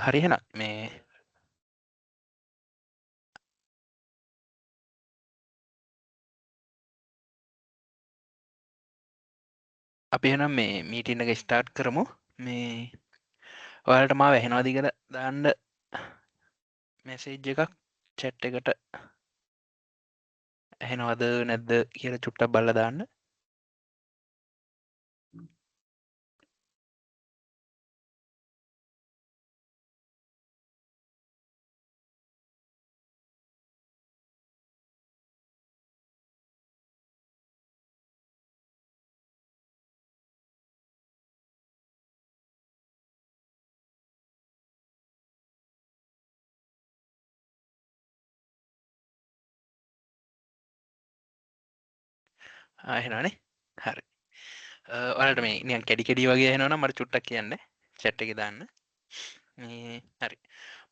හරි එහෙනම් මේ අපි එහෙනම් මේ මීටින් එක ස්ටාර්ට් කරමු. මේ ඔයාලට මාව ඇහෙනවද කියලා දාන්න මැසේජ් එකක් චැට් එකට ඇහෙනවද නැද්ද කියලා චුට්ටක් බලලා දාන්න. ඇහෙනවනේ. හරි. ඔයාලට මේ නිකන් කැඩි කැඩි වගේ ඇහෙනවා නම් මට චුට්ටක් කියන්න චැට් එකේ දාන්න. මේ හරි.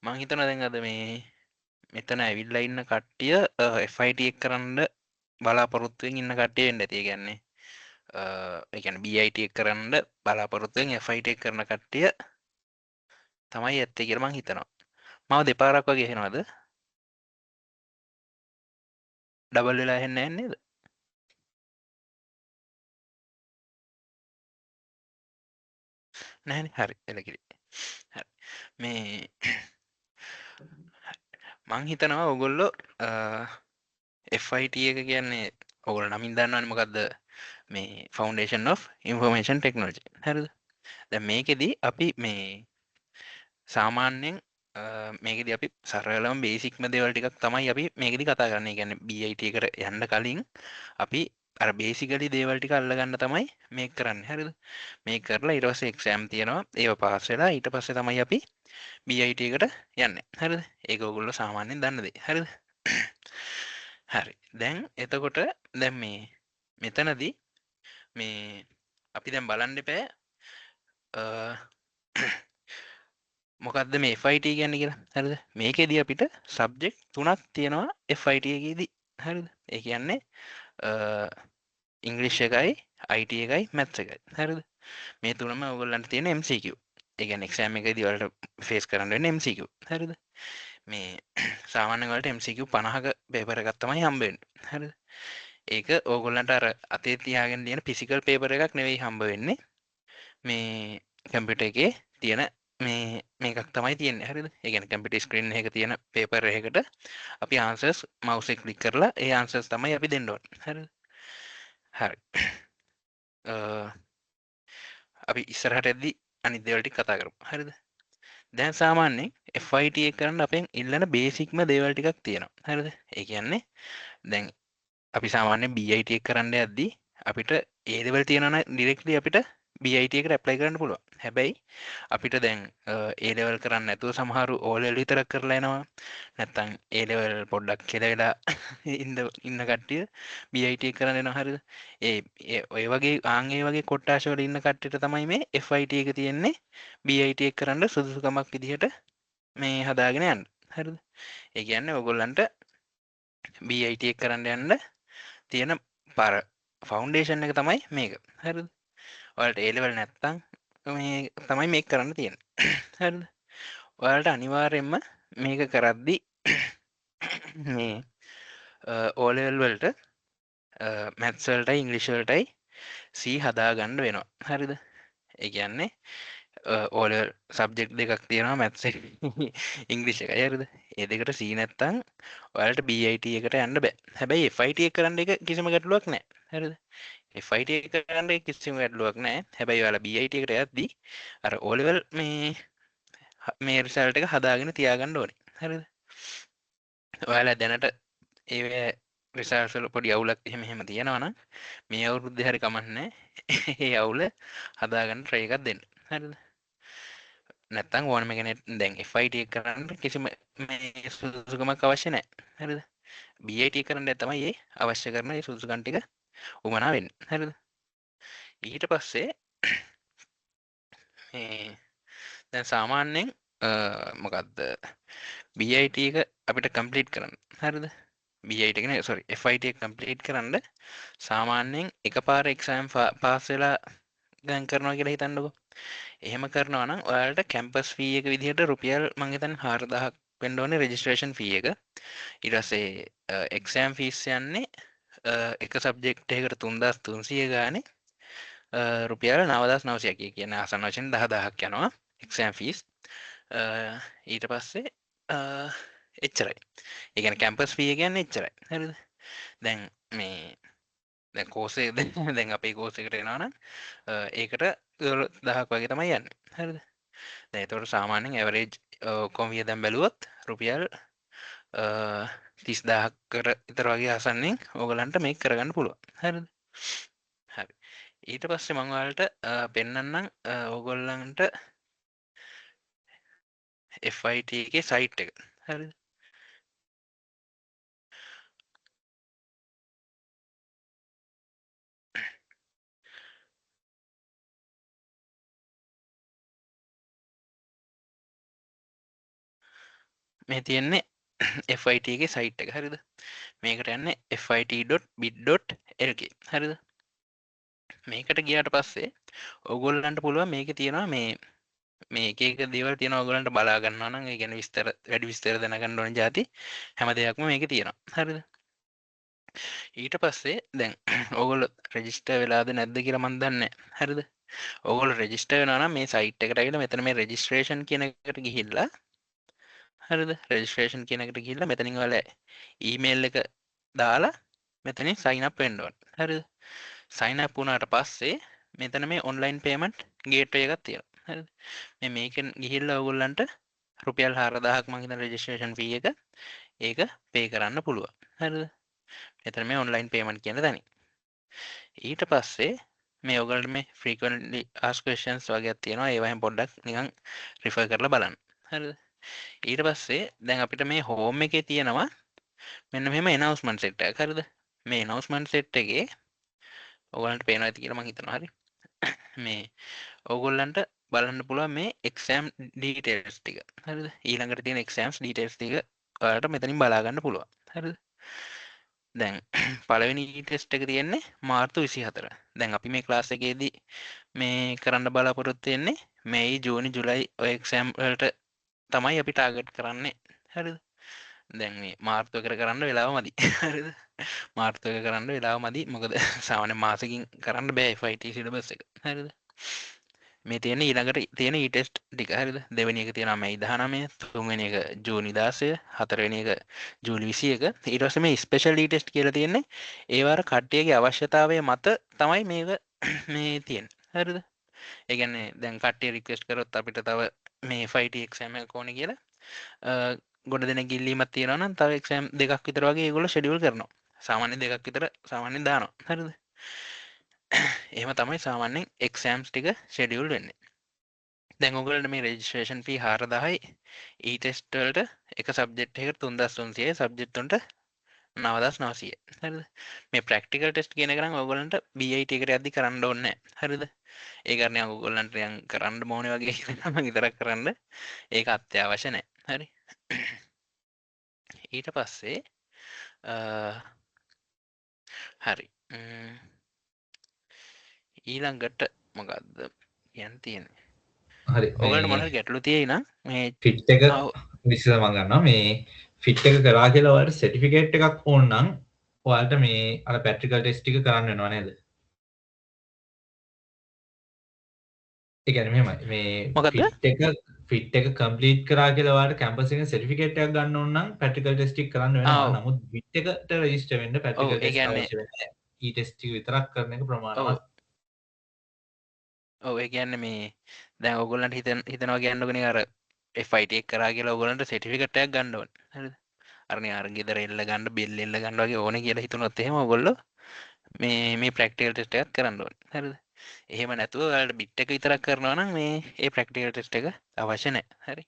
මං හිතනවා දැන් අද මේ මෙතන ඇවිල්ලා ඉන්න කට්ටිය FIT එක කරන්න බලාපොරොත්තුවෙන් ඉන්න කට්ටිය වෙන්න ඇති. ඒ කියන්නේ BIT එක කරන්න බලාපොරොත්තුවෙන් FIT එක කරන කට්ටිය තමයි ඇත්තේ කියලා මං හිතනවා. මාව දෙපාරක් වගේ ඇහෙනවද? ඩබල් වෙලා ඇහෙන්නේ නැහැ නේද? නැහැනේ. හරි. එලකිරි. හරි. මේ මං හිතනවා ඔයගොල්ලෝ FIT එක කියන්නේ ඔයගොල්ලෝ නමින් දන්නවනේ මොකද්ද මේ Foundation of Information Technology. හරිද? දැන් මේකෙදි අපි මේ සාමාන්‍යයෙන් මේකෙදි අපි සරලම බේසික්ම දේවල් ටිකක් තමයි අපි මේකෙදි කතා කරන්නේ. ඒ කියන්නේ BIT එකට යන්න කලින් අපි අර බේසිකලි දේවල් ටික අල්ලගන්න තමයි මේක කරන්නේ. හරිද? මේක කරලා ඊට පස්සේ එක්සෑම් තියෙනවා. ඒව පාස් වෙලා ඊට පස්සේ තමයි අපි BIT එකට යන්නේ. හරිද? ඒක ඔයගොල්ලෝ සාමාන්‍යයෙන් දන්න දේ. හරිද? හරි. දැන් එතකොට දැන් මේ මෙතනදී මේ අපි දැන් බලන්න එපා මොකද්ද මේ FIT කියන්නේ කියලා. හරිද? මේකෙදී අපිට සබ්ජෙක්ට් තුනක් තියෙනවා FIT එකේදී. හරිද? ඒ කියන්නේ ඉංග්‍රීසි එකයි IT එකයි මැත්ස් එකයි. හරිද? මේ තුනම ඔයගොල්ලන්ට තියෙන MCQ. ඒ කියන්නේ එක්සෑම් එකේදී ඔයාලට ෆේස් කරන්න වෙන්නේ MCQ. හරිද? මේ සාමාන්‍යයෙන් ඔයාලට MCQ 50ක පේපර් එකක් තමයි හම්බ වෙන්නේ. හරිද? ඒක ඕගොල්ලන්ට අර අතේ තියාගෙන ලියන ෆිසිකල් පේපර් එකක් නෙවෙයි හම්බ වෙන්නේ. මේ කම්පියුටර් එකේ තියෙන මේ මේකක් තමයි තියෙන්නේ. හරිද? ඒ කියන්නේ කම්පියුටර් ස්ක්‍රීන් එකක තියෙන පේපර් එකකට අපි ආන්සර්ස් මවුස් එක ක්ලික් කරලා ඒ ආන්සර්ස් තමයි අපි දෙන්න ඕනේ. හරිද? හරි. අපි ඉස්සරහට යද්දි අනිත් දේවල් ටික කතා කරමු. හරිද? දැන් සාමාන්‍යයෙන් FIT එක කරන්න අපෙන් ඉල්ලන බේසික්ම දේවල් ටිකක් තියෙනවා. හරිද? ඒ කියන්නේ දැන් අපි සාමාන්‍යයෙන් BIT එක කරන්න යද්දි අපිට ඒ ලෙවල් තියෙනවා නම් ඩිරෙක්ට්ලි අපිට BIT එකට ඇප්ලයි කරන්න පුළුවන්. හැබැයි අපිට දැන් ඒ ලෙවල් කරන්න නැතුව සමහරු O level විතරක් කරලා එනවා. නැත්තම් ඒ ලෙවල් පොඩ්ඩක් කෙලවෙලා ඉන්න කට්ටිය BIT එක කරන්න එනවා. හරිද? ඒ ඔය වගේ ආන් ඒ වගේ කොට්ටාශ වල ඉන්න කට්ටියට තමයි මේ FIT එක තියෙන්නේ BIT එක කරන්න සුදුසුකමක් විදිහට මේ හදාගෙන යන්න. හරිද? ඒ කියන්නේ ඔයගොල්ලන්ට BIT එක කරන්න යන්න තියෙන පාර ෆවුන්ඩේෂන් එක තමයි මේක. හරිද? ඔයාලට ඒ ලෙවල් නැත්තම් මේ තමයි මේක කරන්න තියෙන්නේ. හරිද? ඔයාලට අනිවාර්යයෙන්ම මේක කරද්දි මේ O level වලට මැත්ස් වලටයි ඉංග්‍රීසි වලටයි C හදාගන්න වෙනවා. හරිද? ඒ කියන්නේ O level subject දෙකක් තියෙනවා මැත්ස් එක ඉංග්‍රීසි එකයි. හරිද? ඒ දෙකට C නැත්තම් ඔයාලට BIT එකට යන්න බෑ. හැබැයි FIT එක කරන්න එක කිසිම ගැටලුවක් නෑ. හරිද? FIT එක කරන්න එක කිසිම ගැටලුවක් නෑ. හැබැයි ඔයාලා BIT එකට යද්දි අර O level මේ රිසල්ට් එක හදාගෙන තියාගන්න ඕනේ. හරිද? ඔයාලා දැනට ඒ රිසල්ට්ස් වල පොඩි අවුලක් එහෙම එහෙම තියෙනවා නම් මේ අවුරුද්දේ හරි කමක් නෑ. ඒ අවුල හදාගන්න try එකක් දෙන්න. හරිද? නැත්තම් ඕනම කෙනෙක් දැන් FIT එක කරන්න කිසිම මේ සුදුසුකමක් අවශ්‍ය නෑ. හරිද? BIT කරන්න තමයි ඒ අවශ්‍ය කරන ඒ සුදුසුකම් ටික උමනා වෙන්නේ. හරිද? ඊට පස්සේ මේ දැන් සාමාන්‍යයෙන් මොකද්ද BIT එක අපිට කම්ප්ලීට් කරන්න. හරිද? BIT එක නේ, සෝරි, FIT එක කම්ප්ලීට් කරන්න සාමාන්‍යයෙන් එකපාර එක්සෑම් පාස් වෙලා දැන් කරනවා කියලා හිතන්නකෝ. එහෙම කරනවා නම් ඔයාලට කැම්පස් ෆී එක විදිහට රුපියල් මං හිතන්නේ 4000ක් වෙන්න ඕනේ රෙජිස්ට්‍රේෂන් ෆී එක. ඊට පස්සේ එක්සෑම් ෆීස් යන්නේ එක සබ්ජෙක්ට් එකකට 3300 ගානේ රුපියල් 9900ක්. ඒ කියන්නේ ආසන්න වශයෙන් 10000ක් යනවා එක්සෑම් ෆීස්. ඊට පස්සේ එච්චරයි. ඒ කියන්නේ කැම්පස් ෆී එක කියන්නේ එච්චරයි. හරිද? දැන් මේ දැන් කෝස් එක දැන් අපේ කෝස් එකට එනවා නම් ඒකට 12000ක් වගේ තමයි යන්නේ. හරිද? දැන් ඒතකොට සාමාන්‍යයෙන් ඇවරේජ් ඔක්කොම වියදම් බැලුවොත් රුපියල් 30000කට විතර වගේ ආසන්නෙන් ඕගලන්ට මේක කරගන්න පුළුවන්. හරිද? හරි. ඊට පස්සේ මම ඔයාලට පෙන්නන්නම් ඕගොල්ලන්ට FIT එකේ සයිට් එක. හරිද? මේ තියෙන්නේ FIT එකේ සයිට් එක. හරිද? මේකට යන්නේ fit.bit.lk. හරිද? මේකට ගියාට පස්සේ ඕගොල්ලන්ට පුළුවන් මේකේ තියෙනවා මේ එක එක දේවල් තියෙනවා ඕගොල්ලන්ට බලා ගන්නවා නම් ඒ කියන්නේ වැඩි විස්තර දැනගන්න ඕන જાති හැම දෙයක්ම මේකේ තියෙනවා. හරිද? ඊට පස්සේ දැන් ඕගොල්ලෝ රෙජිස්ටර් වෙලාද නැද්ද කියලා මන් දන්නේ නැහැ. හරිද? ඕගොල්ලෝ රෙජිස්ටර් වෙනවා නම් මේ සයිට් එකට ඇවිල්ලා මෙතන මේ රෙජිස්ට්‍රේෂන් කියන එකට ගිහිල්ලා හරිද? රෙජිස්ට්‍රේෂන් කියන එකට ගිහිල්ලා මෙතනින් ඔයාලා ඊමේල් එක දාලා මෙතනින් සයින් අප් වෙන්න ඕනේ. හරිද? සයින් අප් වුණාට පස්සේ මෙතන මේ ඔන්ලයින් පේමන්ට් ගේට්වේ එකක් තියෙනවා. හරිද? මේකෙන් ගිහිල්ලා ඔයගොල්ලන්ට රුපියල් 4000ක් මං හිතන රෙජිස්ට්‍රේෂන් ෆී එක ඒක පේ කරන්න පුළුවන්. හරිද? මෙතන මේ ඔන්ලයින් පේමන්ට් කියන තැනින්. ඊට පස්සේ මේ ඔයගොල්ලන්ට මේ ෆ්‍රීකවන්ට්ලි ආස්ක් ක්වෙස්චන්ස් වගේක් තියෙනවා. ඒවා හැම පොඩ්ඩක් නිකන් රිෆර් කරලා බලන්න. හරිද? ඊට පස්සේ දැන් අපිට මේ හෝම් එකේ තියෙනවා මෙන්න මෙහෙම ඇනවුන්ස්මන්ට් සෙට් එකක්. හරිද? මේ ඇනවුන්ස්මන්ට් සෙට් එකේ ඔයගොල්ලන්ට පේනවා ඇති කියලා මං හිතනවා. හරි. මේ ඔයගොල්ලන්ට බලන්න පුළුවන් මේ එක්සෑම් ඩීටේල්ස් ටික. හරිද? ඊළඟට තියෙන එක්සෑම්ස් ඩීටේල්ස් ටික ඔයාලට මෙතනින් බලා ගන්න පුළුවන්. හරිද? දැන් පළවෙනි ටෙස්ට් එක තියෙන්නේ මාර්තු 24. දැන් අපි මේ ක්ලාස් එකේදී මේ කරන්න බලාපොරොත්තු වෙන්නේ මැයි, ජූනි, ජුලයි ඔය එක්සෑම් වලට තමයි අපි ටාගට් කරන්නේ. හරිද? දැන් මේ මාර්තු එකට කරන්න වෙලාව මදි. හරිද? මාර්තු එක කරන්න වෙලාව මදි. මොකද සාමාන්‍ය මාසෙකින් කරන්න බෑ FIT syllabus එක. හරිද? මේ තියෙන ඊළඟට තියෙන ඊ ටෙස්ට් ටික. හරිද? දෙවෙනි එක තියෙනවා මැයි 19, තුන්වෙනි එක ජූනි 16, හතරවෙනි එක ජූලි 21. ඊට පස්සේ මේ ස්පෙෂල් ඊ ටෙස්ට් කියලා තියෙන්නේ ඒ වාර කට්ටියගේ අවශ්‍යතාවය මත තමයි මේක මේ තියෙන්නේ. හරිද? ඒ කියන්නේ දැන් කට්ටිය රික්වෙස්ට් කරොත් අපිට තව මේ FIT exam එක ඕනේ කියලා ගොඩ දෙනෙක් ඉල්ලීමක් තියෙනවා නම් තව එක්සෑම් දෙකක් විතර වගේ ඒගොල්ලෝ ෂෙඩියුල් කරනවා. සාමාන්‍ය දෙකක් විතර සාමාන්‍යයෙන් දානවා. හරිද? එහෙම තමයි සාමාන්‍යයෙන් එක්සෑම්ස් ටික ෂෙඩියුල් වෙන්නේ. දැන් ඔයගොල්ලන්ට මේ රෙජිස්ට්‍රේෂන් ෆී 4000යි ඊ ටෙස්ට් වලට එක සබ්ජෙක්ට් එකකට 3300යි සබ්ජෙක්ට් තුනට 9900යි. හරිද? මේ ප්‍රැක්ටිකල් ටෙස්ට් කියන එක නම් ඔයගොල්ලන්ට BIT එකට යද්දි කරන්න ඕනේ නෑ. හරිද? ඒ කාරණේ ඔයගොල්ලන්ට නිකන් කරන්න ඕනේ වගේ කියලා නම් විතරක් කරන්න. ඒක අත්‍යවශ්‍ය නෑ. හරි. ඊට පස්සේ හරි. ඊළඟට මොකද්ද කියන්න තියෙන්නේ? හරි. ඔයගොල්ලන්ට මොන හරි ගැටලු තියෙයි නම් මේ ෆිට් එක විශ්ල මම ගන්නවා. මේ ෆිට් එක කරා කියලා ඔයාලට සර්ටිෆිකේට් එකක් ඕන නම් ඔයාලට මේ අර ප්‍රැක්ටිකල් ටෙස්ට් ටික කරන්න වෙනවා නේද? ඒ කියන්නේ මෙහෙමයි. මේ මොකද්ද? ෆිට් එක කම්ප්ලීට් කරා කියලා ඔයාලට කැම්පස් එකෙන් සර්ටිෆිකේට් එකක් ගන්න ඕන නම් ප්‍රැක්ටිකල් ටෙස්ට් ටික කරන්න වෙනවා. නමුත් ෆිට් එකට රෙජිස්ටර් වෙන්න ප්‍රැක්ටිකල් ඒ ටෙස්ට් කියන්නේ අවශ්‍ය වෙන්නේ නැහැ. ඊ ටෙස්ට් ටික විතරක් කරන එක ප්‍රමාණවත්. ඔව්, ඒ කියන්නේ මේ දැන් ඔයගොල්ලන්ට හිතනවා කියන්නකො නේ අර FIT එක කරා කියලා ඔයගොල්ලන්ට සර්ටිෆිකේට් එකක් ගන්න ඕනේ. හරිද? අර නේ අර ගෙදර එල්ල ගන්න, බෙල් එල්ල ගන්න වගේ ඕනේ කියලා හිතුනොත් එහෙම ඔයගොල්ලෝ මේ ප්‍රැක්ටිකල් ටෙස්ට් එකක් කරන්න ඕනේ. හරිද? එහෙම නැතුව ඔයාලට බිට් එක විතරක් කරනවා නම් ඒ ප්‍රැක්ටිකල් ටෙස්ට් එක අවශ්‍ය නැහැ. හරි.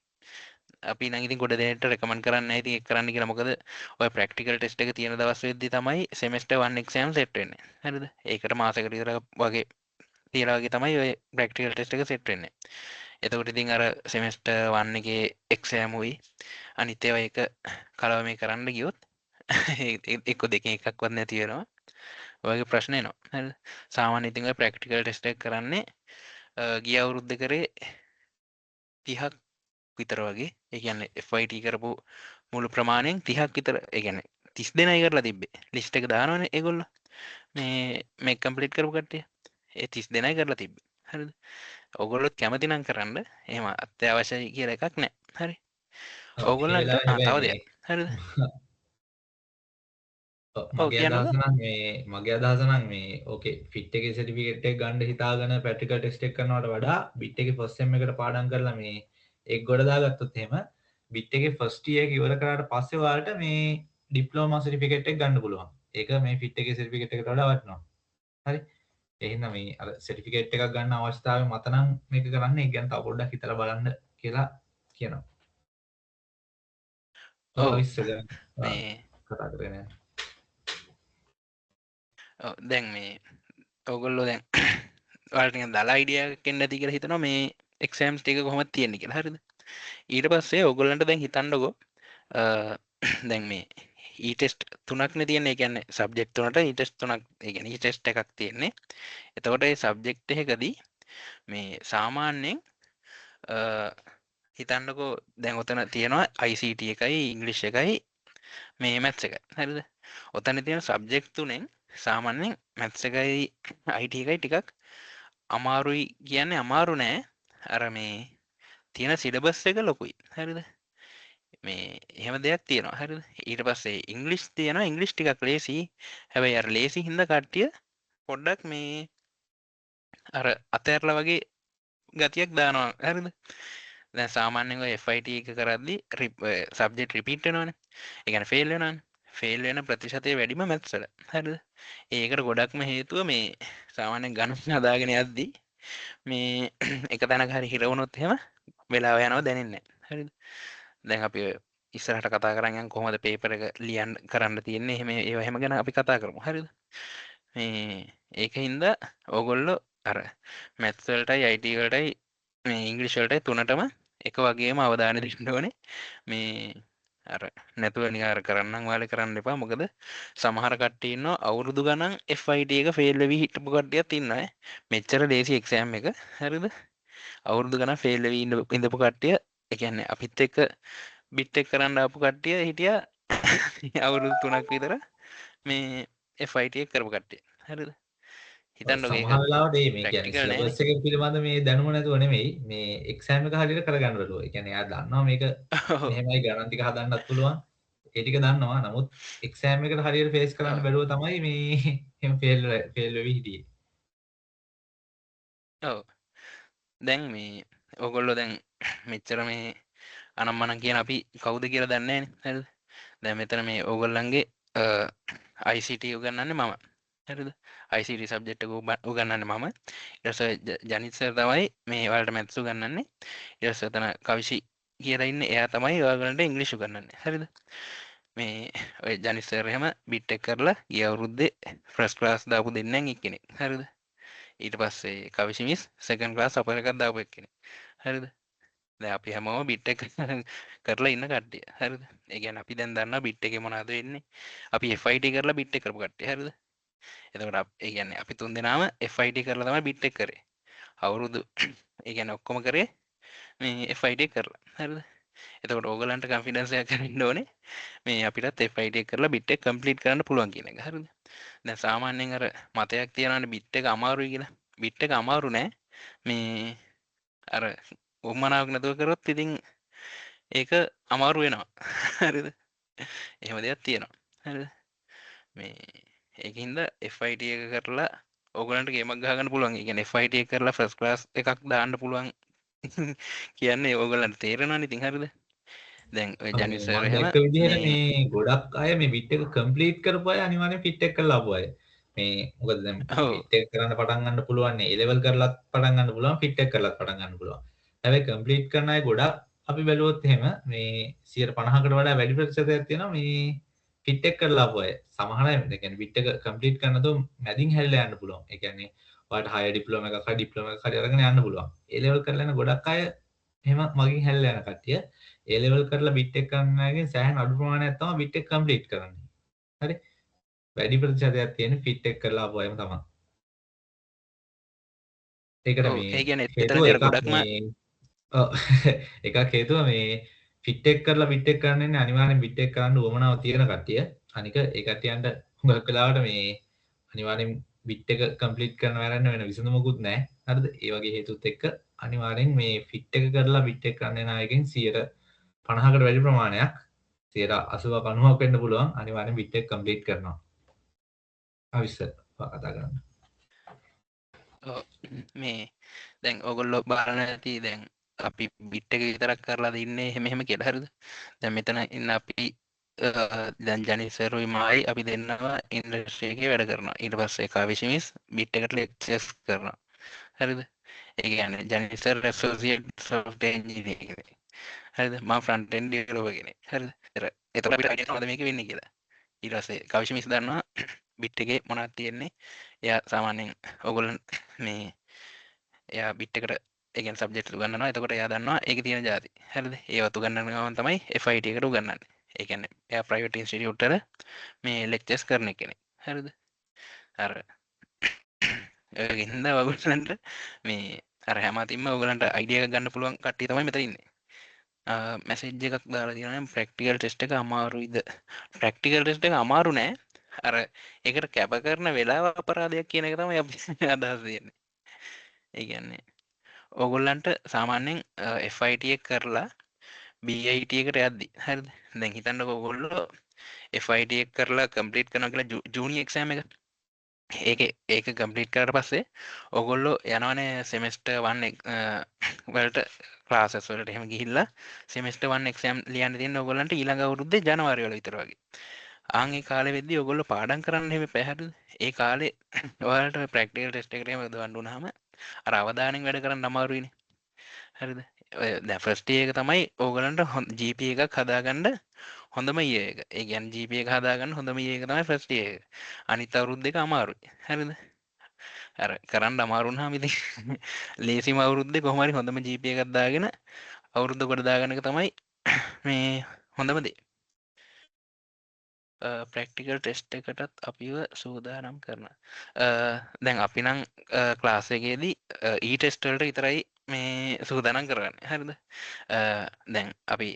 අපි නම් ඉතින් ගොඩ දෙනෙක්ට රෙකමන්ඩ් කරන්නේ නැහැ ඉතින් ඒක කරන්න කියලා. මොකද ඔය ප්‍රැක්ටිකල් ටෙස්ට් එක තියෙන දවස් වෙද්දි තමයි සෙමෙස්ටර් 1 එක්සෑම් සෙට් වෙන්නේ. හරිද? ඒකට මාසෙකට විතර වගේ තියලා වගේ තමයි ඔය ප්‍රැක්ටිකල් ටෙස්ට් එක සෙට් වෙන්නේ. එතකොට ඉතින් අර සෙමෙස්ටර් 1 එකේ එක්සෑම් උයි අනිත් ඒවා එක කලවමේ කරන්න ගියොත් එක්ක දෙකෙන් එකක්වත් නැති වෙනවා. ඔය වගේ ප්‍රශ්න එනවා. හරිද? සාමාන්‍යයෙන් ඉතින් ඔය ප්‍රැක්ටිකල් ටෙස්ට් එක කරන්නේ ගිය අවුරුද්ද කරේ 30ක් විතර වගේ. ඒ කියන්නේ FIT කරපු මුළු ප්‍රමාණයෙන් 30ක් විතර, ඒ කියන්නේ 30 දෙනයි කරලා තිබ්බේ. ලිස්ට් එක දානවනේ ඒගොල්ලෝ. මේ මේ කම්ප්ලීට් කරපු කට්ටිය. ඒ 30 දෙනයි කරලා තිබ්බේ. හරිද? ඔයගොල්ලොත් කැමති නම් කරන්න. එහෙම අත්‍යවශ්‍යයි කියලා එකක් නෑ. හරි. ඔයගොල්ලන්ට තව දෙයක්. හරිද? මගේ අදහස නම් මේ මගේ අදහස නම් මේ ඕකේ ෆිට් එකේ සර්ටිෆිකේට් එක ගන්න හිතාගෙන ප්‍රැක්ටිකල් ටෙස්ට් එක කරනවට වඩා බිට් එකේ ෆස්ට් සෙම් එකට පාඩම් කරලා මේ ඒක ගොඩ දාගත්තොත් එහෙම බිට් එකේ ෆස්ට් ඉයර් එක ඉවර කරාට පස්සේ ඔයාලට මේ ඩිප්ලෝමා සර්ටිෆිකේට් එක ගන්න පුළුවන්. ඒක මේ ෆිට් එකේ සර්ටිෆිකේට් එකට වඩා වටිනවා. හරි. ඒ හින්දා මේ අර සර්ටිෆිකේට් එකක් ගන්න අවශ්‍යතාවය මත නම් මේක කරන්න, ඒක ගැන තව පොඩ්ඩක් හිතලා බලන්න කියලා කියනවා. ඔව් මේ කතා කරගෙන යන්න. ඔව් දැන් මේ ඔයගොල්ලෝ දැන් ඔයාලට නිකන් දල අයිඩියා එකක් එන්න ඇති කියලා හිතනවා මේ එක්සෑම්ස් ටික කොහොමද තියෙන්නේ කියලා. හරිද? ඊට පස්සේ ඔයගොල්ලන්ට දැන් හිතන්නකෝ දැන් මේ ඊ ටෙස්ට් තුනක් නේ තියෙන්නේ. ඒ කියන්නේ සබ්ජෙක්ට් තුනට ඊ ටෙස්ට් තුනක්, ඒ කියන්නේ ඊ ටෙස්ට් එකක් තියෙන්නේ. එතකොට මේ සබ්ජෙක්ට් එකකදී මේ සාමාන්‍යයෙන් හිතන්නකෝ දැන් ඔතන තියෙනවා ICT එකයි ඉංග්‍රීසි එකයි මේ මැත්ස් එකයි. හරිද? ඔතන තියෙන සබ්ජෙක්ට් තුනෙන් සාමාන්‍යයෙන් මැත්ස් එකයි IT එකයි ටිකක් අමාරුයි. කියන්නේ අමාරු නෑ, අර මේ තියෙන සිලබස් එක ලොකුයි. හරිද? මේ එහෙම දෙයක් තියෙනවා. හරිද? ඊට පස්සේ ඉංග්‍රීසි තියෙනවා. ඉංග්‍රීසි ටිකක් ලේසි. හැබැයි අර ලේසි හින්දා කට්ටිය පොඩ්ඩක් මේ අර අතෑරලා වගේ ගතියක් දානවා. හරිද? දැන් සාමාන්‍යයෙන් ඔය FIT එක කරද්දි සබ්ජෙක්ට් රිපීට් වෙනවනේ. ඒ කියන්නේ ෆේල් වෙනවනේ. ෆේල් වෙන ප්‍රතිශතය වැඩිම මැත්ස් වල. හරිද? ඒකට ගොඩක්ම හේතුව මේ සාමාන්‍යයෙන් ගණන් හදාගෙන යද්දි මේ එක තැනක හරි හිර වුණොත් එහෙම වෙලාව යනවා දැනෙන්නේ නැහැ. හරිද? දැන් අපි ඉස්සරහට කතා කරන් යන් කොහොමද පේපර් එක ලියන්න කරන්න තියෙන්නේ, එහෙම ඒවා එහෙම ගැන අපි කතා කරමු. හරිද? මේ ඒකින්ද ඕගොල්ලෝ අර මැත්ස් වලටයි IT වලටයි මේ ඉංග්‍රීසි වලටයි තුනටම එක වගේම අවධානය දෙන්න ඕනේ. මේ අර නැතුව නිකන් අර කරන්නම් ඔයාලා කරන්න එපා. මොකද සමහර කට්ටිය ඉන්නවා අවුරුදු ගණන් FIT එක ෆේල් වෙවි හිටපු කට්ටියත් ඉන්නවා ඈ. මෙච්චර ලේසි එක්සෑම් එක. හරිද? අවුරුදු ගණන් ෆේල් වෙවි ඉඳපු කට්ටිය, ඒ කියන්නේ අපිත් එක්ක බිට් එක කරන්න ආපු කට්ටිය හිටියා අවුරුදු 3ක් විතර මේ FIT එක කරපු කට්ටිය. හරිද? හිතන්නකෝ ඒක. සමහර වෙලාවට මේ කියන්නේ සිලබස් එක පිළිබඳ මේ දැනුම නැතුව නෙමෙයි, මේ එක්සෑම් එක හරියට කරගන්න බැරුව. ඒ කියන්නේ එයා දන්නවා මේක මෙහෙමයි ගණන් ටික හදන්නත් පුළුවන්. ඒ ටික දන්නවා. නමුත් එක්සෑම් එකට හරියට ෆේස් කරන්න බැරුව තමයි මේ එහෙම ෆේල් වෙවි හිටියේ. ඔව්. දැන් මේ ඔයගොල්ලෝ දැන් මෙච්චර මේ අනම්මනම් කියන අපි කවුද කියලා දන්නේ නැහැනේ. හරිද? දැන් මෙතන මේ ඕගොල්ලන්ගේ ICT උගන්වන්නේ මම. හරිද? ICT subject එක උගන්වන්නේ මම. ඊට පස්සේ ජනිත් සර් තමයි මේ ඔයාලට මැත්ස් උගන්වන්නේ. ඊට පස්සේ ඔතන කවිෂි කියලා ඉන්නේ, එයා තමයි ඔයාලන්ට ඉංග්‍රීසි උගන්වන්නේ. හරිද? මේ ඔය ජනිත් සර් එහෙම බිට් එක කරලා ගිය අවුරුද්දේ ෆස්ට් ක්ලාස් දාපු දෙන්නෙන් එක්කෙනෙක්. හරිද? ඊට පස්සේ කවිෂි මිස් සෙකන්ඩ් ක්ලාස් අපර් එකක් දාපු එක්කෙනෙක්. හරිද? දැන් අපි හැමෝම බිට් එක කරලා ඉන්න කට්ටිය. හරිද? ඒ කියන්නේ අපි දැන් දන්නවා බිට් එකේ මොනවද වෙන්නේ. අපි FIT කරලා බිට් එක කරපු කට්ටිය. හරිද? එතකොට ඒ කියන්නේ අපි තුන් දෙනාම FIT කරලා තමයි බිට් එක කරේ. අවුරුදු ඒ කියන්නේ ඔක්කොම කරේ මේ FIT කරලා. හරිද? එතකොට ඕගලන්ට කොන්ෆිඩන්ස් එකක් ගන්න ඕනේ මේ අපිටත් FIT කරලා බිට් එක කම්ප්ලීට් කරන්න පුළුවන් කියන එක. හරිද? දැන් සාමාන්‍යයෙන් අර මතයක් තියනවානේ බිට් එක අමාරුයි කියලා. බිට් එක අමාරු නෑ. මේ අර උවමනාවක් නැතුව කරොත් ඉතින් ඒක අමාරු වෙනවා. හරිද? එහෙම දෙයක් තියෙනවා. හරිද? මේ ඒකින්ද FIT එක කරලා ඕගලන්ට ගේමක් ගහගන්න පුළුවන්. ඒ කියන්නේ FIT එක කරලා ෆස්ට් ක්ලාස් එකක් දාන්න පුළුවන් කියන්නේ ඕගලන්ට තේරෙනවනේ ඉතින්. හරිද? දැන් ඔය ජනිත් සර් එහෙම විදිහට මේ ගොඩක් අය මේ බිට් එක කම්ප්ලීට් කරපු අය අනිවාර්යෙන් ෆිට් එක කරලා ආපු අය. මේ මොකද දැන් ෆිට් එක කරන්න පටන් ගන්න පුළුවන් නේ. ඒ ලෙවල් කරලත් පටන් ගන්න පුළුවන්, ෆිට් එක කරලත් පටන් ගන්න පුළුවන්. හැබැයි කම්ප්ලීට් කරන අය ගොඩක් අපි බැලුවොත් එහෙම මේ 150කට වඩා වැඩි ප්‍රතිශතයක් තියෙනවා මේ ෆිට් එක කරලා ආපු අය. සමහර අය ඒ කියන්නේ බිට් එක කම්ප්ලීට් කරන්න නැතුව මැදින් හැරිලා යන්න පුළුවන්. ඒ කියන්නේ ඔයාලට හයර් ඩිප්ලෝමා එකක් හරි ඩිප්ලෝමා එකක් හරි අරගෙන යන්න පුළුවන්. ඒ ලෙවල් කරලා යන ගොඩක් අය එහෙම මගින් හැරිලා යන කට්ටිය. ඒ ලෙවල් කරලා බිට් එක කරන අයගෙන් සෑහෙන අඩු ප්‍රමාණයක් තමයි බිට් එක කම්ප්ලීට් කරන්නේ. හරි. වැඩි ප්‍රතිශතයක් තියෙන ෆිට් එක කරලා ආපු අයම තමයි. ඒකට ඔව්, මේ ඒ කියන්නේ හේතුව එතනදී අර එකක් ගොඩක්ම මේ ඔව් එකක් හේතුව මේ ෆිට් එක කරලා බිට් එක කරන්න ඉන්නේ අනිවාර්යෙන් බිට් එක කරන්න උවමනාව තියෙන කට්ටිය. අනික ඒ කට්ටියන්ට හුඟක් වෙලාවට මේ අනිවාර්යෙන් බිට් එක කම්ප්ලීට් කරන්න වැරන්න වෙන විසඳුමකුත් නැහැ. හරිද? ඒ වගේ හේතුත් එක්ක අනිවාර්යෙන් මේ ෆිට් එක කරලා බිට් එක කරන්න යන අයගෙන් 50%කට වැඩි ප්‍රමාණයක් 80ක් 90ක් වෙන්න පුළුවන් අනිවාර්යෙන් බිට් එක කම්ප්ලීට් කරනවා. අවිස්සර කතා කරන්න. ඔව්, මේ දැන් ඔයගොල්ලෝ බලන ඇති දැන් අපි බිට් එක විතරක් කරලා ඉන්නේ එහෙම එහෙම කියලා. හරිද? දැන් මෙතන ඉන්න අපි දැන් ජනිත් සරුයි මායි අපි දෙන්නම ඉන්ඩස්ට්‍රි එකේ වැඩ කරනවා. ඊට පස්සේ කවිෂි මිස් බිට් එකට ලෙක්චර්ස් කරනවා. හරිද? ඒ කියන්නේ Janith sir associate software engineer කෙනෙක්. හරිද? මම ෆ්‍රන්ට් එන්ඩ් ඩෙවලොපර් කෙනෙක්. හරිද? එතකොට අපිට අයිඩියා මොකද මේක වෙන්නේ කියලා. ඊට පස්සේ කවිෂි මිස් දන්නවා බිට් එකේ මොනවද තියෙන්නේ. එයා සාමාන්‍යයෙන් ඔයගොල්ලන් මේ එයා බිට් එකට ඒ කියන්නේ සබ්ජෙක්ට් උගන්වනවා. එතකොට එයා දන්නවා ඒකේ තියෙන ජාති. හරිද? ඒවත් උගන්වන ගමන් තමයි FIT එකට උගන්වන්නේ. ඒ කියන්නේ එයා ප්‍රයිවට් ඉන්ස්ටිටියුට් වල මේ ලෙක්චර්ස් කරන කෙනෙක්. හරිද? අර ඒකින්ද ඔයගොල්ලන්ට මේ අර හැම අතින්ම ඔයගොල්ලන්ට අයිඩියා එකක් ගන්න පුළුවන් කට්ටිය තමයි මෙතන ඉන්නේ. මැසේජ් එකක් දාලා තියෙනවා නම් ප්‍රැක්ටිකල් ටෙස්ට් එක අමාරුයිද? ප්‍රැක්ටිකල් ටෙස්ට් එක අමාරු නෑ. අර ඒකට කැප කරන වෙලාව අපරාධයක් කියන එක තමයි අපි අදහස් දෙන්නේ. ඒ කියන්නේ ඕගොල්ලන්ට සාමාන්‍යයෙන් FIT එක කරලා BIT එකට යද්දි හරිද? දැන් හිතන්නකෝ ඕගොල්ලෝ FIT එක කරලා කම්ප්ලීට් කරනවා කියලා ජූනියර් එක්සෑම් එක. ඒක කම්ප්ලීට් කරාට පස්සේ ඕගොල්ලෝ යනවනේ සෙමෙස්ටර් 1 වලට ක්ලාසස් වලට එහෙම ගිහිල්ලා සෙමෙස්ටර් 1 එක්සෑම් ලියන්න තියෙන ඕගොල්ලන්ට ඊළඟ අවුරුද්දේ ජනවාරි වල විතර වගේ. ආන් ඒ කාලේ වෙද්දි ඕගොල්ලෝ පාඩම් කරන්න එහෙම එපා. හරිද? ඒ කාලේ ඔයාලට ඔය ප්‍රැක්ටිකල් ටෙස්ට් එකට එහෙම යොදවන්න වුණාම අර අවධානයෙන් වැඩ කරන්න අමාරුයිනේ. හරිද? ඔය දැන් ෆස්ට් ඉයර් එක තමයි ඕගොල්ලන්ට GPA එකක් හදාගන්න හොඳම ඉයර් එක. ඒ කියන්නේ GPA එක හදාගන්න හොඳම ඉයර් එක තමයි ෆස්ට් ඉයර් එක. අනිත් අවුරුද්ද එක අමාරුයි. හරිද? අර කරන්න අමාරු වුණාම ඉතින් ලේසිම අවුරුද්දේ කොහොම හරි හොඳම GPA එකක් දාගෙන අවුරුද්ද කොට දාගන්න එක තමයි මේ හොඳම දේ. ප්‍රැක්ටිකල් ටෙස්ට් එකටත් අපිව සූදානම් කරනවා. දැන් අපි නම් ක්ලාස් එකේදී ඊ ටෙස්ට් වලට විතරයි මේ සූදානම් කරන්නේ. හරිද? දැන් අපි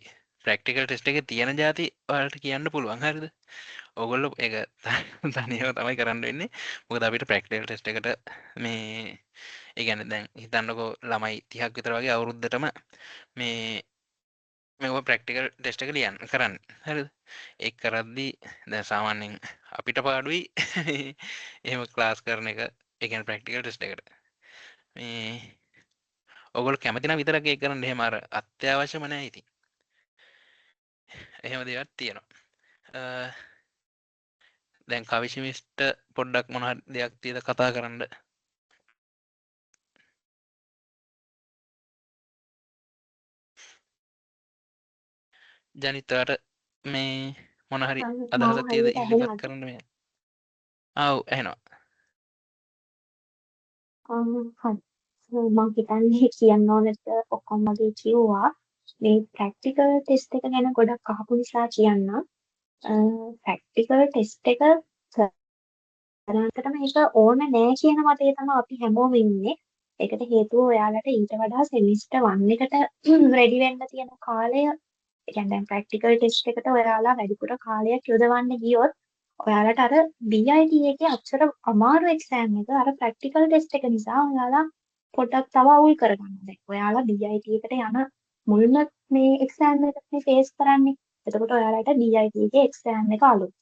ප්‍රැක්ටිකල් ටෙස්ට් එකේ තියෙන જાති ඔයාලට කියන්න පුළුවන්. හරිද? ඔයගොල්ලෝ ඒක තනියම තමයි කරන්න වෙන්නේ. මොකද අපිට ප්‍රැක්ටිකල් ටෙස්ට් එකට මේ ඒ කියන්නේ දැන් හිතන්නකෝ ළමයි 30ක් විතර වගේ අවුරුද්දටම මේ මේක ප්‍රැක්ටිකල් ටෙස්ට් එක ලියන්න කරන්න. හරිද? ඒක කරද්දී දැන් සාමාන්‍යයෙන් අපිට පාඩුයි එහෙම ක්ලාස් කරන එක. ඒ කියන්නේ ප්‍රැක්ටිකල් ටෙස්ට් එකට. මේ ඔයගොල්ලෝ කැමති නම් විතරක් ඒක කරන්න. එහෙම අර අත්‍යවශ්‍යම නෑ ඉතින්. එහෙම දේවල් තියෙනවා. දැන් කවිෂි මිස්ට පොඩ්ඩක් මොන හරි දෙයක් තියෙද කතා කරන්න. ජනිත් ඔයාට මේ මොන හරි අදහසක් තියෙද මම හරියට ඉදිරිපත් ඇහෙනවද? කරන්න මේ? ආ ඔව් ඇහෙනවා. හරි. මං හිතන්නේ කියන්න ඕනට ඔක්කොම වගේ කිව්වා. මේ ප්‍රැක්ටිකල් ටෙස්ට් එක ගැන ගොඩක් අහපු නිසා කියන්නම්. ප්‍රැක්ටිකල් ටෙස්ට් එක කරන්නටම ඒක ඕන නෑ කියන මතය තමයි අපි හැමෝම ඉන්නේ. ඒකට හේතුව ඔයාලට ඊට වඩා සෙමිස්ටර් 1 එකට රෙඩි වෙන්න තියෙන කාලය, ඒ කියන්නේ දැන් ප්‍රැක්ටිකල් ටෙස්ට් එකට ඔයාලා වැඩිපුර කාලයක් යොදවන්න ගියොත් ඔයාලට අර BIT එකේ අච්චර අමාරු එක්සෑම් එක අර ප්‍රැක්ටිකල් ටෙස්ට් එක නිසා ඔයාලා පොඩ්ඩක් තව අවුල් කරගන්නවා. දැන් ඔයාලා BIT එකට යන මුල්ම මේ එක්සෑම් එක මේ ෆේස් කරන්නේ. එතකොට ඔයාලට BIT එකේ එක්සෑම් එක අලුත්.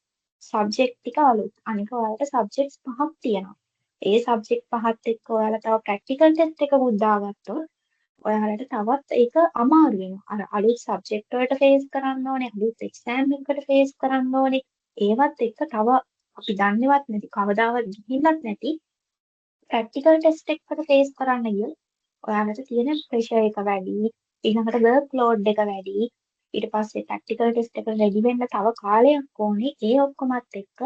සබ්ජෙක්ට් ටික අලුත්. අනික ඔයාලට සබ්ජෙක්ට්ස් පහක් තියෙනවා. ඒ සබ්ජෙක්ට් පහත් එක්ක ඔයාලා තව ප්‍රැක්ටිකල් ටෙස්ට් එකකුත් දාගත්තොත් ඔයාලට තවත් ඒක අමාරු වෙනවා. අර අලුත් සබ්ජෙක්ට් වලට ෆේස් කරන්න ඕනේ, අලුත් එක්සෑම් එකකට ෆේස් කරන්න ඕනේ. ඒවත් එක්ක තව අපි දන්නේවත් නැති, කවදාවත් ගිහිල්ලත් නැති ප්‍රැක්ටිකල් ටෙස්ට් එකකට ෆේස් කරන්න ගියොත් ඔයාලට තියෙන ප්‍රෙෂර් එක වැඩි, ඊළඟට වර්ක් ලෝඩ් එක වැඩි, ඊට පස්සේ ප්‍රැක්ටිකල් ටෙස්ට් එකට රෙඩි වෙන්න තව කාලයක් ඕනේ. ඒ ඔක්කොමත් එක්ක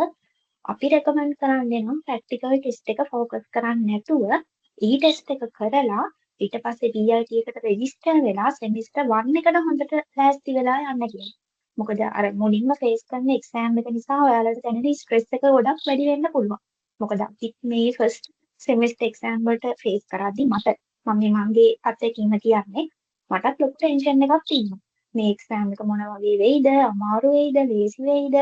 අපි රෙකමන්ඩ් කරන්නේ නම් ප්‍රැක්ටිකල් ටෙස්ට් එක ෆෝකස් කරන්නේ නැතුව ඊ ටෙස්ට් එක කරලා ඊට පස්සේ BIT එකට රෙජිස්ටර් වෙලා සෙමිස්ටර් 1 එකට හොඳට ලෑස්ති වෙලා යන්න කියලා. මොකද අර මුලින්ම ෆේස් කරන එක්සෑම් එක නිසා ඔයාලට දැනෙන ස්ට්‍රෙස් එක ගොඩක් වැඩි වෙන්න පුළුවන්. මොකද අපිත් මේ ෆස්ට් සෙමෙස්ටර් එක්සෑම් වලට ෆේස් කරද්දි මම මේ මගේ අත්දැකීම කියන්නේ මටත් ලොකු ටෙන්ෂන් එකක් තියෙනවා. මේ එක්සෑම් එක මොන වගේ වෙයිද? අමාරු වෙයිද? ලේසි වෙයිද?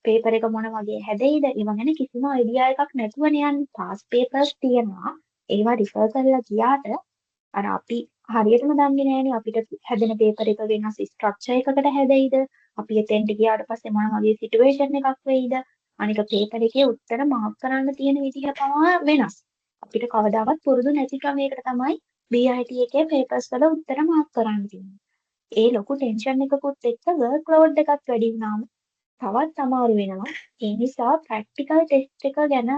පේපර් එක මොන වගේ හැදෙයිද? ඒව ගැන කිසිම අයිඩියා එකක් නැතුවනේ යන්නේ. පාස් පේපර්ස් තියෙනවා. ඒවා රිෆර් කරලා ගියාට අර අපි හරියටම දන්නේ නෑනේ අපිට හැදෙන පේපර් එක වෙනස් ස්ට්‍රක්චර් එකකට හැදෙයිද? අපි එතෙන්ට ගියාට පස්සේ මොන වගේ සිටුේෂන් එකක් වෙයිද? අනික පේපර් එකේ උත්තර මාක් කරන්න තියෙන විදිහ පවා වෙනස්. අපිට කවදාවත් පුරුදු නැති ක්‍රමයකට තමයි BIT එකේ පේපර්ස් වල උත්තර මාක් කරන්න තියෙන්නේ. ඒ ලොකු ටෙන්ෂන් එකකුත් එක්ක වර්ක් ලෝඩ් එකත් වැඩි වුණාම තවත් අමාරු වෙනවා. ඒ නිසා ප්‍රැක්ටිකල් ටෙස්ට් එක ගැන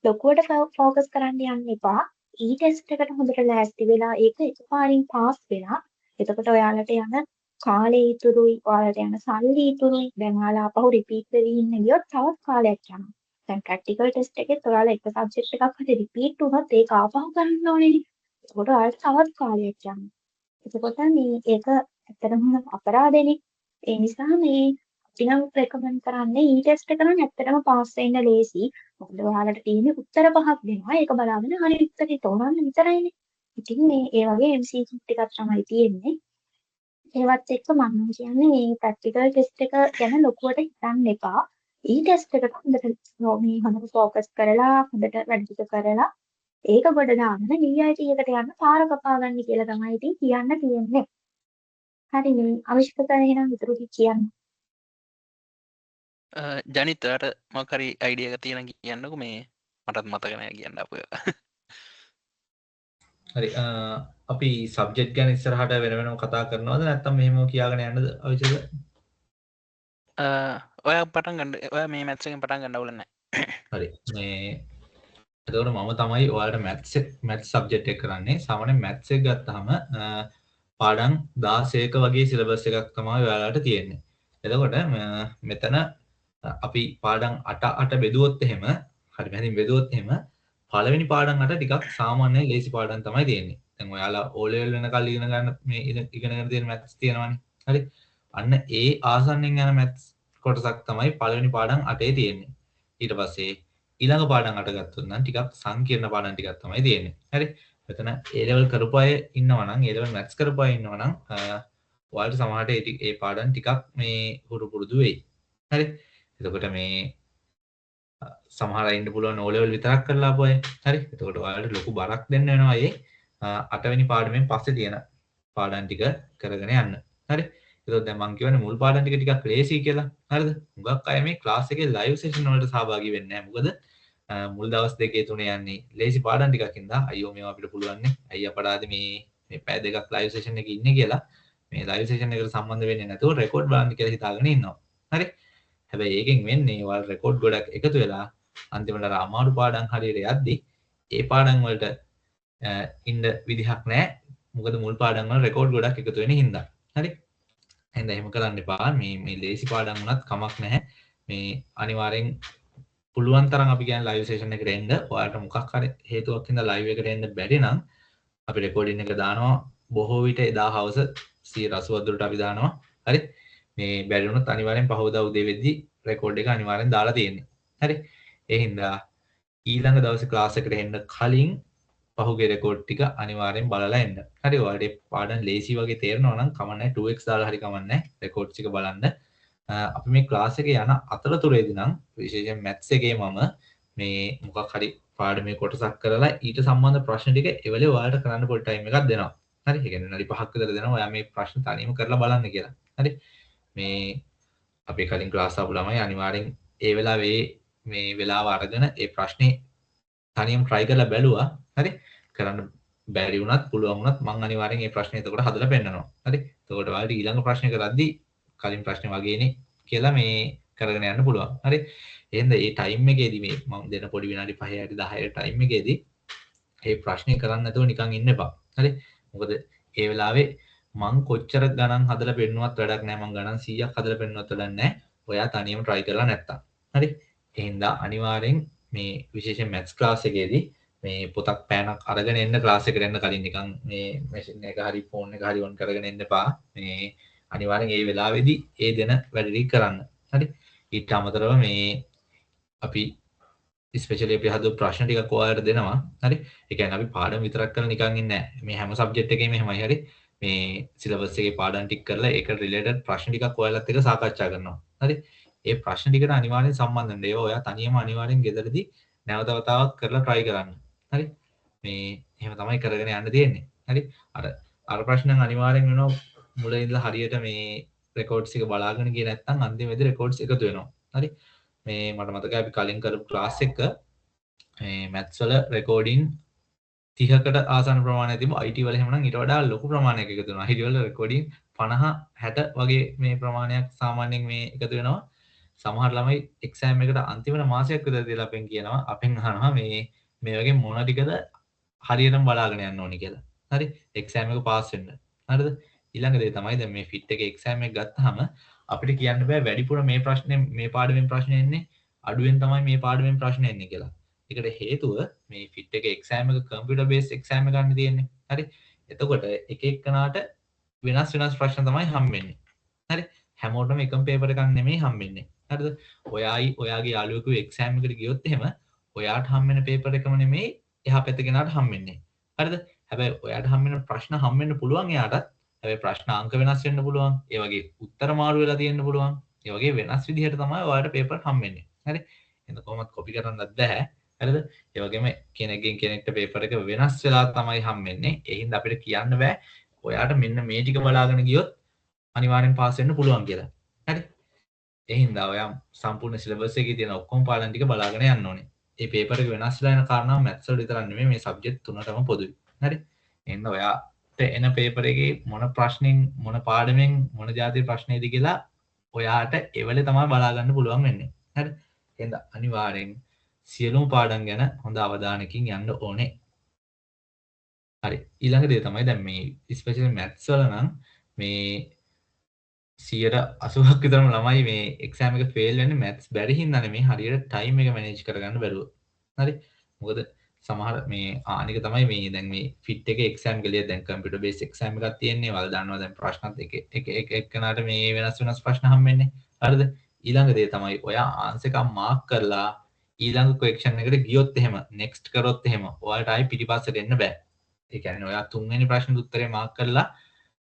ලොකුවට ෆෝකස් කරන්න යන්න එපා. ඊ ටෙස්ට් එකට හොඳට ලෑස්ති වෙලා ඒක එකපාරින් පාස් වෙලා එතකොට ඔයාලට යන කාලය ඉතුරුයි, ඔයාලට යන සල්ලි ඉතුරුයි. දැන් ඔයාලා ආපහු රිපීට් වෙවි ඉන්න ගියොත් තවත් කාලයක් යනවා. දැන් ප්‍රැක්ටිකල් ටෙස්ට් එකෙත් ඔයාලා එක සබ්ජෙක්ට් එකක් හරි රිපීට් වුණොත් ඒක ආපහු කරන්න ඕනේනේ. එතකොට ඔයාලට තවත් කාලයක් යනවා. එතකොට මේ ඒක ඇත්තටම අපරාධෙනේ. ඒ නිසා මේ අපි නම් රෙකමන්ඩ් කරන්නේ ඊ ටෙස්ට් එක නම් ඇත්තටම පාස් වෙන්න ලේසි. මොකද ඔයාලට තියෙන්නේ උත්තර පහක් දෙනවා. ඒක බලාගෙන හරි උත්තරේ තෝරන්න විතරයිනේ. ඉතින් මේ ඒ වගේ MCQ ටිකක් තමයි තියෙන්නේ. ඒවත් එක්ක මම නම් කියන්නේ මේ ප්‍රැක්ටිකල් ටෙස්ට් එක ගැන ලොකුවට හිතන්න එපා. ඊ ටෙස්ට් එකට හොඳට මේ හොඳට ෆෝකස් කරලා හොඳට වැඩ ටික කරලා ඒක ගොඩ දාගෙන DIT එකට යන්න පාර කපා ගන්න කියලා තමයි ඉතින් කියන්න තියෙන්නේ. හරි මේ අවිෂ්ක සර් එහෙනම් ඉතුරු ටික කියන්න. ජනිත් ඔයාට මොකක් හරි අයිඩියා එකක් තියෙනවා කියන්නකෝ මේ මටත් මතක නෑ කියන්න ආපු ඒවා. හරි අපි සබ්ජෙක්ට් ගැන ඉස්සරහට වෙන වෙනම කතා කරනවද නැත්නම් මෙහෙම කියාගෙන යන්නද අවිෂ්ක? ඔයා පටන් ගන්න. ඔයා මේ මැත්ස් එකෙන් පටන් ගන්න අවුල නෑ. හරි මේ එතකොට මම තමයි ඔයාලට මැත්ස් මැත්ස් සබ්ජෙක්ට් එක කරන්නේ. සාමාන්‍යයෙන් මැත්ස් එක ගත්තාම පාඩම් 16ක වගේ සිලබස් එකක් තමයි ඔයාලට තියෙන්නේ. එතකොට මෙතන අපි පාඩම් 8 8 බෙදුවොත් එහෙම හරි මැදින් බෙදුවොත් එහෙම පළවෙනි පාඩම් 8 ටිකක් සාමාන්‍ය ලේසි පාඩම් තමයි තියෙන්නේ. දැන් ඔයාලා O level වෙනකල් ඉගෙන ගන්න මේ ඉගෙන ගන්න තියෙන මැත්ස් තියෙනවනේ. හරි. අන්න ඒ ආසන්නෙන් යන මැත්ස් කොටසක් තමයි පළවෙනි පාඩම් 8 තියෙන්නේ. ඊට පස්සේ ඊළඟ පාඩම් 8 ගත්තොත් නම් ටිකක් සංකීර්ණ පාඩම් ටිකක් තමයි තියෙන්නේ. හරි. මෙතන A level කරපු අය ඉන්නවා නම් A level maths කරපු අය ඉන්නවා නම් ඔයාලට සමහරට ඒ පාඩම් ටිකක් මේ හුරු පුරුදු වෙයි. හරි. එතකොට මේ සමහර අය ඉන්න පුළුවන් O level විතරක් කරලා ආපු අය. හරි. එතකොට ඔයාලට ලොකු බරක් දෙන්න වෙනවා ඒ අටවෙනි පාඩමෙන් පස්සේ තියෙන පාඩම් ටික කරගෙන යන්න. හරි. එතකොට දැන් මං කියවනේ මුල් පාඩම් ටික ටිකක් ලේසි කියලා. හරිද? හුඟක් අය මේ ක්ලාස් එකේ ලයිව් සෙෂන් වලට සහභාගී වෙන්නේ නැහැ. මොකද මුල් දවස් දෙකේ තුනේ යන්නේ ලේසි පාඩම් ටිකක් ඉඳලා අයියෝ මේවා අපිට පුළුවන් නේ. අයියා අපරාධේ මේ මේ පැය දෙකක් ලයිව් සෙෂන් එකේ ඉන්නේ කියලා මේ ලයිව් සෙෂන් එකට සම්බන්ධ වෙන්නේ නැතුව රෙකෝඩ් බලන්න කියලා හිතාගෙන ඉන්නවා. හරි. හැබැයි ඒකෙන් වෙන්නේ ඔයාලා රෙකෝඩ් ගොඩක් එකතු වෙලා අන්තිමට අර අමාරු පාඩම් හරියට යද්දි ඒ පාඩම් වලට ඉන්න විදිහක් නැහැ. මොකද මුල් පාඩම් වල රෙකෝඩ් ගොඩක් එකතු වෙන හින්දා. හරි. එහෙනම් එහෙම කරන්න එපා. මේ මේ ලේසි පාඩම් වුණත් කමක් නැහැ. මේ අනිවාර්යෙන් පුළුවන් තරම් අපි කියන්නේ ලයිව් සෙෂන් එකට එන්න. ඔයාලට මොකක් හරි හේතුවක් හින්දා ලයිව් එකට එන්න බැරි නම් අපි රෙකෝඩින් එක දානවා. බොහෝ විට එදා හවස 180 දුරට අපි දානවා. හරි. මේ බැරි වුණොත් අනිවාර්යෙන් පහවදා උදේ වෙද්දි රෙකෝඩ් එක අනිවාර්යෙන් දාලා තියෙන්නේ. හරි. ඒ හින්දා ඊළඟ දවසේ ක්ලාස් එකට එන්න කලින් පහුගිය රෙකෝඩ් ටික අනිවාර්යෙන් බලලා එන්න. හරි. ඔයාලට ඒ පාඩම් ලේසි වගේ තේරෙනවා නම් කමක් නැහැ 2x දාලා හරි කමක් නැහැ රෙකෝඩ් ටික බලන්න. අපි මේ ක්ලාස් එකේ යන අතරතුරේදී නම් විශේෂයෙන් මැත්ස් එකේ මම මේ මොකක් හරි පාඩමේ කොටසක් කරලා ඊට සම්බන්ධ ප්‍රශ්න ටික ඒ වෙලේ ඔයාලට කරන්න පොඩි ටයිම් එකක් දෙනවා. හරි. ඒ කියන්නේ විනාඩි 5ක් විතර දෙනවා ඔයා මේ ප්‍රශ්න තනියම කරලා බලන්න කියලා. හරි. මේ අපේ කලින් ක්ලාස් ආපු ළමයි අනිවාර්යෙන් ඒ වෙලාවේ මේ වෙලාව අරගෙන ඒ ප්‍රශ්නේ තනියම try කරලා බැලුවා. හරි. කරන්න බැරි වුණත් පුළුවන් වුණත් මං අනිවාර්යෙන් මේ ප්‍රශ්නේ එතකොට හදලා පෙන්නනවා. හරි. එතකොට ඔයාලට ඊළඟ ප්‍රශ්නේ කරද්දි කලින් ප්‍රශ්නේ වගේනේ කියලා මේ කරගෙන යන්න පුළුවන්. හරි. එහෙනම් මේ ටයිම් එකේදී මේ මං දෙන පොඩි විනාඩි 5 හරි 10 ටයිම් එකේදී මේ ප්‍රශ්නේ කරන්න නැතුව නිකන් ඉන්න එපා. හරි. මොකද ඒ වෙලාවේ මං කොච්චර ගණන් හදලා පෙන්නුවත් වැඩක් නෑ. මං ගණන් 100ක් හදලා පෙන්නුවත් වැඩක් නෑ. ඔයා තනියම try කරලා නැත්තම්. හරි. එහෙනම් අනිවාර්යෙන් මේ විශේෂයෙන් මැත්ස් ක්ලාස් එකේදී මේ පොතක් පෑනක් අරගෙන එන්න ක්ලාස් එකට එන්න කලින් නිකන් මේ මැෂින් එක හරි ෆෝන් එක හරි ඔන් කරගෙන එන්න එපා. මේ අනිවාර්යෙන් ඒ වෙලාවේදී ඒ දෙන වැඩ ටික කරන්න. හරි. ඊට අමතරව මේ අපි ස්පෙෂලි අපි හදපු ප්‍රශ්න ටිකක් ඔයාලට දෙනවා. හරි. ඒ කියන්නේ අපි පාඩම් විතරක් කරලා නිකන් ඉන්නේ නැහැ. මේ හැම සබ්ජෙක්ට් එකේම එහෙමයි. හරි. මේ සිලබස් එකේ පාඩම් ටික කරලා ඒකට රිලේටඩ් ප්‍රශ්න ටිකක් ඔයාලත් එක්ක සාකච්ඡා කරනවා. හරි. ඒ ප්‍රශ්න ටිකට අනිවාර්යෙන් සම්බන්ධ වෙන්න. ඒවා ඔයා තනියම අනිවාර්යෙන් ගෙදරදී නැවත වතාවක් කරලා try කරන්න. හරි. මේ එහෙම තමයි කරගෙන යන්න තියෙන්නේ. හරි. අර අර ප්‍රශ්න නම් අනිවාර්යෙන් වෙනවා මුල ඉඳලා හරියට මේ රෙකෝඩ්ස් එක බලාගෙන ගියේ නැත්නම් අන්තිමේදී රෙකෝඩ්ස් එකතු වෙනවා. හරි. මේ මට මතකයි අපි කලින් කරපු ක්ලාස් එක මේ මැත්ස් වල රෙකෝඩින් 30කට ආසන්න ප්‍රමාණයක් තිබ්බා. IT වල එහෙම නම් ඊට වඩා ලොකු ප්‍රමාණයක් එකතු වෙනවා. IT වල රෙකෝඩින් 50 60 වගේ මේ ප්‍රමාණයක් සාමාන්‍යයෙන් මේ එකතු වෙනවා. සමහර ළමයි එක්සෑම් එකට අන්තිමට මාසයක් විතර තියලා අපෙන් කියනවා, අපෙන් අහනවා මේ මේ වගේ මොන ටිකද හරියටම බලාගෙන යන්න ඕනි කියලා. හරි. එක්සෑම් එක පාස් වෙන්න. හරිද? ඊළඟ දේ තමයි දැන් මේ ෆිට් එකේ එක්සෑම් එක ගත්තාම අපිට කියන්න බෑ වැඩිපුර මේ ප්‍රශ්නේ මේ පාඩමෙන් ප්‍රශ්න එන්නේ, අඩුවෙන් තමයි මේ පාඩමෙන් ප්‍රශ්න එන්නේ කියලා. ඒකට හේතුව මේ ෆිට් එකේ එක්සෑම් එක කම්පියුටර් බේස් එක්සෑම් එකක් නේ තියෙන්නේ. හරි. එතකොට එක එක්කනාට වෙනස් වෙනස් ප්‍රශ්න තමයි හම්බෙන්නේ. හරි. හැමෝටම එකම පේපර් එකක් නෙමෙයි හම්බෙන්නේ. හරිද? ඔයායි ඔයාගේ යාළුවෙකුයි එක්සෑම් එකට ගියොත් එහෙම ඔයාට හම්බෙන පේපර් එකම නෙමෙයි එහා පැත්තේ කෙනාට හම්බෙන්නේ. හරිද? හැබැයි ඔයාට හම්බෙන ප්‍රශ්න හම්බෙන්න පුළුවන් එයාටත්. හැබැයි ප්‍රශ්න අංක වෙනස් වෙන්න පුළුවන්. ඒ වගේ උත්තර මාරු වෙලා තියෙන්න පුළුවන්. ඒ වගේ වෙනස් විදිහට තමයි ඔයාට පේපර් හම්බෙන්නේ. හරි? එහෙනම් කොහොමත් කොපි කරන්නත් බෑ. හරිද? ඒ වගේම කෙනෙක්ගෙන් කෙනෙක්ට පේපර් එක වෙනස් වෙලා තමයි හම්බෙන්නේ. ඒ හින්දා අපිට කියන්න බෑ ඔයාට මෙන්න මේ ටික බලාගෙන ගියොත් අනිවාර්යෙන් පාස් වෙන්න පුළුවන් කියලා. හරි? ඒ හින්දා ඔයා සම්පූර්ණ සිලබස් එකේ තියෙන ඔක්කොම පාඩම් ටික බලාගෙන යන්න ඕනේ. ඒ පේපර් එක වෙනස් වෙලා යන කාරණාව මැත්ස් වල විතරක් නෙමෙයි මේ සබ්ජෙක්ට් තුනටම පොදුයි. හරි? ඒ හින්දා ඔයාට එන පේපර් එකේ මොන ප්‍රශ්නෙන් මොන පාඩමෙන් මොන જાතිය ප්‍රශ්නේද කියලා ඔයාට ඒ වෙලේ තමයි බලා ගන්න පුළුවන් වෙන්නේ. හරි? ඒ හින්දා අනිවාර්යෙන් සියලුම පාඩම් ගැන හොඳ අවධානයකින් යන්න ඕනේ. හරි. ඊළඟ දේ තමයි දැන් මේ ස්පෙෂලි මැත්ස් වල නම් මේ 80ක් විතරම ළමයි මේ එක්සෑම් එක ෆේල් වෙන්නේ මැත්ස් බැරි හින්දා නෙමෙයි, හරියට ටයිම් එක මැනේජ් කරගන්න බැරුව. හරි. මොකද සමහර මේ අනික තමයි මේ දැන් මේ ෆිට් එකේ එක්සෑම් එක ලිය දැන් කම්පියුටර් බේස් එක්සෑම් එකක් තියෙන්නේ. ඔයාලා දන්නවා දැන් ප්‍රශ්නත් එක එක එක එක්කනට මේ වෙනස් වෙනස් ප්‍රශ්න හම්බෙන්නේ. හරිද? ඊළඟ දේ තමයි ඔයා ආන්සර් එකක් මාක් කරලා ඊළඟ ක්වෙස්චන් එකට ගියොත් එහෙම නෙක්ස්ට් කරොත් එහෙම ඔයාලට ආයි පිටිපස්සට එන්න බෑ. ඒ කියන්නේ ඔයා තුන්වෙනි ප්‍රශ්නෙට උත්තරේ මාක් කරලා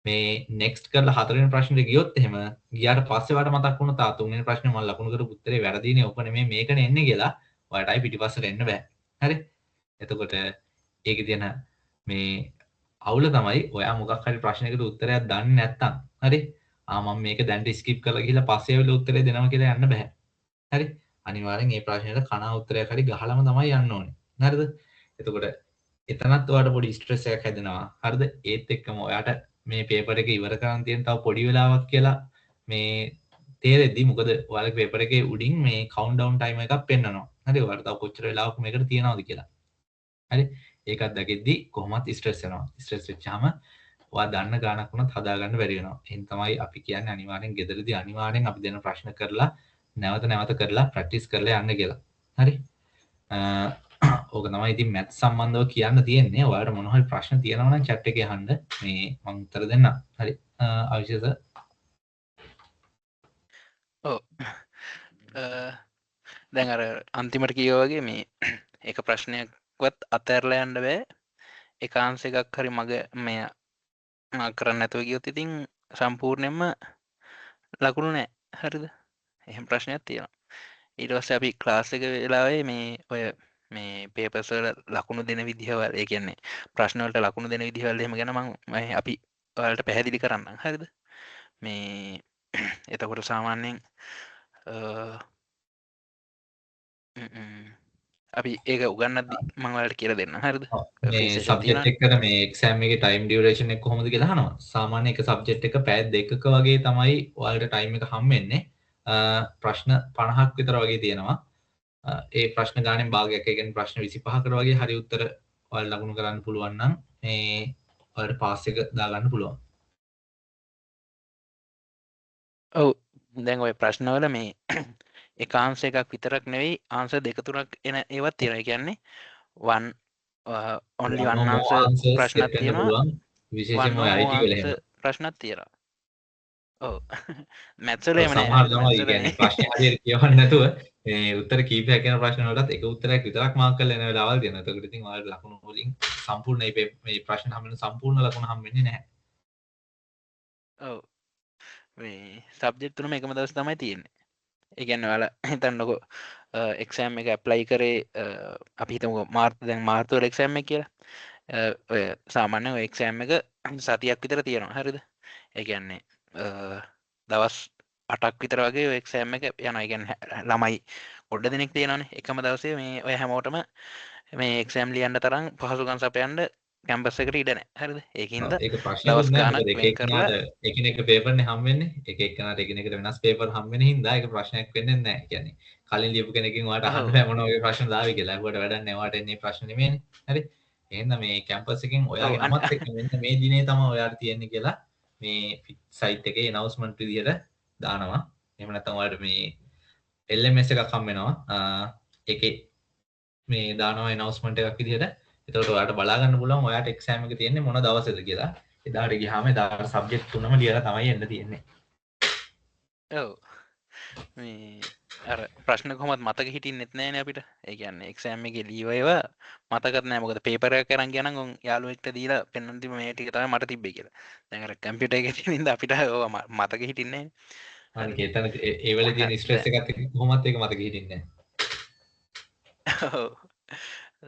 මේ නෙක්ස්ට් කරලා හතරවෙනි ප්‍රශ්නෙට ගියොත් එහෙම ගියාට පස්සේ ඔයාලට මතක් වුණොත් ආ තුන්වෙනි ප්‍රශ්නේ මම ලකුණු කරපු උත්තරේ වැරදිනේ, ඔක නෙමෙයි මේකනේ එන්නේ කියලා ඔයාලට ආයි පිටිපස්සට එන්න බෑ. හරි? එතකොට ඒකේ තියෙන මේ අවුල තමයි ඔයා මොකක් හරි ප්‍රශ්නයකට උත්තරයක් දන්නේ නැත්නම්, හරි? ආ මම මේක දැන්ට ස්කිප් කරලා ගිහලා පස්සේ ඇවිල්ලා උත්තරේ දෙනවා කියලා යන්න බෑ. හරි? අනිවාර්යෙන් මේ ප්‍රශ්නෙට කනා උත්තරයක් හරි ගහලම තමයි යන්න ඕනේ. හරිද? එතකොට එතනත් ඔයාට පොඩි ස්ට්‍රෙස් එකක් හැදෙනවා. හරිද? ඒත් එක්කම ඔයාට මේ පේපර් එක ඉවර කරන් තියෙන තව පොඩි වෙලාවක් කියලා මේ තේරෙද්දි, මොකද ඔයාලගේ පේපර් එකේ උඩින් මේ කවුන්ට් ඩවුන් ටයිම් එකක් පෙන්නනවා. හරි? ඔයාලට තව කොච්චර වෙලාවක් මේකට තියනවද කියලා. හරි? ඒකත් දකිද්දි කොහොමත් ස්ට්‍රෙස් වෙනවා. ස්ට්‍රෙස් වෙච්චාම ඔයා දන්න ගාණක් වුණත් හදාගන්න බැරි වෙනවා. එහෙනම් තමයි අපි කියන්නේ අනිවාර්යෙන් ගෙදරදී අනිවාර්යෙන් අපි දෙන ප්‍රශ්න කරලා නැවත නැවත කරලා ප්‍රැක්ටිස් කරලා යන්න කියලා. හරි? ඕක තමයි ඉතින් මැත්ස් සම්බන්ධව කියන්න තියෙන්නේ. ඔයාලට මොන හරි ප්‍රශ්න තියෙනවා නම් චැට් එකේ අහන්න. මේ මං උත්තර දෙන්නම්. හරි. අවිෂය සර්. ඔව්. දැන් අර අන්තිමට කිව්වා වගේ මේ එක ප්‍රශ්නයක්වත් අතහැරලා යන්න බෑ. එක ආන්සර් එකක් හරි මග මේ මාක් කරන්න නැතුව ගියොත් ඉතින් සම්පූර්ණයෙන්ම ලකුණු නෑ. හරිද? එහෙම ප්‍රශ්නයක් තියෙනවා. ඊට පස්සේ අපි ක්ලාස් එක වෙලාවේ මේ ඔය මේ පේපර්ස් වල ලකුණු දෙන විදිහවල්, ඒ කියන්නේ ප්‍රශ්න වලට ලකුණු දෙන විදිහවල් එහෙම ගැන මං මේ අපි ඔයාලට පැහැදිලි කරන්නම්. හරිද? මේ එතකොට සාමාන්‍යයෙන් අපි ඒක උගන්වද්දි මං ඔයාලට කියලා දෙන්නම්. හරිද? මේ සබ්ජෙක්ට් එකට මේ එක්සෑම් එකේ ටයිම් ඩියුරේෂන් එක කොහොමද කියලා අහනවා. සාමාන්‍ය එක සබ්ජෙක්ට් එක පැය දෙකක වගේ තමයි ඔයාලට ටයිම් එක හම්බෙන්නේ. ප්‍රශ්න 50ක් විතර වගේ තියෙනවා. ඒ ප්‍රශ්න ගානෙන් භාගයක්, ඒ කියන්නේ ප්‍රශ්න 25කට වගේ හරි උත්තර ඔයාලට ලකුණු කරන්න පුළුවන් නම් මේ ඔයාලට පාස් එක දාගන්න පුළුවන්. ඔව්, දැන් ඔය ප්‍රශ්නවල මේ එක ආන්සර් එකක් විතරක් නෙවෙයි ආන්සර් දෙක තුනක් එන ඒවත් තියෙනවා. ඒ කියන්නේ one only one answer ප්‍රශ්නක් තියෙනවා. විශේෂයෙන්ම ඔය IT වල එහෙම ප්‍රශ්නක් තියෙනවා. ඔව්. මැත්ස් වල එහෙම නෑ. සමහර හරිද? ළමයි මැත්ස් වල කියන්නේ මේ ප්‍රශ්නේ හරියට කියවන්න නැතුව මේ උත්තර කීපයක් යන ප්‍රශ්න වලටත් එක උත්තරයක් විතරක් මාක් කරලා එන වෙලාවල් තියෙනවා. එතකොට ඉතින් ඔයාලට ලකුණු වලින් සම්පූර්ණ මේ ප්‍රශ්න හම්බ වෙන සම්පූර්ණ ලකුණු හම්බ වෙන්නේ නැහැ. ඔව්. මේ සබ්ජෙක්ට් තුනම එකම දවසේ තමයි තියෙන්නේ. ඒ කියන්නේ ඔයාලා හිතන්නකෝ එක්සෑම් එක ඇප්ලයි කරේ අපි හිතමුකෝ මාර්තු, දැන් මාර්තු වල එක්සෑම් එක කියලා. ඔය සාමාන්‍යයෙන් ඔය එක්සෑම් එක සතියක් විතර තියෙනවා. හරිද? ඒ කියන්නේ දවස් 8ක් විතර වගේ ඔය එක්සෑම් එක යනවා. ඒ කියන්නේ ළමයි ගොඩ දෙනෙක් තියෙනවනේ. එකම දවසේ මේ ඔය හැමෝටම මේ එක්සෑම් ලියන්න තරම් පහසුකම් සපයන්න කැම්පස් එකට ඉඩ නැහැ. හරිද? ඒකින්ද ඒක ප්‍රශ්නයක් දවස් නෑ. ගාණක් මොකද එක වෙන් කරලා එක්කෙනාට එකිනෙක පේපර්නේ හම් වෙන්නේ. එක එක්කෙනාට එකිනෙකට වෙනස් පේපර් හම් වෙන හින්දා ඒක ප්‍රශ්නයක් වෙන්නේ නෑ. ඒ කියන්නේ කලින් ලියපු කෙනකින් ඔයාලට අහන්න බෑ මොන වගේ ප්‍රශ්න දාවි කියලා. ඇහුවට වැඩක් නෑ. ඔයාලට එන්නේ ප්‍රශ්න නෙමෙයිනේ. හරි? එහෙනම් මේ කැම්පස් එකෙන් ඔයාගේ නමත් එක්ක මෙන්න මේ දිනේ තමයි ඔයාලට තියෙන්නේ කියලා මේ සයිට් එකේ ඇනවුන්ස්මන්ට් විදියට දානවා. එහෙම නැත්නම් ඔයාලට මේ LMS එකක් හම් වෙනවා. ඒකේ මේ දානවා ඇනවුන්ස්මන්ට් එකක් විදියට. එතකොට ඔයාලට බලා ගන්න පුළුවන් ඔයාට එක්සෑම් එක තියෙන්නේ මොන දවසේද කියලා. එදාට ගියාම එදාට සබ්ජෙක්ට් තුනම ලියලා තමයි එන්න තියෙන්නේ. ඔව්. මේ අර ප්‍රශ්න කොහොමත් මතක හිටින්නෙත් නෑනේ අපිට. ඒ කියන්නේ එක්සෑම් එකේ ලියව ඒවා මතකත් නෑ. මොකද පේපර් එකක් අරන් ගියා නම් උන් යාළුවෙක්ට දීලා පෙන්වන්න තිබ්බ මේ ටික තමයි මට තිබ්බේ කියලා. දැන් අර කම්පියුටර් එකේ තියෙන හින්දා අපිට ඕවා මතක හිටින්නේ නෑනේ. අනික එතන ඒ වෙලේ තියෙන ස්ට්‍රෙස් එකත් එක්ක කොහොමත් ඒක මතක හිටින්නේ නෑ. ඔව්.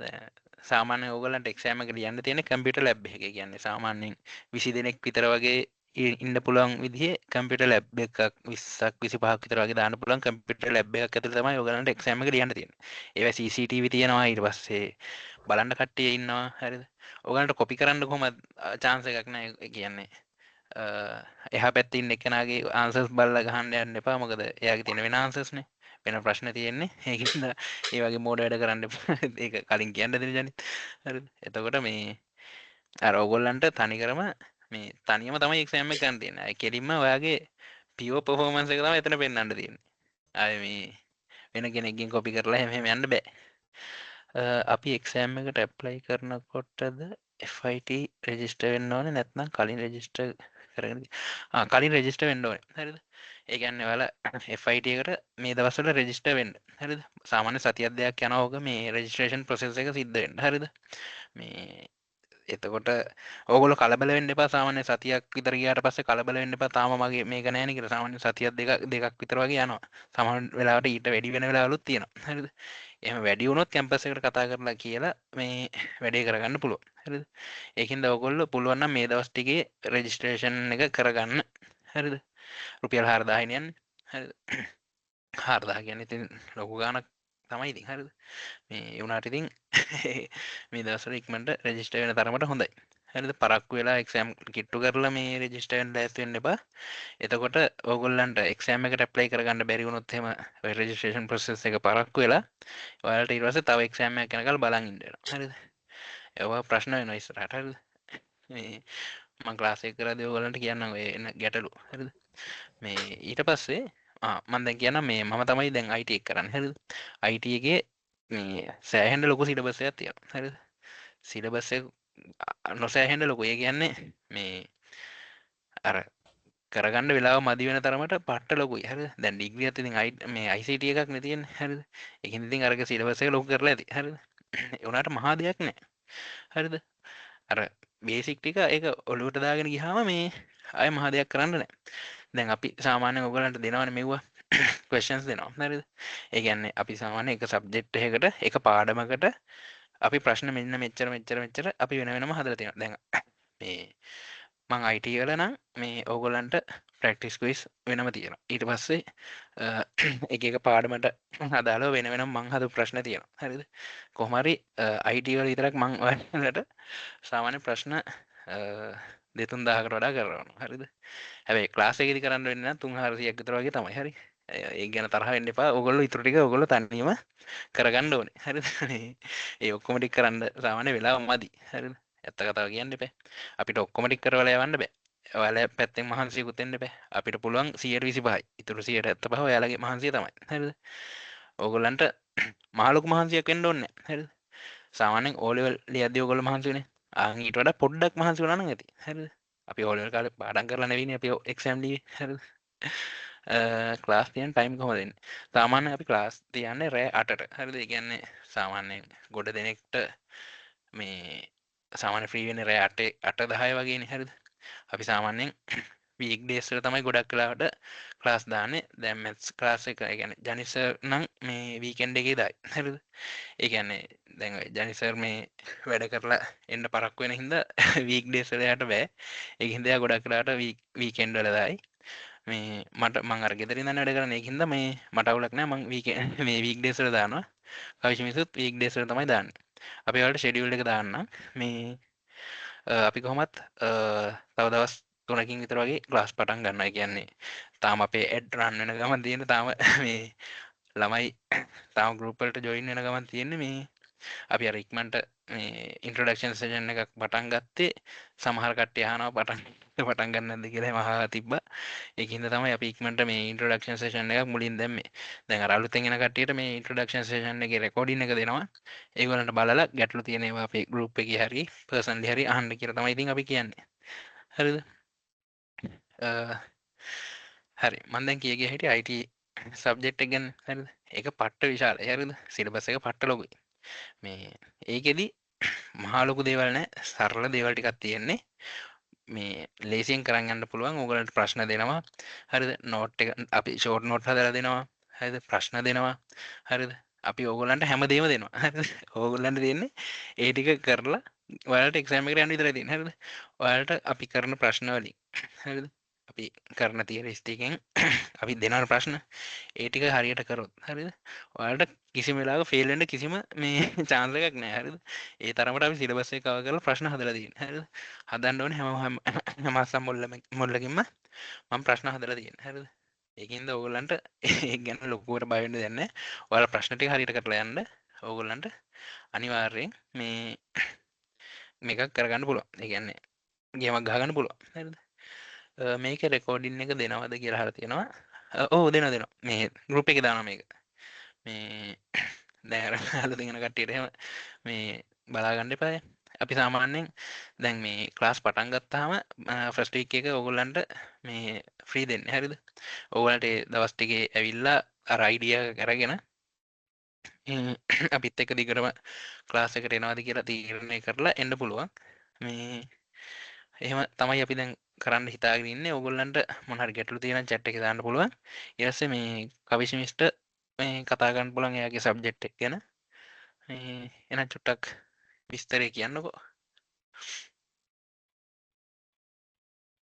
දැන් සාමාන්‍යයෙන් ඕගොල්ලන්ට එක්සෑම් එක ලියන්න තියෙන කම්පියුටර් ලැබ් එකක. ඒ කියන්නේ සාමාන්‍යයෙන් 20 දෙනෙක් විතර වගේ ඉන්න පුළුවන් විදිහේ කම්පියුටර් ලැබ් එකක් 20ක් 25ක් විතර වගේ දාන්න පුළුවන් කම්පියුටර් ලැබ් එකක් ඇතුළේ තමයි ඕගොල්ලන්ට එක්සෑම් එක ලියන්න තියෙන්නේ. ඒවා CCTV තියෙනවා. ඊට පස්සේ බලන්න කට්ටිය ඉන්නවා. හරිද? ඕගොල්ලන්ට කොපි කරන්න කොහොමද චාන්ස් එකක් නෑ. ඒ කියන්නේ එහා පැත්තේ ඉන්න එක්කෙනාගේ ආන්සර්ස් බලලා ගහන්න යන්න එපා. මොකද එයාගේ තියෙන වෙන ආන්සර්ස් නේ. වෙන ප්‍රශ්න තියෙන්නේ. ඒකින්ද ඒ වගේ මෝඩ වැඩ කරන්න එපා. ඒක කලින් කියන්න දෙන ජනිත්. හරිද? එතකොට මේ අර ඕගොල්ලන්ට තනිකරම මේ තනියම තමයි එක්සෑම් එක ගන්න තියෙන්නේ. ආයේ කෙලින්ම ඔයාගේ පියෝ පර්ෆෝමන්ස් එක තමයි එතන පෙන්වන්න තියෙන්නේ. ආයේ මේ වෙන කෙනෙක්ගෙන් කොපි කරලා එහෙම එහෙම යන්න බෑ. අපි එක්සෑම් එකට ඇප්ලයි කරනකොටද FIT register වෙන්න ඕනේ නැත්නම් කලින් රෙජිස්ටර් කරගෙන කලින් රෙජිස්ටර් වෙන්න ඕනේ. හරිද? ඒ කියන්නේ ඔයාලා FIT එකට මේ දවස්වල රෙජිස්ටර් වෙන්න. හරිද? සාමාන්‍ය සතියක් දෙකක් යනවා ඕක මේ රෙජිස්ට්‍රේෂන් ප්‍රොසෙස් එක සිද්ධ වෙන්න. හරිද? මේ එතකොට ඕගොල්ලෝ කලබල වෙන්න එපා. සාමාන්‍ය සතියක් විතර ගියාට පස්සේ කලබල වෙන්න එපා. තාම මගේ මේක නෑනේ කියලා. සාමාන්‍ය සතියක් දෙකක් විතර වගේ යනවා. සමහර වෙලාවට ඊට වැඩි වෙන වෙලාවලුත් තියෙනවා. හරිද? එහෙම වැඩි වුණොත් කැම්පස් එකට කතා කරලා කියලා මේ වැඩේ කරගන්න පුළුවන්. හරිද? ඒකින්ද ඔයගොල්ලෝ පුළුවන් නම් මේ දවස් ටිකේ රෙජිස්ට්‍රේෂන් එක කරගන්න. හරිද? රුපියල් 4000 නේ යන්නේ. හරිද? 4000 කියන්නේ ඉතින් ලොකු ගාණක් තමයි ඉතින්. හරිද? මේ ඒ වුණාට ඉතින් මේ දවස්වල ඉක්මනට රෙජිස්ටර් වෙන තරමට හොඳයි. හරිද? පරක්කු වෙලා එක්සෑම් කිට්ටු කරලා මේ රෙජිස්ටර් වෙන්න ලෑස්ති වෙන්න එපා. එතකොට ඕගොල්ලන්ට එක්සෑම් එකට ඇප්ලයි කරගන්න බැරි වුණොත් එහෙම ඔය රෙජිස්ට්‍රේෂන් ප්‍රොසෙස් එක පරක්කු වෙලා ඔයාලට ඊට පස්සේ තව එක්සෑම් එකක් යනකල් බලන් ඉන්න වෙනවා. හරිද? ඒවා ප්‍රශ්න වෙනවා ඉස්සරහට. හරිද? මේ මං ක්ලාස් එක කරද්දී ඔයගොල්ලන්ට කියන්නම් ඔය එන ගැටලු. හරිද? මේ ඊට පස්සේ මං දැන් කියන්නම් මේ මම තමයි දැන් IT එක කරන්නේ. හරිද? IT එකේ මේ සෑහෙන ලොකු සිලබස් එකක් තියෙනවා. හරිද? සිලබස් එක නොසෑහෙන ලොකු. ඒ කියන්නේ මේ අර කරගන්න වෙලාව මදි වෙන තරමට පට්ට ලොකුයි. හරිද? දැන් ඩිග්‍රී එකත් ඉතින් මේ ICT එකක් නේ තියෙන්නේ. හරිද? ඒකෙන් ඉතින් අරක සිලබස් එක ලොකු කරලා ඇති. හරිද? ඒ වුණාට මහා දෙයක් නෑ. හරිද? අර බේසික් ටික ඒක ඔලුවට දාගෙන ගියාම මේ ආයෙ මහා දෙයක් කරන්න නෑ. දැන් අපි සාමාන්‍යයෙන් ඔයගොල්ලන්ට දෙනවනේ මෙව්වා ක්වෙස්චන්ස් දෙනවා. හරිද? ඒ කියන්නේ අපි සාමාන්‍ය එක සබ්ජෙක්ට් එකකට එක පාඩමකට අපි ප්‍රශ්න මෙන්න මෙච්චර මෙච්චර මෙච්චර අපි වෙන වෙනම හදලා තියෙනවා. දැන් මේ මං IT වල නම් මේ ඕගොල්ලන්ට ප්‍රැක්ටිස් ක්විස් වෙනම තියෙනවා. ඊට පස්සේ එක එක පාඩමට අදාළව වෙන වෙනම මං හදපු ප්‍රශ්න තියෙනවා. හරිද? කොහොම හරි IT වල විතරක් මං ඔයාලට සාමාන්‍ය ප්‍රශ්න දෙතුන් දහකට වඩා කරනවා. හරිද? හැබැයි ක්ලාස් එකේදී කරන්න වෙන්නේ නම් තුන් හාරසියක් විතර වගේ තමයි. හරි? ඒ ගැන තරහ වෙන්න එපා. ඕගොල්ලෝ ඉතුරු ටික ඕගොල්ලෝ තනියම කරගන්න ඕනේ. හරිද? ඒ ඔක්කොම ටික කරන්න සාමාන්‍ය වෙලාව මදි. හරිද? ඇත්ත කතාව කියන්න එපා. අපිට ඔක්කොම ටික කරවලා යවන්න බෑ. ඔයාලා පැත්තෙන් මහන්සියකුත් වෙන්න එපා. අපිට පුළුවන් සියයට විසිපහයි. ඉතුරු සියයට හැත්තපහ ඔයාලගේ මහන්සිය තමයි. හරිද? ඕගොල්ලන්ට මහ ලොකු මහන්සියක් වෙන්න ඕනේ නෑ. හරිද? සාමාන්‍යයෙන් ඕ ලෙවල් ලියද්දී ඕගොල්ලෝ මහන්සි වෙන්නේ. ආන් ඊට වඩා පොඩ්ඩක් මහන්සි වුණා නම් ඇති. හරිද? අපි O level කාලේ පාඩම් කරලා නෙවෙයිනේ අපි එක්සෑම් ලිව්වේ. හරිද? ක්ලාස් තියන ටයිම් කොහොමද එන්නේ? සාමාන්‍යයෙන් අපි ක්ලාස් තියන්නේ රෑ 8ට. හරිද? ඒ කියන්නේ සාමාන්‍යයෙන් ගොඩ දෙනෙක්ට මේ සාමාන්‍ය ෆ්‍රී වෙන්නේ රෑ 8 8 10 වගේනේ. හරිද? අපි සාමාන්‍යයෙන් වීක් ඩේස් වල තමයි ගොඩක් වෙලාවට ක්ලාස් දාන්නේ. දැන් මැත්ස් ක්ලාස් එක, ඒ කියන්නේ ජනිස් සර් නම් මේ වීකෙන්ඩ් එකේ දායි. හරිද? ඒ කියන්නේ දැන් ඔය ජනිස් සර් මේ වැඩ කරලා එන්න පරක්කු වෙන හින්දා වීක් ඩේස් වල එයාට බෑ. ඒක හින්දා එයා ගොඩක් වෙලාවට වීකෙන්ඩ් වල දායි. මේ මට මං අර ගෙදර ඉඳන් වැඩ කරන්නේ. ඒක හින්දා මේ මට අවුලක් නෑ. මං වීකෙන්ඩ් මේ වීක් ඩේස් වල දානවා. කවිෂ් මිසුත් වීක් ඩේස් වල තමයි දාන්නේ. අපි ඔයාලට ෂෙඩියුල් එක දාන්නම්. මේ අපි කොහොමත් තව දවස් 3කින් විතර වගේ ක්ලාස් පටන් ගන්නවා. ඒ කියන්නේ තාම අපේ ඇඩ් රන් වෙන ගමන් තියෙන තාම මේ ළමයි තාම ගෲප් වලට ජොයින් වෙන ගමන් තියෙන්නේ. මේ අපි අර ඉක්මනට මේ ඉන්ට්‍රොඩක්ෂන් සෙෂන් එකක් පටන් ගත්තේ. සමහර කට්ටිය අහනවා පටන් පටන් ගන්න නැද්ද කියලා එහෙම අහලා තිබ්බා. ඒක හින්දා තමයි අපි ඉක්මනට මේ ඉන්ට්‍රොඩක්ෂන් සෙෂන් එකක් මුලින් දැම්මේ. දැන් අර අලුතෙන් එන කට්ටියට මේ ඉන්ට්‍රොඩක්ෂන් සෙෂන් එකේ රෙකෝඩින් එක දෙනවා. ඒගොල්ලන්ට බලලා ගැටලු තියෙන ඒවා අපේ ගෲප් එකේ හරි පර්සනලි හරි අහන්න කියලා තමයි ඉතින් අපි කියන්නේ. හරිද? හරි, මම දැන් කිය කිය හිටියේ IT subject එක ගැන. හරිද? ඒක පට්ට විශාලයි. හරිද? සිලබස් එක පට්ට ලොකුයි. මේ ඒකෙදි මහා ලොකු දේවල් නෑ, සරල දේවල් ටිකක් තියෙන්නේ. මේ ලේසියෙන් කරන් යන්න පුළුවන්. ඕගොල්ලන්ට ප්‍රශ්න දෙනවා. හරිද? නෝට් එක අපි ෂෝට් නෝට් හදලා දෙනවා. හරිද? ප්‍රශ්න දෙනවා. හරිද? අපි ඕගොල්ලන්ට හැමදේම දෙනවා. හරිද? ඕගොල්ලන්ට තියෙන්නේ ඒ ටික කරලා ඔයාලට එක්සෑම් එකට යන්න විතරයි තියෙන්නේ. හරිද? ඔයාලට අපි කරන ප්‍රශ්න වලින්, හරිද? අපි කරන තියරිස් ටිකෙන් අපි දෙනවන ප්‍රශ්න ඒ ටික හරියට කරොත්, හරිද? ඔයාලට කිසිම වෙලාවක ෆේල් වෙන්න කිසිම මේ චාන්ස් එකක් නෑ. හරිද? ඒ තරමට අපි සිලබස් එක කවර් කරලා ප්‍රශ්න හදලා තියෙන්නේ. හරිද? හදන්න ඕනේ හැම හැම හැම අස්සම් මොල්ලකින්ම මම ප්‍රශ්න හදලා තියෙන්නේ. හරිද? ඒකින්ද ඕගොල්ලන්ට ඒක ගැන ලොකුවට බය වෙන්න දෙයක් නෑ. ඔයාලා ප්‍රශ්න ටික හරියට කරලා යන්න. ඕගොල්ලන්ට අනිවාර්යෙන් මේ මේකක් කරගන්න පුළුවන්. ඒ කියන්නේ ගේමක් ගහගන්න පුළුවන්. හරිද? මේක රෙකෝඩින් එක දෙනවද කියලා අහලා තියෙනවා. ඔව් දෙනවා දෙනවා. මේ ගෲප් එකේ දානවා මේක. මේ දැන් අර අලුතින් එන කට්ටියට එහෙම මේ බලා ගන්න එපාය. අපි සාමාන්‍යයෙන් දැන් මේ ක්ලාස් පටන් ගත්තාම ෆස්ට් වීක් එක ඕගොල්ලන්ට මේ ෆ්‍රී දෙන්නේ. හරිද? ඕගොල්ලන්ට ඒ දවස් ටිකේ ඇවිල්ලා අර අයිඩියා එක අරගෙන අපිත් එක්ක දිගටම ක්ලාස් එකට එනවාද කියලා තීරණය කරලා එන්න පුළුවන්. මේ එහෙම තමයි අපි දැන් කරන්න හිතාගෙන ඉන්නේ. ඕගොල්ලන්ට මොන හරි ගැටලු තියෙනවා නම් චැට් එකේ දාන්න පුළුවන්. ඊට පස්සේ මේ කවිෂ් මිස්ටර් මේ කතා කරන්න පුළුවන් එයාගේ සබ්ජෙක්ට් එක ගැන. මේ එහෙනම් චුට්ටක් විස්තරේ කියන්නකෝ.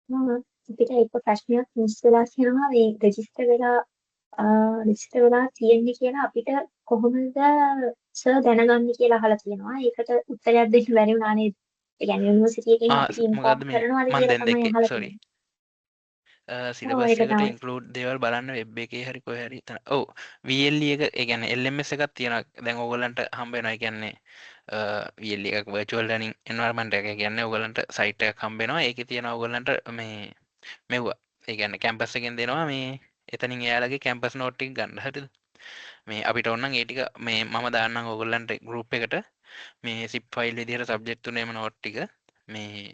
මම අපිට එක ප්‍රශ්නයක් මිස් වෙලා තියෙනවා මේ රෙජිස්ටර් වෙලා තියෙන්නේ කියලා අපිට කොහොමද සර් දැනගන්නේ කියලා අහලා තියෙනවා. ඒකට උත්තරයක් දෙන්න බැරි වුණා නේද? ඒ කියන්නේ යුනිවර්සිටි එකෙන් අපිට ඉන්ෆෝම් මොකද්ද මේ කරනවද මං කියලා දැන් තමයි දැක්කේ අහලා සෝරි. තියෙන්නේ. ඔව් සිලබස් ඒක එකට තමයි. ඉන්ක්ලූඩ් දේවල් බලන්න වෙබ් එකේ හරි කොහේ හරි තන. ඔව් VLE එක, ඒ කියන්නේ LMS එකක් තියෙනවා. දැන් ඕගොල්ලන්ට හම්බ වෙනවා. ඒ කියන්නේ VLE එකක් virtual learning environment එක. ඒ කියන්නේ ඕගොල්ලන්ට සයිට් එකක් හම්බ වෙනවා. ඒකේ තියෙනවා ඕගොල්ලන්ට මේ මෙව්වා. ඒ කියන්නේ කැම්පස් එකෙන් දෙනවා මේ එතනින් එයාලගේ කැම්පස් නෝට් ටික ගන්න. හරිද? මේ අපිට ඕන නම් ඒ ටික මේ මම දාන්නම් ඕගොල්ලන්ට ගෲප් එකට මේ zip file විදිහට සබ්ජෙක්ට් තුනේම නෝට් ටික. මේ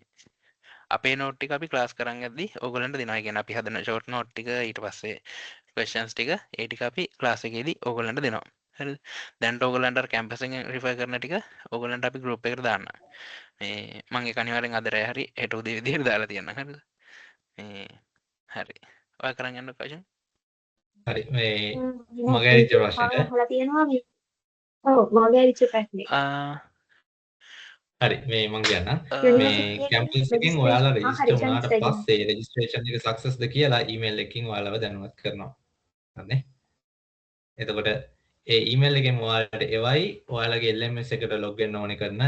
අපේ නෝට් ටික අපි ක්ලාස් කරන් යද්දි ඕගොල්ලන්ට දෙනවා. ඒ කියන්නේ අපි හදන ෂෝට් නෝට් ටික ඊට පස්සේ ක්වෙස්චන්ස් ටික ඒ ටික අපි ක්ලාස් එකේදී ඕගොල්ලන්ට දෙනවා. හරිද? දැන්ට ඕගොල්ලන්ට අර කැම්පස් එකෙන් රිෆර් කරන ටික ඕගොල්ලන්ට අපි ගෲප් එකට දාන්න. මේ මං ඒක අනිවාර්යෙන් අද රෑ හරි හෙට උදේ විදිහට දාලා තියන්නම්. හරිද? මේ හරි. ඔයා කරන් යන්න කෂන්. හරි මේ නෑ මගේ ඇවිච්ච ඒක ප්‍රශ්නෙට අහලා තියෙනවා මේ ඔව් මගේ ඇවිච්ච ප්‍රශ්නේ. හරි මේ මං කියන්නම් මේ යුනිවර්සිටි එකෙන් කැම්පස් එකෙන් රෙජිස්ට්‍රේෂන් ඔයාලා හරි රෙජිස්ටර් වුණාට ජනිත් සර් පස්සේ රෙජිස්ට්‍රේෂන් එක සක්සස්ද කියලා ඊමේල් එකකින් ඔයාලව දැනුවත් කරනවා. හරිනේ? එතකොට ඒ ඊමේල් එකෙන් ඔයාලට එවයි ඔයාලගේ LMS එකට ලොග් වෙන්න ඕනේ කරන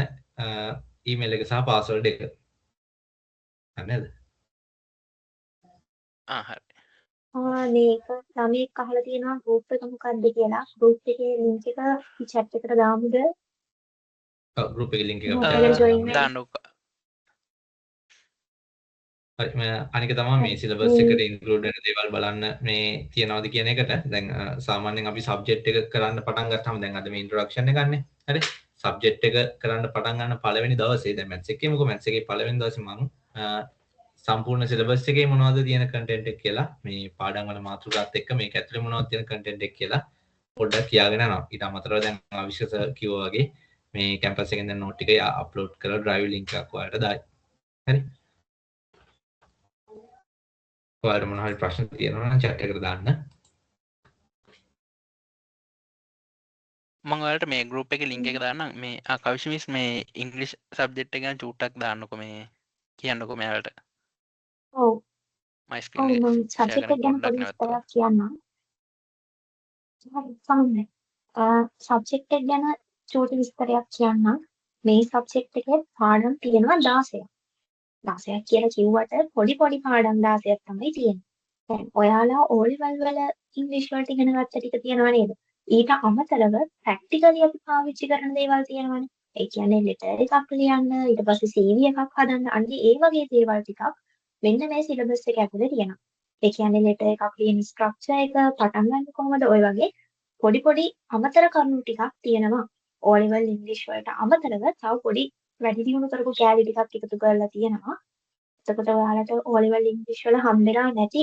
ඊමේල් එක සහ පාස්වර්ඩ් එක. හරි නේද? හරි. මේක ළමයෙක් අහලා තියෙනවා ගෲප් එක මොකක්ද කියලා. ගෲප් එකේ ලින්ක් එක චැට් එකට දාමුද? ඔව් ගෲප් එකේ ලින්ක් එක මොකද අපිට ජොයින් දාන්න. වෙන්න? දාන්න. හරි මම අනික තමයි මේ සිලබස් එකට ඉන්ක්ලූඩ් වෙන දේවල් බලන්න මේ තියනවාද කියන එකට. දැන් සාමාන්‍යයෙන් අපි සබ්ජෙක්ට් එක කරන්න පටන් ගත්තාම දැන් අද මේ ඉන්ට්‍රොඩක්ෂන් එක ගන්නෙ. හරි. සබ්ජෙක්ට් එක කරන්න පටන් ගන්න පළවෙනි දවසේ දැන් මැත්ස් එකේ මොකද මැත්ස් එකේ පළවෙනි දවසේ මං සම්පූර්ණ සිලබස් එකේ මොනවද තියෙන කන්ටෙන්ට් එක කියලා මේ පාඩම් වල මාතෘකාත් එක්ක මේක ඇතුලේ මොනවද තියෙන කන්ටෙන්ට් එක කියලා පොඩ්ඩක් කියාගෙන යනවා. ඊට අමතරව දැන් අවිශ්ව සර් කිව්වා වගේ මේ කැම්පස් එකෙන් දැන් නෝට් ටික අප්ලෝඩ් කරලා ඩ්‍රයිව් ලින්ක් එකක් ඔයාලට දායි. හරි. ඔයාලට මොන හරි ප්‍රශ්න තියෙනවා නම් චැට් එකට දාන්න. මං ඔයාලට මේ ගෲප් එකේ ලින්ක් එක දාන්නම්. මේ ආ කවිෂි මිස් මේ ඉංග්‍රීසි සබ්ජෙක්ට් එක ගැන චූට්ටක් දාන්නකෝ, මේ කියන්නකෝ මෙයාලට. ඔව්. මයි ඔව්, ස්ක්‍රීන් එක මම ෂෙයා සබ්ජෙක්ට් කරන එක ගැන පොඩ්ඩක් පොඩි නවත්තලා. විස්තරයක් කියන්නම්. හරි, සම්මයි. සබ්ජෙක්ට් එක ගැන චූටි විස්තරයක් කියන්නම්. මේ සබ්ජෙක්ට් එකේ පාඩම් තියෙනවා 16ක්. 16ක් කියලා කිව්වට පොඩි පොඩි පාඩම් 16ක් තමයි තියෙන්නේ. දැන් ඔයාලා O level වල ඉංග්‍රීසි වලට ඉගෙන ගත්ත ටික තියෙනවා නේද? ඊට අමතරව ප්‍රැක්ටිකලි අපි පාවිච්චි කරන දේවල් තියෙනවානේ. ඒ කියන්නේ ලෙටර් එකක් ලියන්න, ඊට පස්සේ CV එකක් හදන්න, අන්න ඒ වගේ දේවල් ටිකක් මෙන්න මේ සිලබස් එක ඇතුලේ තියෙනවා. ඒ කියන්නේ ලෙටර් එකක් ලියන ස්ට්‍රක්චර් එක පටන් ගන්න කොහොමද, ඔය වගේ පොඩි පොඩි අමතර කරුණු ටිකක් තියෙනවා. O level ඉංග්‍රීසි වලට අමතරව තව පොඩි වැඩි දියුණු කරපු කෑලි ටිකක් එකතු කරලා තියෙනවා. එතකොට ඔයාලට O level ඉංග්‍රීසි වල හම්බෙලා නැති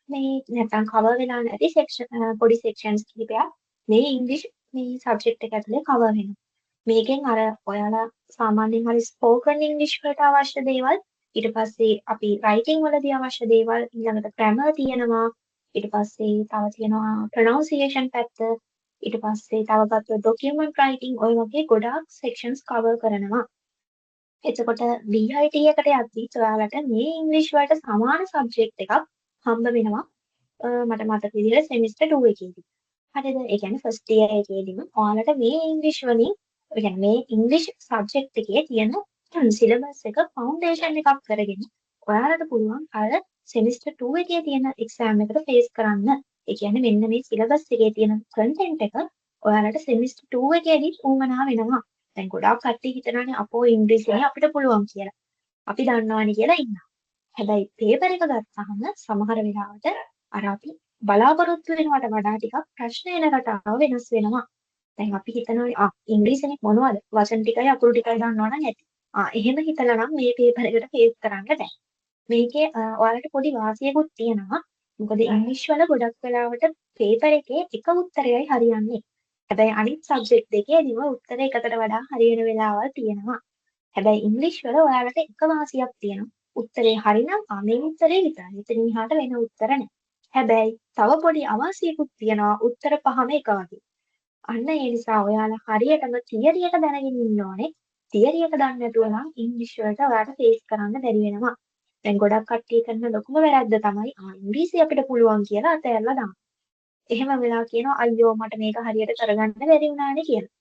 මේ නැත්නම් කවර් වෙලා නැති සෙක්ෂන් පොඩි සෙක්ෂන්ස් කිහිපයක් මේ ඉංග්‍රීසි මේ සබ්ජෙක්ට් එක ඇතුලේ කවර් වෙනවා. මේකෙන් අර ඔයාලා සාමාන්‍යයෙන් හරි ස්පෝකන් ඉංග්‍රීසි වලට අවශ්‍ය දේවල්, ඊට පස්සේ අපි රයිටින් වලදී අවශ්‍ය දේවල්, ඊළඟට ග්‍රැමර් තියෙනවා, ඊට පස්සේ තව තියෙනවා ප්‍රොනවුන්සියේෂන් පැත්ත, ඊට පස්සේ තව ගත්තොත් ඩොකියුමන්ට් රයිටින්, ඔය වගේ ගොඩාක් සෙක්ෂන්ස් කවර් කරනවා. එතකොට BIT එකට යද්දිත් ඔයාලට මේ ඉංග්‍රීසි වලට සමාන සබ්ජෙක්ට් එකක් හම්බ වෙනවා. මට මතක විදිහට සෙමිස්ටර් 2 එකේදී. හරිද? ඒ කියන්නේ ෆස්ට් ඉයර් එකේදීම ඔයාලට මේ ඉංග්‍රීසි වලින්, ඒ කියන්නේ මේ ඉංග්‍රීසි සබ්ජෙක්ට් එකේ තියෙන සිලබස් එක ෆවුන්ඩේෂන් එකක් කරගෙන ඔයාලට පුළුවන් අර සෙමිස්ටර් 2 එකේ තියෙන එක්සෑම් එකට ෆේස් කරන්න. ඒ කියන්නේ මෙන්න මේ සිලබස් එකේ තියෙන කන්ටෙන්ට් එක ඔයාලට සෙමිස්ටර් 2 එකේදීත් උවමනා වෙනවා. දැන් ගොඩාක් කට්ටිය හිතනවානේ අපෝ ඉංග්‍රීසියෙන් අපිට පුළුවන් කියලා. අපි දන්නවනේ කියලා ඉන්නවා. හැබැයි පේපර් එක ගත්තාම සමහර වෙලාවට අර අපි බලාපොරොත්තු වෙනවට වඩා ටිකක් ප්‍රශ්න එන රටාව වෙනස් වෙනවා. දැන් අපි හිතනවානේ ආ ඉංග්‍රීසියෙන් මොනවද? වචන ටිකයි අකුරු ටිකයි දන්නවා නම් ඇති. ආ එහෙම හිතලා නම් මේ පේපර් එකට ෆේස් කරන්න බෑ. මේකේ ඔයාලට පොඩි වාසියකුත් තියෙනවා. මොකද ඉංග්‍රීසි වල ගොඩක් වෙලාවට පේපර් එකේ එක උත්තරයයි හරියන්නේ. හැබැයි අනිත් සබ්ජෙක්ට් දෙකේදීම උත්තර එකකට වඩා හරියන වෙලාවල් තියෙනවා. හැබැයි ඉංග්‍රීසි වල ඔයාලට එක වාසියක් තියෙනවා. උත්තරේ හරිනම් ආ මේ උත්තරේ විතරයි. එතනින් එහාට වෙන උත්තර නෑ. හැබැයි තව පොඩි අවාසියකුත් තියෙනවා, උත්තර පහම එක වගේ. අන්න ඒ නිසා ඔයාලා හරියටම තියරි එක දැනගෙන ඉන්න ඕනේ. තියරි එක දන්නේ නැතුව නම් ඉංග්‍රීසි වලට ඔයාලට ෆේස් කරන්න බැරි වෙනවා. දැන් ගොඩක් කට්ටිය කරන ලොකුම වැරද්ද තමයි ආ ඉංග්‍රීසි අපිට පුළුවන් කියලා අතෑරලා දානවා. එහෙම වෙලා කියනවා අයියෝ මට මේක හරියට කරගන්න බැරි වුණානේ කියලා.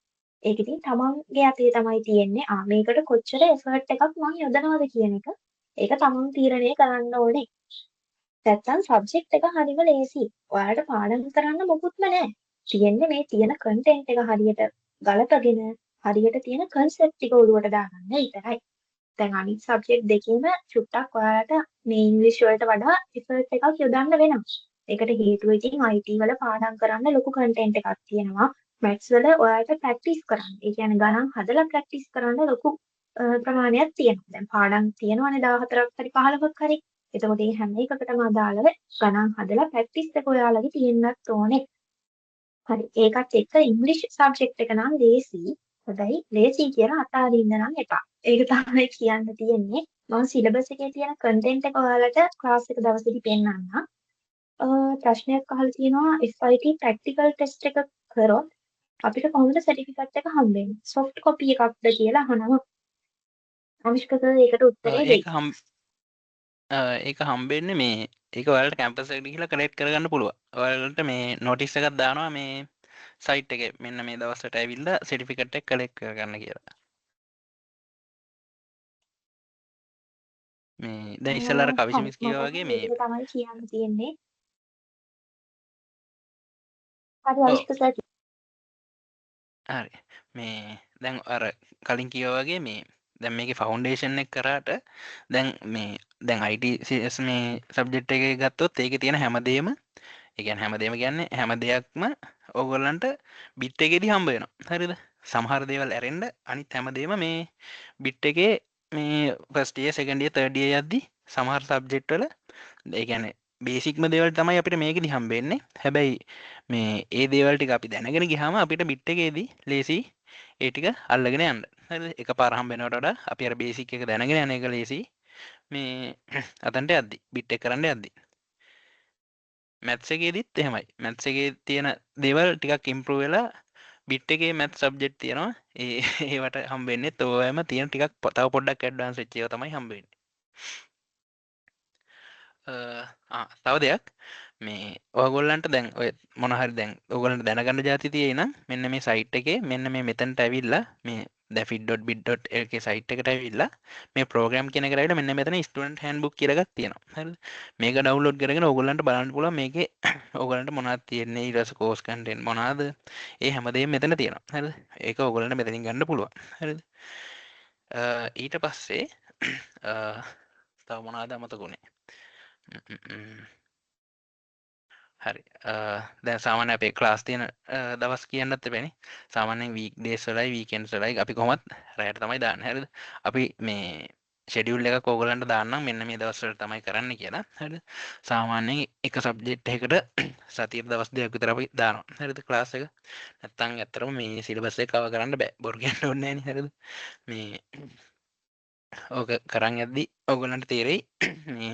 ඒක ඉතින් තමන්ගේ අතේ තමයි තියෙන්නේ. ආ මේකට කොච්චර එෆර්ට් එකක් මං යොදනවද කියන එක. ඒක තමන් තීරණය කරන්න ඕනේ. නැත්තම් සබ්ජෙක්ට් එක හරිම ලේසි. ඔයාලට පාඩම් කරන්න මොකුත්ම නෑ. තියෙන්නේ මේ තියෙන කන්ටෙන්ට් එක හරියට ගලපගෙන හරියට තියෙන කන්සෙප්ට් ටික ඔළුවට දාගන්න විතරයි. දැන් අනිත් සබ්ජෙක්ට් දෙකේම චුට්ටක් ඔයාලට මේ ඉංග්‍රීසි වලට වඩා එෆර්ට් එකක් යොදන්න වෙනවා. ඒකට හේතුව ඉතින් IT වල පාඩම් කරන්න ලොකු කන්ටෙන්ට් එකක් තියෙනවා. මැත්ස් වල ඔයාලට ප්‍රැක්ටිස් කරන්න. ඒ කියන්නේ ගණන් හදලා ප්‍රැක්ටිස් කරන්න ලොකු ප්‍රමාණයක් තියෙනවා. දැන් පාඩම් තියෙනවනේ 14ක් හරි 15ක් හරි. එතකොට මේ හැම එකකටම අදාළව ගණන් හදලා ප්‍රැක්ටිස් එක ඔයාලගේ තියෙන්නත් ඕනේ. හරි. ඒකත් එක්ක ඉංග්‍රීසි සබ්ජෙක්ට් එක නම් ලේසි. හැබැයි ලේසි කියලා අතාරින්න නම් එපා. ඒක තමයි කියන්න තියෙන්නේ. මම සිලබස් එකේ තියෙන කන්ටෙන්ට් එක ඔයාලට ක්ලාස් එක දවසේදී පෙන්නන්නම්. ප්‍රශ්නයක් අහලා තියෙනවා FIT practical test එක කරොත් අපිට කොහොමද සර්ටිෆිකේට් එක හම්බෙන්නේ? සොෆ්ට් කොපි එකක්ද කියලා අහනවා. අවිෂ්ක සර් ඒකට උත්තරේ දෙයි. ඒක හම්බෙන්නේ මේ ඒක ඔයාලට කැම්පස් එකට ගිහිල්ලා කලෙක්ට් කරගන්න පුළුවන්. ඔයාලට මේ නොටිස් එකක් දානවා මේ සයිට් එකේ මෙන්න මේ දවස්වලට ඇවිල්ලා සර්ටිෆිකේට් එක කලෙක්ට් කරගන්න කියලා. මේ දැන් ඉස්සෙල්ලා අර කවිෂි මිස් කිව්වා වගේ මේ ඒක තමයි කියන්න තියෙන්නේ. හරි අවිෂ්ක සර්. හරි. මේ දැන් අර කලින් කිව්වා වගේ මේ දැන් මේකේ ෆවුන්ඩේෂන් එක කරාට දැන් මේ දැන් IT CS මේ සබ්ජෙක්ට් එකේ ගත්තොත් ඒකේ තියෙන හැමදේම, ඒ කියන්නේ හැමදේම කියන්නේ හැම දෙයක්ම ඕගොල්ලන්ට බිට් එකේදී හම්බ වෙනවා. හරිද? සමහර දේවල් ඇරෙන්න අනිත් හැමදේම මේ බිට් එකේ මේ first year, second year, third year යද්දි සමහර සබ්ජෙක්ට් වල ඒ කියන්නේ බේසික්ම දේවල් තමයි අපිට මේකෙදි හම්බෙන්නේ. හැබැයි මේ ඒ දේවල් ටික අපි දැනගෙන ගියාම අපිට බිට් එකේදී ලේසි ඒ ටික අල්ලගෙන යන්න. හරිද? එකපාර හම්බ වෙනවට වඩා අපි අර බේසික් එක දැනගෙන යන එක ලේසි. මේ අතන්ට යද්දි බිට් එක කරන්න යද්දි. මැත්ස් එකේදීත් එහෙමයි. මැත්ස් එකේ තියෙන දේවල් ටිකක් ඉම්ප්‍රූව් වෙලා බිට් එකේ මැත්ස් සබ්ජෙක්ට් තියෙනවා. ඒවට හම්බෙන්නෙත් ඕවෑම තියෙන ටිකක් තව පොඩ්ඩක් ඇඩ්වාන්ස් වෙච්ච ඒවා තමයි හම්බ වෙන්නේ. තව දෙයක් මේ ඔයගොල්ලන්ට දැන් ඔය මොන හරි දැන් ඔයගොල්ලන්ට දැනගන්න ජාති තියෙයි නම් මෙන්න මේ සයිට් එකේ මෙන්න මේ මෙතනට ඇවිල්ලා මේ dafit.bit.lk site එකට ඇවිල්ලා මේ ප්‍රෝග්‍රෑම් කියන එකට ඇවිල්ලා මෙන්න මෙතන ස්ටුඩන්ට් හෑන්ඩ්බුක් කියලා එකක් තියෙනවා. හරිද? මේක ඩවුන්ලෝඩ් කරගෙන ඔයගොල්ලන්ට බලන්න පුළුවන් මේකේ ඔයගොල්ලන්ට මොනවද තියෙන්නේ, ඊට පස්සේ කෝස් කන්ටෙන්ට් මොනවද, ඒ හැමදේම මෙතන තියෙනවා. හරිද? ඒක ඔයගොල්ලන්ට මෙතනින් ගන්න පුළුවන්. හරිද? ඊට පස්සේ තව මොනවද අමතක වුනේ? හරි. දැන් සාමාන්‍ය අපේ ක්ලාස් තියෙන දවස් කියන්නත් එපැනේ. සාමාන්‍යයෙන් වීක් ඩේස් වලයි වීකෙන්ඩ්ස් වලයි අපි කොහොමත් රැයට තමයි දාන්නේ. හරිද? අපි මේ ෂෙඩියුල් එකක් ඕගොල්ලන්ට දාන්නම් මෙන්න මේ දවස් වල තමයි කරන්න කියලා. හරිද? සාමාන්‍යයෙන් එක සබ්ජෙක්ට් එකකට සතියට දවස් දෙකක් විතර අපි දානවා. හරිද? ක්ලාස් එක. නැත්තම් ඇත්තටම මේ සිලබස් එක කවර් කරන්න බෑ. බොරු කියන්න ඕනේ නෑනේ. හරිද? මේ ඕක කරන් යද්දි ඕගොල්ලන්ට තේරෙයි මේ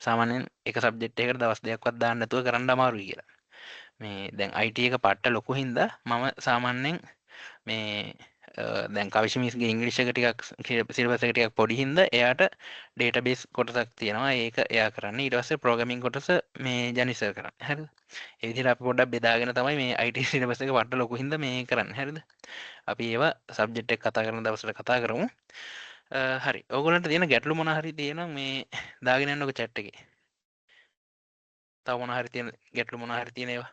සාමාන්‍යයෙන් එක සබ්ජෙක්ට් එකකට දවස් දෙකක්වත් දාන්න නැතුව කරන්න අමාරුයි කියලා. මේ දැන් IT එක පට්ට ලොකු හින්දා මම සාමාන්‍යයෙන් මේ දැන් කවිෂි මිස්ගේ ඉංග්‍රීසි එක ටිකක් සිලබස් එක ටිකක් පොඩි හින්දා එයාට ඩේටාබේස් කොටසක් තියෙනවා. ඒක එයා කරන්නේ. ඊට පස්සේ ප්‍රෝග්‍රෑමින් කොටස මේ ජනි සර් කරන්නේ. හරිද? ඒ විදිහට අපි පොඩ්ඩක් බෙදාගෙන තමයි මේ IT syllabus එක පට්ට ලොකු හින්දා මේ කරන්නේ. හරිද? අපි ඒවා සබ්ජෙක්ට් එක කතා කරන දවසට කතා කරමු. හරි. ඕගොල්ලන්ට තියෙන ගැටලු මොන හරි තියෙනවා මේ දාගෙන යන්නකෝ චැට් එකේ. තව මොන හරි තියෙන ගැටලු මොන හරි තියෙන ඒවා.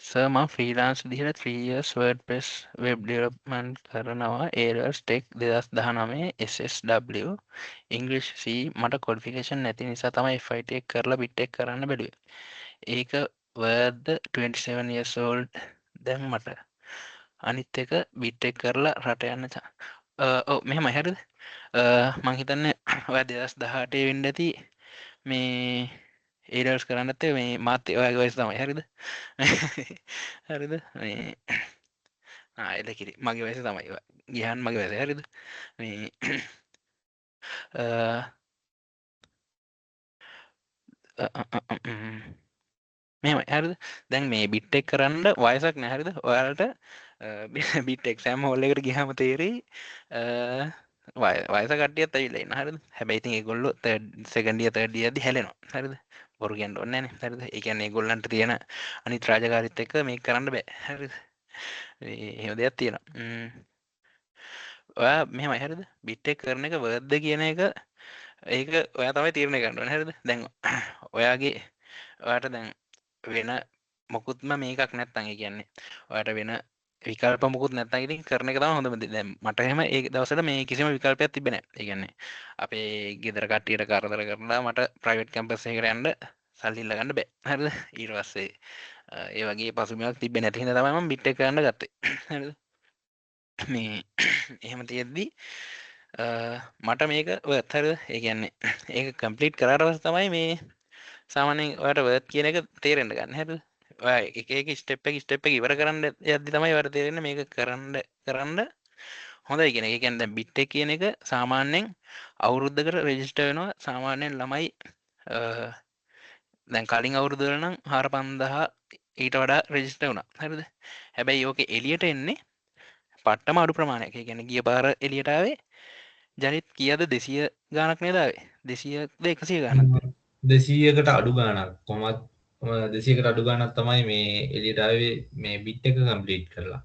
සර් මම ෆ්‍රීලාන්ස් විදිහට 3 years WordPress web development කරනවා. A levels Tech 2019 SSW English C මට ක්වොලිෆිකේෂන් නැති නිසා තමයි FIT එක කරලා බිට් එක කරන්න බැලුවේ. ඒක worth 27 years old දැන් මට. අනිත් එක බිට් එක කරලා රට යන්න ඔව් මෙහෙමයි හරිද? මං හිතන්නේ ඔයා 2018 වෙන්න ඇති මේ ඒ ලෙවල්ස් කරන්නත් එක්ක මේ මාත් ඔයාගේ වයස තමයි හරිද? හරිද? මේ එල කිරි මගේ වයස තමයි ඔයා. ගියහන් මගේ වයස හරිද? මේ මෙහෙමයි හරිද? දැන් මේ බිට් එක කරන්න වයසක් නෑ හරිද? ඔයාලට බිට් එක්සෑම් හෝල් එකට ගියාම තේරෙයි වයස කට්ටියත් ඇවිල්ලා ඉන්න හරිද? හැබැයි ඉතින් ඒගොල්ලෝ සෙකන්ඩ් ඉයර් තර්ඩ් ඉයර් දී හැලෙනවා හරිද? බොරු කියන්න ඕනේ නෑනේ හරිද? ඒ කියන්නේ ඒගොල්ලන්ට තියෙන අනිත් රාජකාරිත් එක්ක මේක කරන්න බෑ හරිද? මේ එහෙම දෙයක් තියෙනවා. ඔයා මෙහෙමයි හරිද? බිට් එක කරන එක වර්ත් ද කියන එක ඒක ඔයා තමයි තීරණය කරන්න ඕනේ හරිද? දැන් ඔයාට දැන් වෙන මොකුත්ම මේකක් නැත්තම් ඒ කියන්නේ ඔයාට වෙන විකල්ප මොකුත් නැත්තම් ඉතින් කරන එක තමයි හොඳම දේ. දැන් මට එහෙම ඒ දවස්වල මේ කිසිම විකල්පයක් තිබ්බේ නෑ. ඒ කියන්නේ අපේ ගෙදර කට්ටියට කරදර කරලා මට ප්‍රයිවට් කැම්පස් එකකට යන්න සල්ලි ඉල්ල ගන්න බෑ. හරිද? ඊට පස්සේ ඒ වගේ පසුබිමක් තිබ්බේ නැති හින්දා තමයි මම බිට් එක කරන්න ගත්තේ. හරිද? මේ එහෙම තියෙද්දි මට මේක වර්ත් හරිද? ඒ කියන්නේ ඒක කම්ප්ලීට් කරාට පස්සේ තමයි මේ සාමාන්‍යයෙන් ඔයාට වර්ත් කියන එක තේරෙන්න ගන්න. හරිද? ඔයා එක එක ස්ටෙප් එක ස්ටෙප් එක ඉවර කරන්න යද්දි තමයි ඔයාට තේරෙන්නේ මේක කරන්න හොඳයි කියන එක. ඒ කියන්නේ දැන් බිට් එක කියන එක සාමාන්‍යයෙන් අවුරුද්දකට රෙජිස්ටර් වෙනවා. සාමාන්‍යයෙන් ළමයි දැන් කලින් අවුරුදු වල නම් 4500 ඊට වඩා රෙජිස්ටර් වුණා. හරිද? හැබැයි ඕකේ එළියට එන්නේ පට්ටම අඩු ප්‍රමාණයක්. ඒ කියන්නේ ගිය පාර එළියට ආවේ ජනිත් කීයද 200 ගාණක් නේද ආවේ? 200ද 100 ගාණක්ද? 200කට අඩු ගාණක්. කොහොමත් 200කට අඩු ගාණක් තමයි මේ එළියට ආවේ මේ බිට් එක කම්ප්ලීට් කරලා.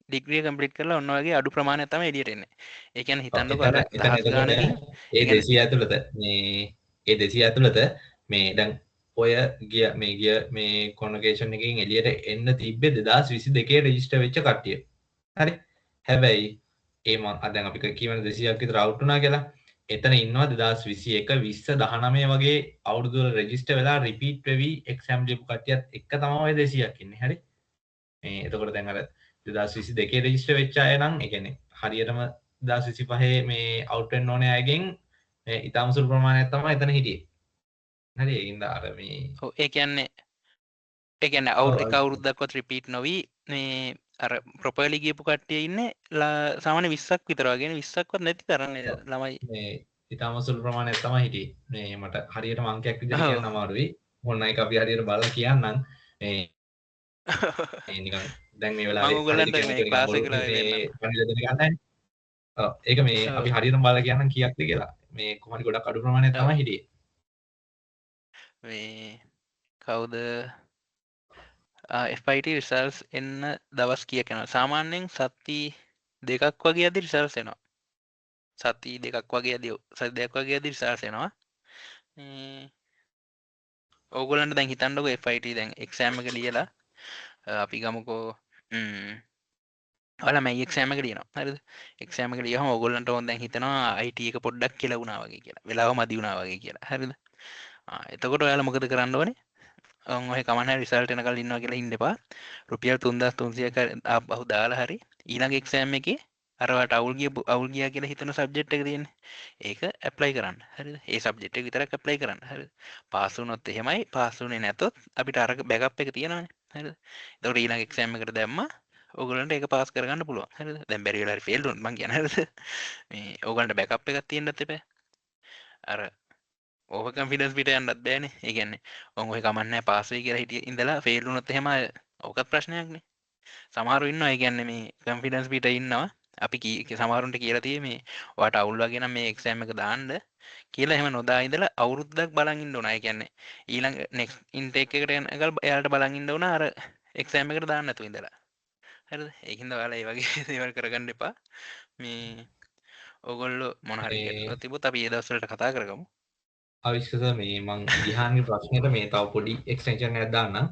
ඩිග්‍රිය කම්ප්ලීට් කරලා ඔන්න ඔයගේ අඩු ප්‍රමාණයක් තමයි එළියට එන්නේ. ඒ කියන්නේ හිතන්නකෝ අර එතන දහස් එතකොට ගාණකින් ඒ ඒ කියන්නේ 200 ඇතුළත මේ ඒ 200 ඇතුළත මේ දැන් ඔය ගිය මේ ගිය මේ කොන්වොකේෂන් එකකින් එළියට එන්න තිබ්බේ 2022 රෙජිස්ටර් වෙච්ච කට්ටිය. හරි. හැබැයි ඒ මං දැන් අපි කියවන 200ක් විතර අවුට් වුණා කියලා. එතන ඉන්නවා 2021 20 19 වගේ අවුරුදු වල රෙජිස්ටර් වෙලා රිපීට් වෙවි එක්සෑම් ලියපු කට්ටියත් එක්ක තමයි ඔය 200ක් ඉන්නේ. හරි. මේ එතකොට දැන් අර 2022 රෙජිස්ටර් වෙච්ච අය නම් ඒ කියන්නේ හරියටම 2025 මේ අවුට් වෙන්න ඕනේ අයගෙන් මේ ඊටම සුළු ප්‍රමාණයක් තමයි එතන හිටියේ. හරි ඒ හින්දා අර මේ ඔව් ඒ කියන්නේ අවුරුදු එක අවුරුද්දක්වත් රිපීට් නොවි මේ අර ප්‍රොපර්ලි ගියපු කට්ටිය ඉන්නේ සාමාන්‍ය 20ක් විතර වගේ නේ 20ක්වත් නැති තරම් ළමයි මේ ඊටම සුළු ප්‍රමාණයක් තමයි හිටියේ. මේ මට හරියටම අංකයක් විදිහට කියන්න අමාරුයි. ඕන එක අපි හරියට බලලා කියන්නම්. මේ මේ නිකන් දැන් මේ වෙලාවේ මම ඔයගොල්ලන්ට මේ ක්ලාස් එක කරලා දෙන්න ගන්නයි. ඔව් ඒක මේ අපි හරියටම බලලා කියන්නම් කීයක්ද කියලා. මේ කොහොම හරි ගොඩක් අඩු ප්‍රමාණයක් තමයි හිටියේ. මේ කවුද FIT results එන්න දවස් කීයක් යනවා? සාමාන්‍යයෙන් සති දෙකක් වගේ යද්දි රිසල්ට්ස් එනවා. සති දෙකක් වගේ යද්දි සති දෙකක් වගේ යද්දි රිසල්ට්ස් එනවා. මේ ඕගොල්ලන්ට දැන් හිතන්නකෝ FIT දැන් එක්සෑම් එක ලියලා අපි ගමුකෝ ඔයාලා මැයි එක්සෑම් එක ලියනවා. හරිද? එක්සෑම් එක ලියවම ඕගොල්ලන්ට ඕන දැන් හිතනවා IT එක පොඩ්ඩක් කියලා වුණා වගේ කියලා. වෙලාව මදි වුණා වගේ කියලා. හරිද? එතකොට ඔයාලා මොකද කරන්න ඕනේ? ඔන් ඔය කමන්නේ රිසල්ට් එනකල් ඉන්නවා කියලා ඉන්න එපා. රුපියල් 3300ක් ආපහු දාලා හරි ඊළඟ එක්සෑම් එකේ අර ඔයාලට අවුල් ගියා කියලා හිතන සබ්ජෙක්ට් එක තියෙන්නේ. ඒක ඇප්ලයි කරන්න. හරිද? ඒ සබ්ජෙක්ට් එක විතරක් ඇප්ලයි කරන්න. හරිද? පාස් වුණොත් එහෙමයි, පාස් වුණේ නැතොත් අපිට අර බෑකප් එක තියෙනවානේ. හරිද? එතකොට ඊළඟ එක්සෑම් එකට දැම්මා ඕගොල්ලන්ට ඒක පාස් කරගන්න පුළුවන්. හරිද? දැන් බැරි වෙලා හරි ෆේල් වුණොත් මං කියන්නේ හරිද? මේ ඕගොල්ලන්ට බෑකප් එකක් තියෙන්නත් එපා. අර ඕවර් කොන්ෆිඩන්ස් පිට යන්නත් බෑනේ. ඒ කියන්නේ ඔන් ඔය කමක් නැහැ පාස් වෙයි කියලා හිටිය ඉඳලා ෆේල් වුණොත් එහෙම ඕකත් ප්‍රශ්නයක් නේ. සමහරු ඉන්නවා ඒ කියන්නේ මේ කොන්ෆිඩන්ස් පිට ඉන්නවා. අපි සමහරුන්ට කියලා තියෙන්නේ මේ ඔයාට අවුල් වගේ නම් මේ එක්සෑම් එක දාන්න කියලා. එහෙම නොදා ඉඳලා අවුරුද්දක් බලන් ඉන්න ඕන. ඒ කියන්නේ ඊළඟ නෙක්ස්ට් ඉන්ටේක් එකට යනකල් එයාලට බලන් ඉන්න ඕන අර එක්සෑම් එකට දාන්න නැතුව ඉඳලා. හරිද? ඒකින්ද ඔයාලා ඒ වගේ දේවල් කරගන්න එපා. මේ ඕගොල්ලෝ මොන හරි ගැටලුවක් තිබ්බොත් අපි ඒ දවස් වලට කතා කරගමු. අවිශ්ක සර් මේ මං ගිහාන්ගේ ප්‍රශ්නෙට මේ තව පොඩි එක්ස්ටෙන්ෂන් එකක් දාන්නම්.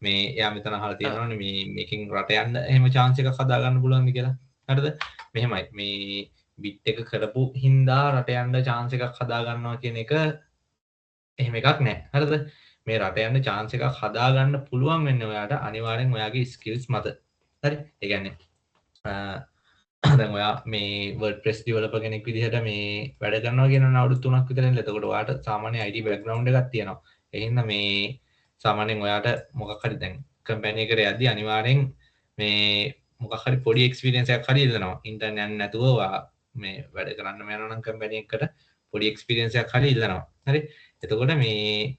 මේ එයා මෙතන අහලා තියෙනවනේ මේ මේකෙන් රට යන්න එහෙම චාන්ස් එකක් හදා ගන්න පුළුවන්ද කියලා. හරිද? මෙහෙමයි මේ බිට් එක කරපු හින්දා රට යන්න චාන්ස් එකක් හදා ගන්නවා කියන එක එහෙම එකක් නෑ. හරිද? මේ රට යන්න චාන්ස් එකක් හදා ගන්න පුළුවන් වෙන්නේ ඔයාට අනිවාර්යෙන් ඔයාගේ ස්කිල්ස් මත. හරි? ඒ කියන්නේ දැන් ඔයා මේ WordPress developer කෙනෙක් විදිහට මේ වැඩ කරනවා කියනවනේ අවුරුදු 3ක් විතර ඉඳලා. එතකොට ඔයාට සාමාන්‍ය IT background එකක් තියෙනවා. ඒ හින්දා මේ සාමාන්‍යයෙන් ඔයාට මොකක් හරි දැන් කම්පැනි එකට යද්දි අනිවාර්යෙන් මේ මොකක් හරි පොඩි එක්ස්පීරියන්ස් එකක් හරි ඉල්ලනවා. ඉන්ටර්න් යන්නේ නැතුව ඔයා මේ වැඩ කරන්නම යනවා නම් කම්පැනි එකකට පොඩි එක්ස්පීරියන්ස් එකක් හරි ඉල්ලනවා. හරි? එතකොට මේ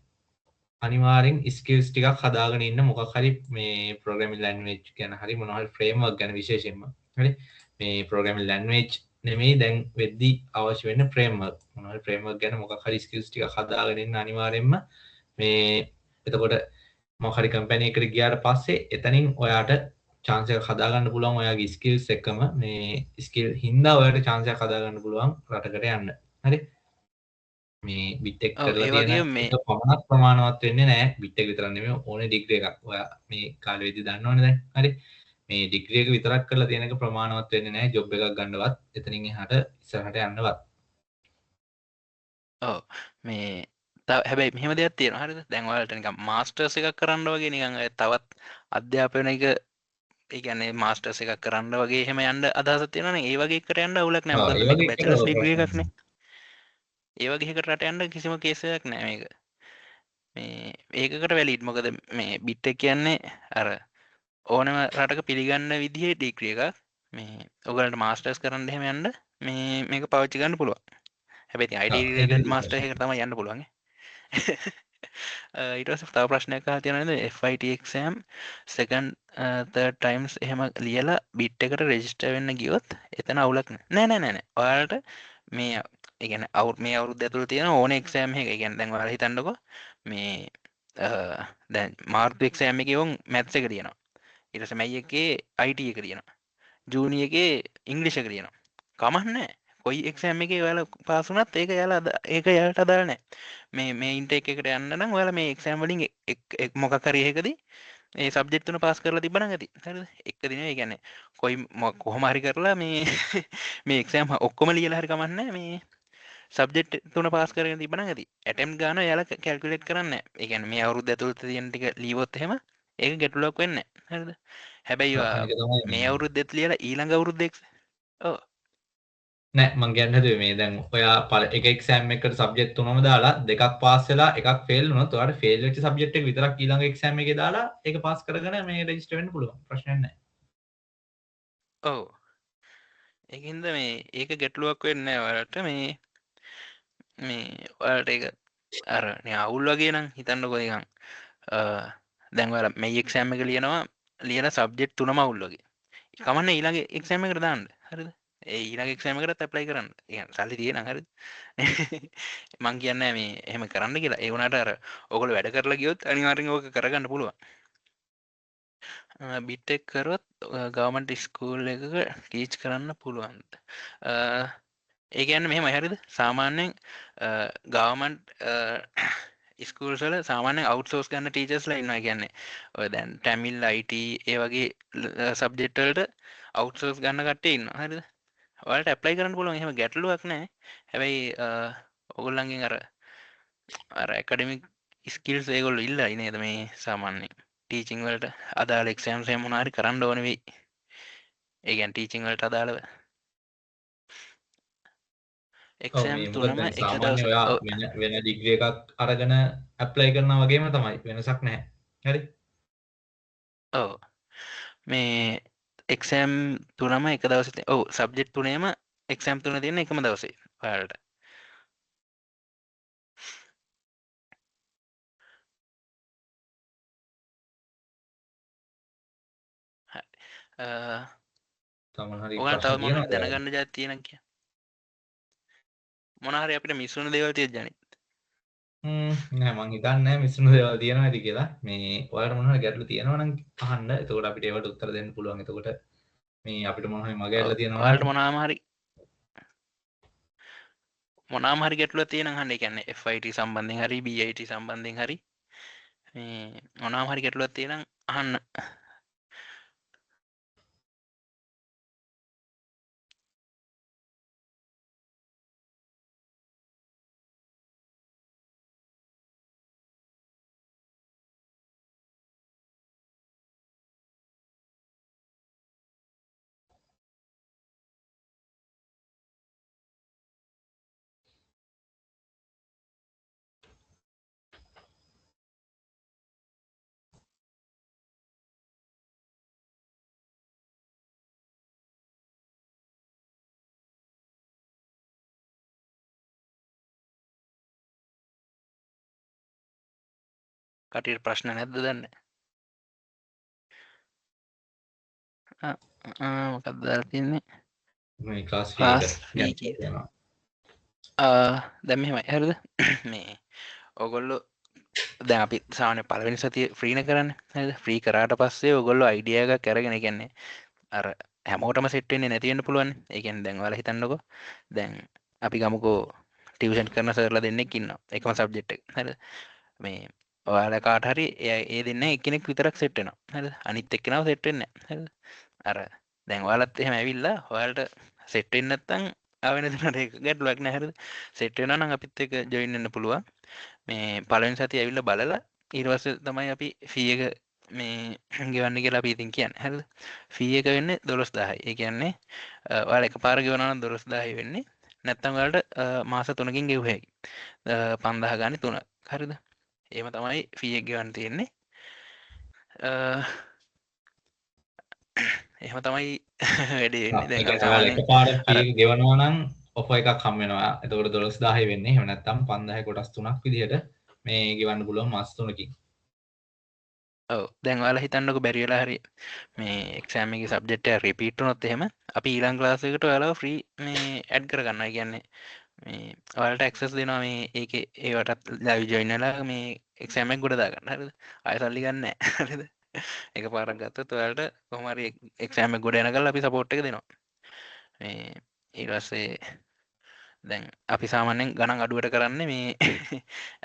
අනිවාර්යෙන් ස්කිල්ස් ටිකක් හදාගෙන ඉන්න මොකක් හරි මේ ප්‍රෝග්‍රෑමින් ලැන්ග්වේජ් ගැන හරි මොනවා හරි ෆ්‍රේම්වර්ක් ගැන විශේෂයෙන්ම. හරි? මේ ප්‍රෝග්‍රෑමින් ලැන්ග්වේජ් නෙමෙයි දැන් වෙද්දි අවශ්‍ය වෙන්නේ ෆ්‍රේම්වර්ක්. මොනවා හරි ෆ්‍රේම්වර්ක් ගැන මොකක් හරි ස්කිල්ස් ටිකක් හදාගෙන ඉන්න අනිවාර්යෙන්ම. මේ එතකොට මොකක් හරි කම්පැනි එකකට ගියාට පස්සේ එතනින් ඔයාට චාන්ස් එකක් හදාගන්න පුළුවන් ඔයාගේ ස්කිල්ස් එක්කම මේ ස්කිල් හින්දා ඔයාට චාන්ස් එකක් හදාගන්න පුළුවන් රටකට යන්න. හරි? මේ බිට් එක කරලා තියෙන එක පමණක් ප්‍රමාණවත් වෙන්නේ නෑ. බිට් එක විතරක් නෙමෙයි ඕනේ ඩිග්‍රී එකක්. ඔයා මේ කාලෙ වෙද්දි දන්නවනේ දැන්. හරි? මේ ඩිග්‍රී එක විතරක් කරලා තියෙන එක ප්‍රමාණවත් වෙන්නේ නෑ ජොබ් එකක් ගන්නවත් එතනින් එහාට ඉස්සරහට යන්නවත්. ඔව් මේ හැබැයි මෙහෙම දෙයක් තියෙනවා. හරිද? දැන් ඔයාලට නිකන් මාස්ටර්ස් එකක් කරන්න වගේ නිකන් ඔය තවත් අධ්‍යාපනයක ඒ කියන්නේ මාස්ටර්ස් එකක් කරන්න වගේ එහෙම යන්න අදහසක් තියෙනවා නේ. ඒ වගේ එකට යන්න අවුලක් නෑ. මොකද මේක බැචලර්ස් ඩිග්‍රී එකක් නේ. ඒ වගේ එකකට රට යන්න කිසිම කේස් එකක් නෑ මේක. මේ ඒකකට වැලිඩ්. මොකද මේ බිට් එක කියන්නේ අර ඕනම රටක පිළිගන්න විදිහේ ඩිග්‍රී එකක්. මේ ඔයගලන්ට මාස්ටර්ස් කරන්න එහෙම යන්න මේ මේක පාවිච්චි කරන්න පුළුවන්. හැබැයි ඉතින් IT related master එකකට තමයි යන්න පුළුවන් ඈ. ඊට පස්සේ තව ප්‍රශ්නයක් අහලා තියෙනවා නේද? FIT exam second third times එහෙම ලියලා බිට් එකට රෙජිස්ටර් වෙන්න ගියොත් එතන අවුලක් නෑ. නෑ නෑ නෑ නෑ. ඔයාලට මේ ඒ කියන්නේ මේ අවුරුද්ද ඇතුළත තියෙන ඕනේ එක්සෑම් එක. ඒ කියන්නේ දැන් ඔයාලා හිතන්නකෝ මේ දැන් මාර්තු එක්සෑම් එකේ උන් මැත්ස් එක ලියනවා. ඊට පස්සේ මැයි එකේ IT එක ලියනවා. ජූනි එකේ ඉංග්‍රීසි එක ලියනවා. කමක් නෑ. කොයි එක්සෑම් එකේ ඔයාලා පාස් වුණත් ඒක එයාලා ඒක එයාලට අදාළ නැහැ. මේ මේ ඉන්ටේක් එකට යන්න නම් ඔයාලා මේ එක්සෑම් වලින් එක් මොකක් හරි එකකදී ඒ සබ්ජෙක්ට් තුන පාස් කරලා තිබ්බනම් ඇති. හරිද? එකදී නෙවෙයි. ඒ කියන්නේ කොයි කොහොම හරි කරලා මේ මේ එක්සෑම් ඔක්කොම ලියලා හරි කමක් නැහැ. මේ සබ්ජෙක්ට් තුන පාස් කරගෙන තිබ්බනම් ඇති. ඇටෙම්ප්ට් ගාන එයාලා කැල්කියුලේට් කරන්නේ නැහැ. ඒ කියන්නේ මේ අවුරුද්ද ඇතුළත තියෙන ටික ලියුවොත් එහෙම ඒක ගැටලුවක් වෙන්නේ නැහැ. හරිද? හැබැයි අනික තමයි මේ අවුරුද්දෙත් ලියලා ඊළඟ අවුරුද්දේ ඔව් නෑ මං කියන්න හැදුවේ මේ දැන් ඔයා එක එක්සෑම් එකකට සබ්ජෙක්ට් තුනම දාලා දෙකක් පාස් වෙලා එකක් ෆේල් වුණොත් ඔයාට ෆේල් වෙච්ච සබ්ජෙක්ට් එක විතරක් ඊළඟ එක්සෑම් එකේ දාලා ඒක පාස් කරගෙන මේ රෙජිස්ටර් වෙන්න පුළුවන්. ප්‍රශ්නයක් නෑ. ඔව්. ඒකින්ද මේ ඒක ගැටලුවක් වෙන්නේ නෑ ඔයාලට. මේ මේ ඔයාලට ඒක අර නිකන් අවුල් වගේ නම් හිතන්නකෝ නිකන් දැන් ඔයාලා මේ එක්සෑම් එක ලියනවා ලියන සබ්ජෙක්ට් තුනම අවුල් වගේ. කමන්නේ ඊළඟ එක්සෑම් එකට දාන්න. හරිද? ඒ ඊළඟ එක්සෑම් එකටත් ඇප්ලයි කරන්න. ඒ කියන්නේ සල්ලි තියෙනම් හරිද? මං කියන්නේ මේ එහෙම කරන්න කියලා. ඒ වුණාට අර ඔයගොල්ලෝ වැඩ කරලා ගියොත් අනිවාර්යෙන් ඕක කරගන්න පුළුවන්. බිටෙක් කරොත් ගවර්න්මන්ට් ස්කූල් එකක ටීච් කරන්න පුළුවන්ද? ඒ කියන්නේ මෙහෙමයි හරිද? සාමාන්‍යයෙන් ගවර්න්මන්ට් ස්කූල්ස් වල සාමාන්‍යයෙන් අවුට්සෝස් ගන්න ටීචර්ස්ලා ඉන්නවා. ඒ කියන්නේ ඔය දැන් ටැමිල් IT ඒ වගේ සබ්ජෙක්ට් වලට අවුට්සෝස් ගන්න කට්ටිය ඉන්නවා. හරිද? ඔයාලට ඇප්ලයි කරන්න පුළුවන්. එහෙම ගැටලුවක් නෑ. හැබැයි ඔයගොල්ලන්ගෙන් අර අර ඇකඩමික් ස්කිල්ස් ඒගොල්ලෝ ඉල්ලයි නේද මේ සාමාන්‍යයෙන් ටීචින් වලට අදාළ එක්සෑම්ස් එහෙම මොනවා හරි කරන්න ඕන වෙයි. ඒ කියන්නේ ටීචින් වලට අදාළව එක්සෑම් තුනම එක දවසට ඔයා වෙන වෙන ඩිග්‍රී එකක් අරගෙන ඇප්ලයි කරනවා වගේම තමයි, වෙනසක් නැහැ. හරි? ඔව්. මේ එක්සෑම් තුනම එක දවසේ ඔව් සබ්ජෙක්ට් තුනේම එක්සෑම් තුන තියෙන එකම දවසේ ඔයාලට. හරි. තව මොන හරි ඔයාලට ප්‍රශ්න තව මොන හරි තියෙනවද ඔයාලට? දැනගන්න ජාති තියෙනම් කියන්න. මොන හරි අපිට මිස් වුණ දේවල් තියෙද ජනිත්? නෑ මං හිතන්නේ නෑ මිස් වුණ දේවල් තියෙනවා ඇති කියලා. මේ ඔයාලට මොන හරි ගැටලු තියෙනවා නම් අහන්න. එතකොට අපිට ඒවට උත්තර දෙන්න පුළුවන්. එතකොට මේ අපිට මොන හරි මග ඇරලා තියෙනවා ඔයාලට නම් මොනාම හරි ගැටලුවක් තියෙනවා නම් අහන්න. ඒ කියන්නේ FIT සම්බන්ධයෙන් හරි BIT සම්බන්ධයෙන් හරි මේ මොනාම හරි ගැටලුවක් තියෙනවා නම් අහන්න. කටියට ප්‍රශ්න නැද්ද දන්නේ? මොකක්ද දාලා තියන්නේ? මේ ක්ලාස් ෆී එක ක්ලාස් ෆී ගැන කීයද? කියනවා. දැන් මෙහෙමයි හරිද? මේ ඔයගොල්ලෝ දැන් අපි සාමාන්‍ය පළවෙනි සතිය ෆ්‍රී නේ කරන්නේ. හරිද? ෆ්‍රී කරාට පස්සේ ඔයගොල්ලෝ අයිඩියා එකක් අරගෙන, ඒ කියන්නේ අර හැමෝටම සෙට් වෙන්නේ නැති වෙන්න පුළුවන්. ඒ කියන්නේ දැන් ඔයාලා හිතන්නකෝ දැන් අපි ගමුකෝ ටියුෂන් කරන සර්ලා දෙන්නෙක් ඉන්නවා. එකම සබ්ජෙක්ට් එක. හරිද? මේ ඔයාලා කාට හරි ඒ දෙන්න එක්කෙනෙක් විතරක් සෙට් වෙනවා. හරිද? අනිත් එක්කෙනාව සෙට් වෙන්නේ නැහැ. හරිද? අර දැන් ඔයාලත් එහෙම ඇවිල්ලා ඔයාලට සෙට් වෙන්නේ නැත්නම් ආවෙ නැතුනට ඒක ගැටලුවක් නෑ. හරිද? සෙට් වෙනවා නම් අපිත් එක්ක ජොයින් වෙන්න පුළුවන්. මේ පළවෙනි සතිය ඇවිල්ලා බලලා ඊට පස්සේ තමයි අපි ෆී එක මේ ගෙවන්න කියලා අපි ඉතින් කියන්නේ. හරිද? ෆී එක වෙන්නේ 12000යි. ඒ කියන්නේ ඔයාලා එකපාර ගෙවනවා නම් 12000යි වෙන්නේ. නැත්නම් ඔයාලට මාස 3කින් ගෙවුව හැකි. 5000 ගානේ 3. හරිද? එහෙම තමයි ෆී එක ගෙවන්න තියෙන්නේ. එහෙම තමයි වැඩේ වෙන්නේ. දැන් ඒ කියන්නේ අපි සාමාන්‍යයෙන් එකපාර අර ෆී එක ගෙවනවා නම් ඔෆර් එකක් හම් වෙනවා. එතකොට 12000 වෙන්නේ. එහෙම නැත්නම් 5000 කොටස් 3ක් විදිහට මේ ගෙවන්න පුළුවන් මාස 3කින්. ඔව්. දැන් ඔයාලා හිතන්නකෝ බැරි වෙලා හරි මේ එක්සෑම් එකේ සබ්ජෙක්ට් එක රිපීට් වුණොත් එහෙම අපි ඊළඟ ක්ලාස් එකට ඔයාලව ෆ්‍රී මේ ඇඩ් කරගන්නවා. ඒ කියන්නේ මේ ඔයාලට ඇක්සස් දෙනවා මේ ඒකේ ඒවටත් ලයිව් ජොයින් වෙලා මේ එක්සෑම් එක ගොඩ දාගන්න. හරිද? ආයෙ සල්ලි ගන්න නෑ. හරිද? එකපාරක් ගත්තොත් ඔයාලට කොහොම හරි එක්සෑම් එක ගොඩ යනකල් අපි සපෝට් එක දෙනවා. මේ ඊට පස්සේ දැන් අපි සාමාන්‍යයෙන් ගණන් අඩුවට කරන්නේ මේ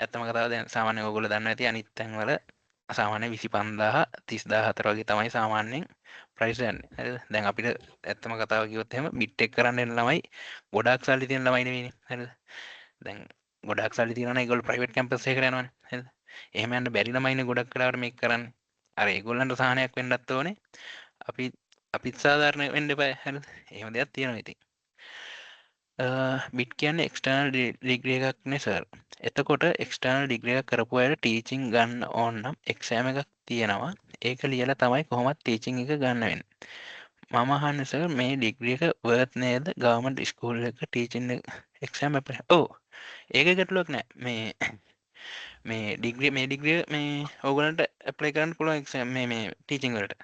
ඇත්තම කතාව දැන් සාමාන්‍යයෙන් ඔයගොල්ලෝ දන්නවා ඇති අනිත් තැන්වල සාමාන්‍ය 25,000 30,004 වගේ තමයි සාමාන්‍යයෙන් ප්‍රයිස් යන්නේ. හරිද? දැන් අපිට ඇත්තම කතාව කිව්වොත් එහෙම බිට් එක කරන්න එන ළමයි ගොඩාක් සල්ලි තියෙන ළමයි නෙවෙයිනේ. හරිද? දැන් ගොඩාක් සල්ලි තියෙනවා නම් ඒගොල්ලෝ ප්‍රයිවට් කැම්පස් එකකට යනවනේ. හරිද? එහෙම යන්න බැරි ළමයිනේ ගොඩක් වෙලාවට මේක කරන්නේ. අර ඒගොල්ලන්ට සහනයක් වෙන්නත් ඕනේ. අපි අපිත් සාධාරණ වෙන්න එපා. හරිද? එහෙම දෙයක් තියෙනවා ඉතින්. බිට් කියන්නේ එක්ස්ටර්නල් ඩිග්‍රී එකක් නේ සර්. එතකොට එක්ස්ටර්නල් ඩිග්‍රී එකක් කරපු අයට ටීචින් ගන්න ඕන නම් එක්සෑම් එකක් තියෙනවා. ඒක ලියලා තමයි කොහොමත් ටීචින් එක ගන්න වෙන්නේ. මම අහන්නේ සර් මේ ඩිග්‍රී එක වර්ත් නේද ගවර්න්මන්ට් ස්කූල් එක ටීචින් එක්සෑම් ඇප්ලයි. ඔව්. ඒක ගැටලුවක් නෑ. මේ මේ ඩිග්‍රී මේ ඩිග්‍රී මේ ඕගොල්ලන්ට ඇප්ලයි කරන්න පුළුවන් එක්සෑම් මේ මේ ටීචින් වලට.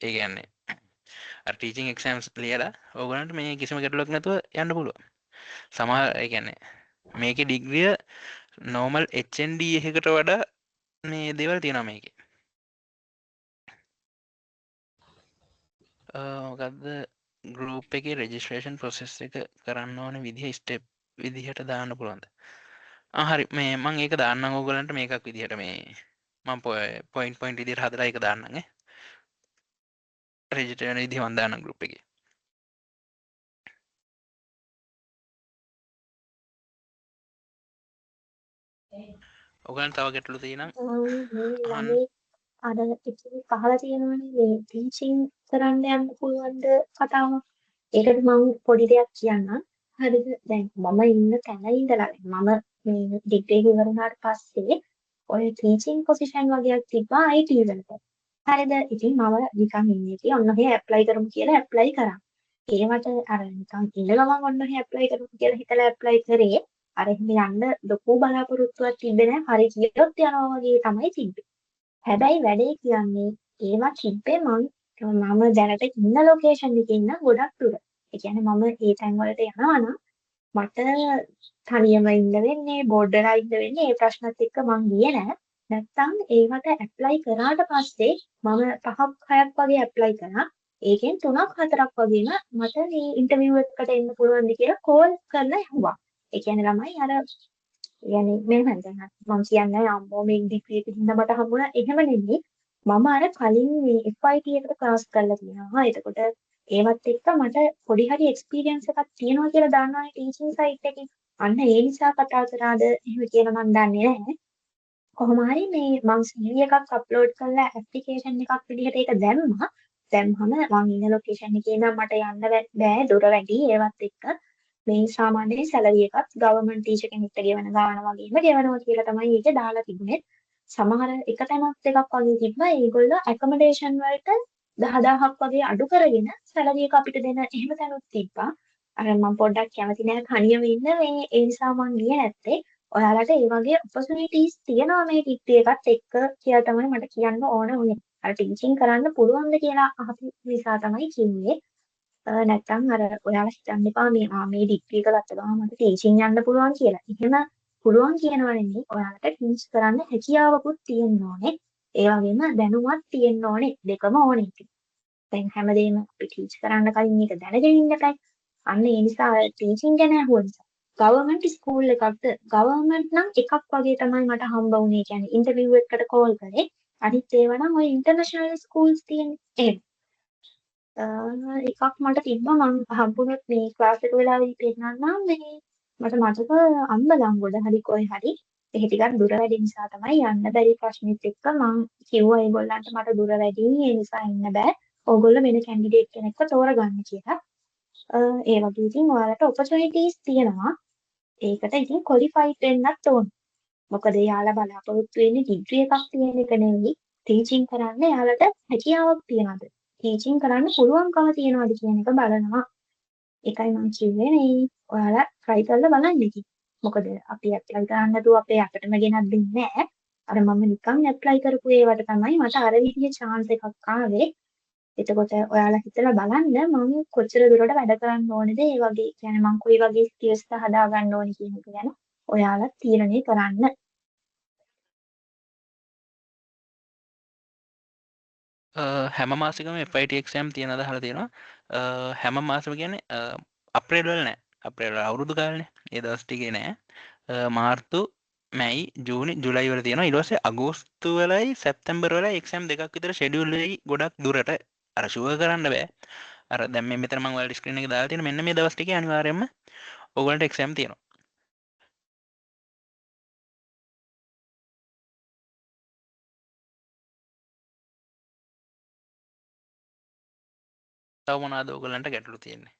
ඒ කියන්නේ අර ටීචින් එක්සෑම්ස් ලියලා ඕගොල්ලන්ට මේ කිසිම ගැටලුවක් නැතුව යන්න පුළුවන්. සමහර ඒ කියන්නේ මේකේ ඩිග්‍රිය නෝමල් HND එකකට වඩා මේ දේවල් තියෙනවා මේකේ. මොකද්ද ගෲප් එකේ රෙජිස්ට්‍රේෂන් ප්‍රොසෙස් එක කරන්න ඕන විදිහ ස්ටෙප් විදිහට දාන්න පුළුවන්ද? ආ හරි, මේ මං ඒක දාන්නම් ඕගොල්ලන්ට මේකක් විදිහට මේ මං පොයින්ට් පොයින්ට් විදිහට හදලා ඒක දාන්නම් ඈ. රෙජිස්ටර් වෙන විදිහ මං දාන්නම් ගෲප් එකේ. ඔයගොල්ලන් තව ගැටලු තියෙනම් මේ අහන්න. ළමයි අර එකේ අහලා තියෙනවනේ මේ ටීචින් කරන්න යන්න පුළුවන්ද කතාව. ඒකට මං පොඩි දෙයක් කියන්නම්. හරිද? දැන් මම ඉන්න තැන ඉඳලා මම මේ ඩිග්‍රී එක ඉවර වුණාට පස්සේ ඔය ටීචින් පොසිෂන් වගේක් තිබ්බා IT වලට. හරිද? ඉතින් මම නිකන් ඉන්නේ ඉතින් ඔන්න ඔහේ ඇප්ලයි කරමු කියලා ඇප්ලයි කරා. ඒවට අර නිකන් ඉන්න ගමන් ඔන්න ඔහේ ඇප්ලයි කරමු කියලා හිතලා ඇප්ලයි කරේ. අර එහෙම යන්න ලොකු බලාපොරොත්තුවක් තිබ්බේ නෑ. හරි කියොත් යනවා වගේ තමයි තිබ්බේ. හැබැයි වැඩේ කියන්නේ ඒවා තිබ්බේ මම දැනට ඉන්න ලොකේෂන් එකේ ඉන්න ගොඩක් දුර. ඒ කියන්නේ මම ඒ තැන් වලට යනවා නම් මට තනියම ඉන්න වෙන්නේ, බෝඩ් වෙලා ඉන්න වෙන්නේ. ඒ ප්‍රශ්නත් එක්ක මං ගියේ නෑ. නැත්තම් ඒවට ඇප්ලයි කරාට පස්සේ මම 5ක් 6ක් වගේ ඇප්ලයි කරා. ඒකෙන් 3ක් 4ක් වගේම මට මේ ඉන්ටර්විව් එකකට එන්න පුළුවන්ද කියලා කෝල් කරලා ඇහුවා. ඒ කියන්නේ ළමයි අර يعني මෙහෙම දැන් මම කියන්නේ අම්මෝ මේ ඩිග්‍රී එක හින්දා මට හම්බුණා එහෙම නෙමෙයි. මම අර කලින් මේ FIT එකට ක්ලාස් කරලා තියෙනවා. එතකොට ඒවත් එක්ක මට පොඩි හරි එක්ස්පීරියන්ස් එකක් තියෙනවා කියලා දන්නවනේ ටීචින් සයිට් එකේ. අන්න ඒ නිසා කතා කරාද එහෙම කියලා මම දන්නේ නැහැ. කොහොම හරි මේ මං CV එකක් අප්ලෝඩ් කරලා ඇප්ලිකේෂන් එකක් විදිහට ඒක දැම්මා. දැම්මම මං ඉන්න ලොකේෂන් එකේ ඉඳන් මට යන්න බෑ, දුර වැඩි. ඒවත් එක්ක මේ සාමාන්‍යයෙන් සැලරි එකත් ගවර්න්මන්ට් ටීචර් කෙනෙක්ට ගෙවන ගාන වගේම ගෙවනවා කියලා තමයි ඒක දාලා තිබුණේ. සමහර එක තැනක් දෙකක් වගේ තිබ්බා ඒගොල්ලෝ ඇකොමඩේෂන් වලට 10,000ක් වගේ අඩු කරගෙන සැලරි එක අපිට දෙන එහෙම තැනුත් තිබ්බා. අර මම පොඩ්ඩක් කැමති නෑ තනියම ඉන්න, මේ ඒ නිසා මං ගියේ නැත්තේ. ඔයාලට ඒ වගේ ඔපචුනිටිස් තියෙනවා මේ ඩිග්‍රී එකත් එක්ක කියලා තමයි මට කියන්න ඕන වුණේ. අර ටීචින් කරන්න පුළුවන්ද කියලා අහපු නිසා තමයි කිව්වේ. නැත්තම් අර ඔයාලා හිතන්න එපා මේ මේ ඩිග්‍රී එක ගත්ත ගමන් මට ටීචින් යන්න පුළුවන් කියලා. එහෙම පුළුවන් කියනවා නෙමෙයි, ඔයාලට ටීච් කරන්න හැකියාවකුත් තියෙන්න ඕනේ. ඒ වගේම දැනුමත් තියෙන්න ඕනේ. දෙකම ඕනේ ඉතින්. දැන් හැමදේම අපි ටීච් කරන්න කලින් ඒක දැනගෙන ඉන්න බෑ. අන්න ඒ නිසා ටීචින් ගැන ඇහුව නිසා. ගවර්න්මන්ට් ස්කූල් එකක්ද? ගවර්න්මන්ට් නම් එකක් වගේ තමයි මට හම්බ වුණේ. කියන්නේ ඉන්ටර්විව් එකකට කෝල් කරේ. අනිත් ඒවා නම් ඔය ඉන්ටර්නැෂනල් ස්කූල්ස් තියෙන්නේ. එහෙම. එකක් මට තිබ්බා මං හම්බුනොත් මේ ක්ලාස් එක වෙලාවෙදි පෙන්නන්නම්. මේ මට මතක අම්බලන්ගොඩ හරි කොහේ හරි එහෙ ටිකක් දුර වැඩි නිසා තමයි යන්න බැරි ප්‍රශ්නෙත් එක්ක මං කිව්වා ඒගොල්ලන්ට මට දුර වැඩි ඒ නිසා එන්න බෑ. ඕගොල්ලෝ වෙන කැන්ඩිඩේට් කෙනෙක්ව තෝරගන්න කියලා. ඒ වගේ ඉතින් ඔයාලට ඔපචුනිටිස් තියෙනවා. ඒකට ඉතින් ක්වොලිෆයිඩ් වෙන්නත් ඕන. මොකද එයාලා බලාපොරොත්තු වෙන්නේ ඩිග්‍රී එකක් තියෙන එක නෙවෙයි. ටීචින් කරන්න එයාලට හැකියාවක් තියනවාද? ටීචින් කරන්න පුළුවන්කම තියනවාද කියන එක බලනවා. ඒකයි මං කිව්වේ මේ ඔයාලා try කරලා බලන්න ඉතින්. මොකද අපි ඇප්ලයි කරන්න නැතුව අපේ අතටම ගෙනත් දෙන්නේ නැහැ. අර මම නිකන් ඇප්ලයි කරපු ඒවට තමයි මට අර විදිහේ චාන්ස් එකක් ආවේ. එතකොට ඔයාලා හිතලා බලන්න මං කොච්චර දුරට වැඩ කරන්න ඕනේද, ඒ වගේ කියන්නේ මං කොයි වගේ ස්කිල්ස් ද හදා ගන්න ඕනේ කියන එක ගැන ඔයාලා තීරණය කරන්න. හැම මාසෙකම FIT exam තියෙනවද අහලා තියෙනවා. හැම මාසෙම කියන්නේ අප්‍රේල් වල නෑ. අප්‍රේල් වල අවුරුදු කාලනේ. ඒ දවස් ටිකේ නෑ. මාර්තු, මැයි, ජූනි, ජුලයි වල තියෙනවා. ඊට පස්සේ අගෝස්තු වලයි සැප්තැම්බර් වලයි එක්සෑම් දෙකක් විතර ෂෙඩියුල් වෙයි ගොඩක් දුරට. අර ෂුවර් කරන්න බෑ. අර දැන් මේ මෙතන මම ඔයාලට ස්ක්‍රීන් එකේ දාලා තියෙන මෙන්න මේ දවස් ටිකේ අනිවාර්යයෙන්ම ඔයගොල්ලන්ට එක්සෑම් තියෙනවා. තව මොනවාද ඔයගොල්ලන්ට ගැටලු තියෙන්නේ?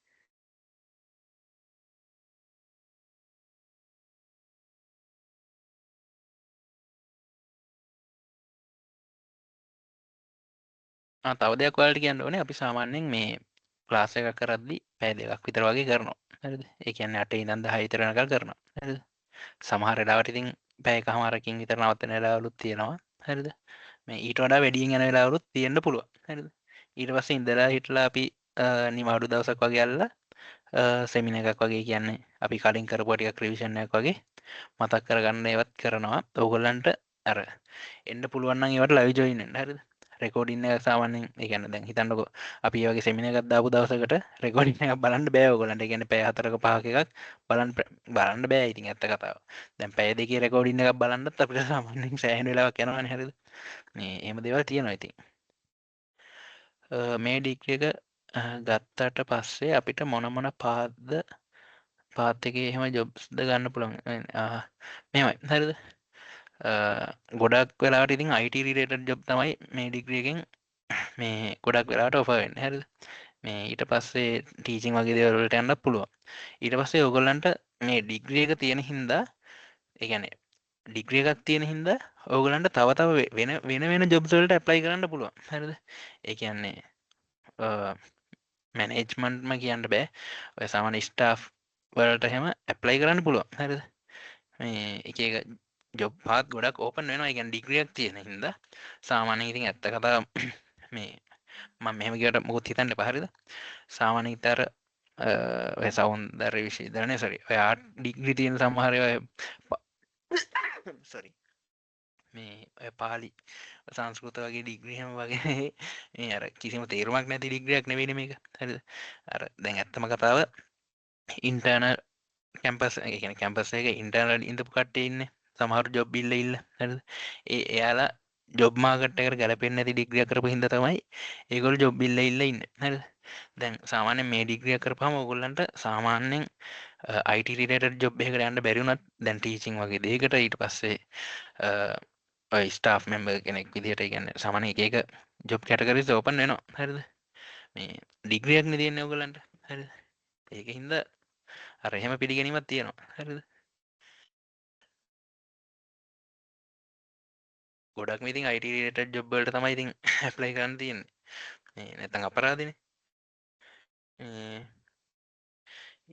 තව දෙයක් ඔයාලට කියන්න ඕනේ. අපි සාමාන්‍යයෙන් මේ ක්ලාස් එකක් කරද්දි පැය දෙකක් විතර වගේ කරනවා. හරිද? ඒ කියන්නේ 8 ඉඳන් 10 විතර වෙනකල් කරනවා. හරිද? සමහර වෙලාවට ඉතින් පැය එකමාරකින් විතර නවත්තන වෙලාවලුත් තියෙනවා. හරිද? මේ ඊට වඩා වැඩියෙන් යන වෙලාවලුත් තියෙන්න පුළුවන්. හරිද? ඊට පස්සේ ඉඳලා හිටලා අපි නිවාඩු දවසක් වගේ අල්ලලා සෙමිනාර් එකක් වගේ කියන්නේ අපි කලින් කරපුවා ටිකක් රිවිෂන් එකක් වගේ මතක් කරගන්න ඒවත් කරනවා. ඕගොල්ලන්ට අර එන්න පුළුවන් නම් ඒවට ලයිව් ජොයින් වෙන්න. හරිද? රෙකෝඩින් එක සාමාන්‍යයෙන් ඒ කියන්නේ දැන් හිතන්නකෝ අපි මේ වගේ සෙමිනාර් එකක් දාපු දවසකට රෙකෝඩින් එකක් බලන්න බෑ ඕගොල්ලන්ට. ඒ කියන්නේ පැය 4ක 5ක එකක් බලන්න බලන්න බෑ ඉතින් ඇත්ත කතාව. දැන් පැය දෙකේ රෙකෝඩින් එකක් බලන්නත් අපිට සාමාන්‍යයෙන් සෑහෙන වෙලාවක් යනවානේ. හරිද? මේ එහෙම දේවල් තියෙනවා ඉතින්. මේ ඩිග්‍රී එක ගත්තට පස්සේ අපිට මොන මොන පාත්ද පාත් එකේ එහෙම ජොබ්ස්ද ගන්න පුළුවන්. මෙහෙමයි. හරිද? ගොඩක් වෙලාවට ඉතින් IT related job තමයි මේ ඩිග්‍රී එකෙන් මේ ගොඩක් වෙලාවට ඔෆර් වෙන්නේ. හරිද? මේ ඊට පස්සේ ටීචින් වගේ දේවල් වලට යන්නත් පුළුවන්. ඊට පස්සේ ඔයගොල්ලන්ට මේ ඩිග්‍රී එක තියෙන හින්දා, ඒ කියන්නේ ඩිග්‍රී එකක් තියෙන හින්දා ඔයගොල්ලන්ට තව තව වෙන වෙන වෙන ජොබ්ස් වලට ඇප්ලයි කරන්න පුළුවන්. හරිද? ඒ කියන්නේ මැනේජ්මන්ට්ම කියන්න බෑ. ඔය සාමාන්‍ය ස්ටාෆ් වලට එහෙම ඇප්ලයි කරන්න පුළුවන්. හරිද? මේ එක එක ජොබ් පාත් ගොඩක් ඕපන් වෙනවා. ඒ කියන්නේ ඩිග්‍රී එකක් තියෙන හින්දා සාමාන්‍යයෙන් ඉතින් ඇත්ත කතාව මේ මම මෙහෙම කිව්වට මොකොත් හිතන්න එපා. හරිද? සාමාන්‍යයෙන් ඉතින් අර ඔය සෞන්දර්ය විශ්වවිද්‍යාලනේ සෝරි ඔය ආර්ට් ඩිග්‍රී තියෙන සමහර ඒවා සෝරි මේ ඔය පාලි සංස්කෘත වගේ ඩිග්‍රී හැම වගේ මේ අර කිසිම තේරුමක් නැති ඩිග්‍රියක් නෙවෙයිනේ මේක. හරිද? අර දැන් ඇත්තම කතාව ඉන්ටර්නල් කැම්පස් ඒ කියන්නේ කැම්පස් එකේ ඉන්ටර්නල් ඉඳපු කට්ටිය ඉන්නේ. සමහර ජොබ් ඉල්ල ඉල්ල. හරිද? ඒ එයාලා ජොබ් මාකට් එකට ගැලපෙන්නේ නැති ඩිග්‍රියක් කරපු හින්දා තමයි ඒගොල්ලෝ ජොබ් ඉල්ල ඉල්ල ඉන්නේ. හරිද? දැන් සාමාන්‍යයෙන් මේ ඩිග්‍රිය කරපුවාම ඕගොල්ලන්ට සාමාන්‍යයෙන් IT related job එකකට යන්න බැරි වුණත් දැන් ටීචින් වගේ දෙයකට ඊට පස්සේ ඔය ස්ටාෆ් මෙම්බර් කෙනෙක් විදිහට ඒ කියන්නේ සාමාන්‍ය එක එක ජොබ් කැටගරිස් ඕපන් වෙනවා. හරිද? මේ ඩිග්‍රියක් නේ තියෙන්නේ ඕගොල්ලන්ට. හරිද? ඒක හින්දා අර එහෙම පිළිගැනීමක් තියෙනවා. හරිද? ගොඩක්ම ඉතින් IT related job වලට තමයි ඉතින් ඇප්ලයි කරන්න තියෙන්නේ. මේ නැත්තම් අපරාධනේ. මේ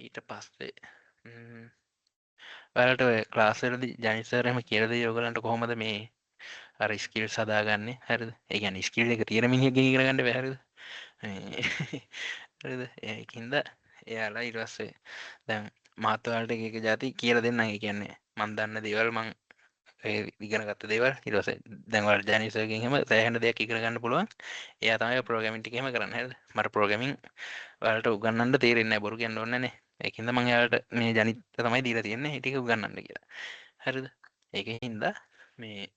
ඊට පස්සේ ඔයාලට ඔය ක්ලාස් වලදී ජනිත් සර් එහෙම කියලා දෙයි ඔයගොල්ලන්ට කොහොමද මේ අර ස්කිල්ස් හදාගන්නේ? හරිද? ඒ කියන්නේ ස්කිල් එක තියෙන මිනිහෙක්ගෙන් ඉගෙන ගන්න බෑ. හරිද? මේ හරිද? ඒකින්ද එයාලා ඊට පස්සේ දැන් මාත් ඔයාලට එක එක જાති කියලා දෙන්නම්. ඒ කියන්නේ මං දන්න දේවල් මං ඒ ඉගෙන ගත්ත දේවල් ඊට පස්සේ දැන් ඔයාලට ජනිත් සර්ගෙන් එහෙම සෑහෙන දෙයක් ඉගෙන ගන්න පුළුවන්. එයා තමයි ප්‍රෝග්‍රෑමින් ටික එහෙම කරන්නේ. හරිද? මට ප්‍රෝග්‍රෑමින් ඔයාලට උගන්වන්න තේරෙන්නේ නැහැ. බොරු කියන්න ඕනේ නෑනේ. ඒකින්ද මං එයාලට මේ ජනිත් තමයි දීලා තියෙන්නේ. ඒ ටික උගන්වන්න කියලා. හරිද? ඒකින්ද මේ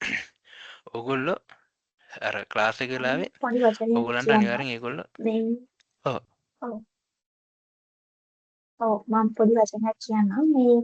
ඕගොල්ලෝ අර ක්ලාස් එක වෙලාවේ පොඩි වචනයක් ඕගොල්ලන්ට කියන්න. අනිවාර්යෙන් ඒගොල්ලෝ මේ ඔව්. ඔව්. ඔව් මම පොඩි වචනයක් කියන්නම්. මේ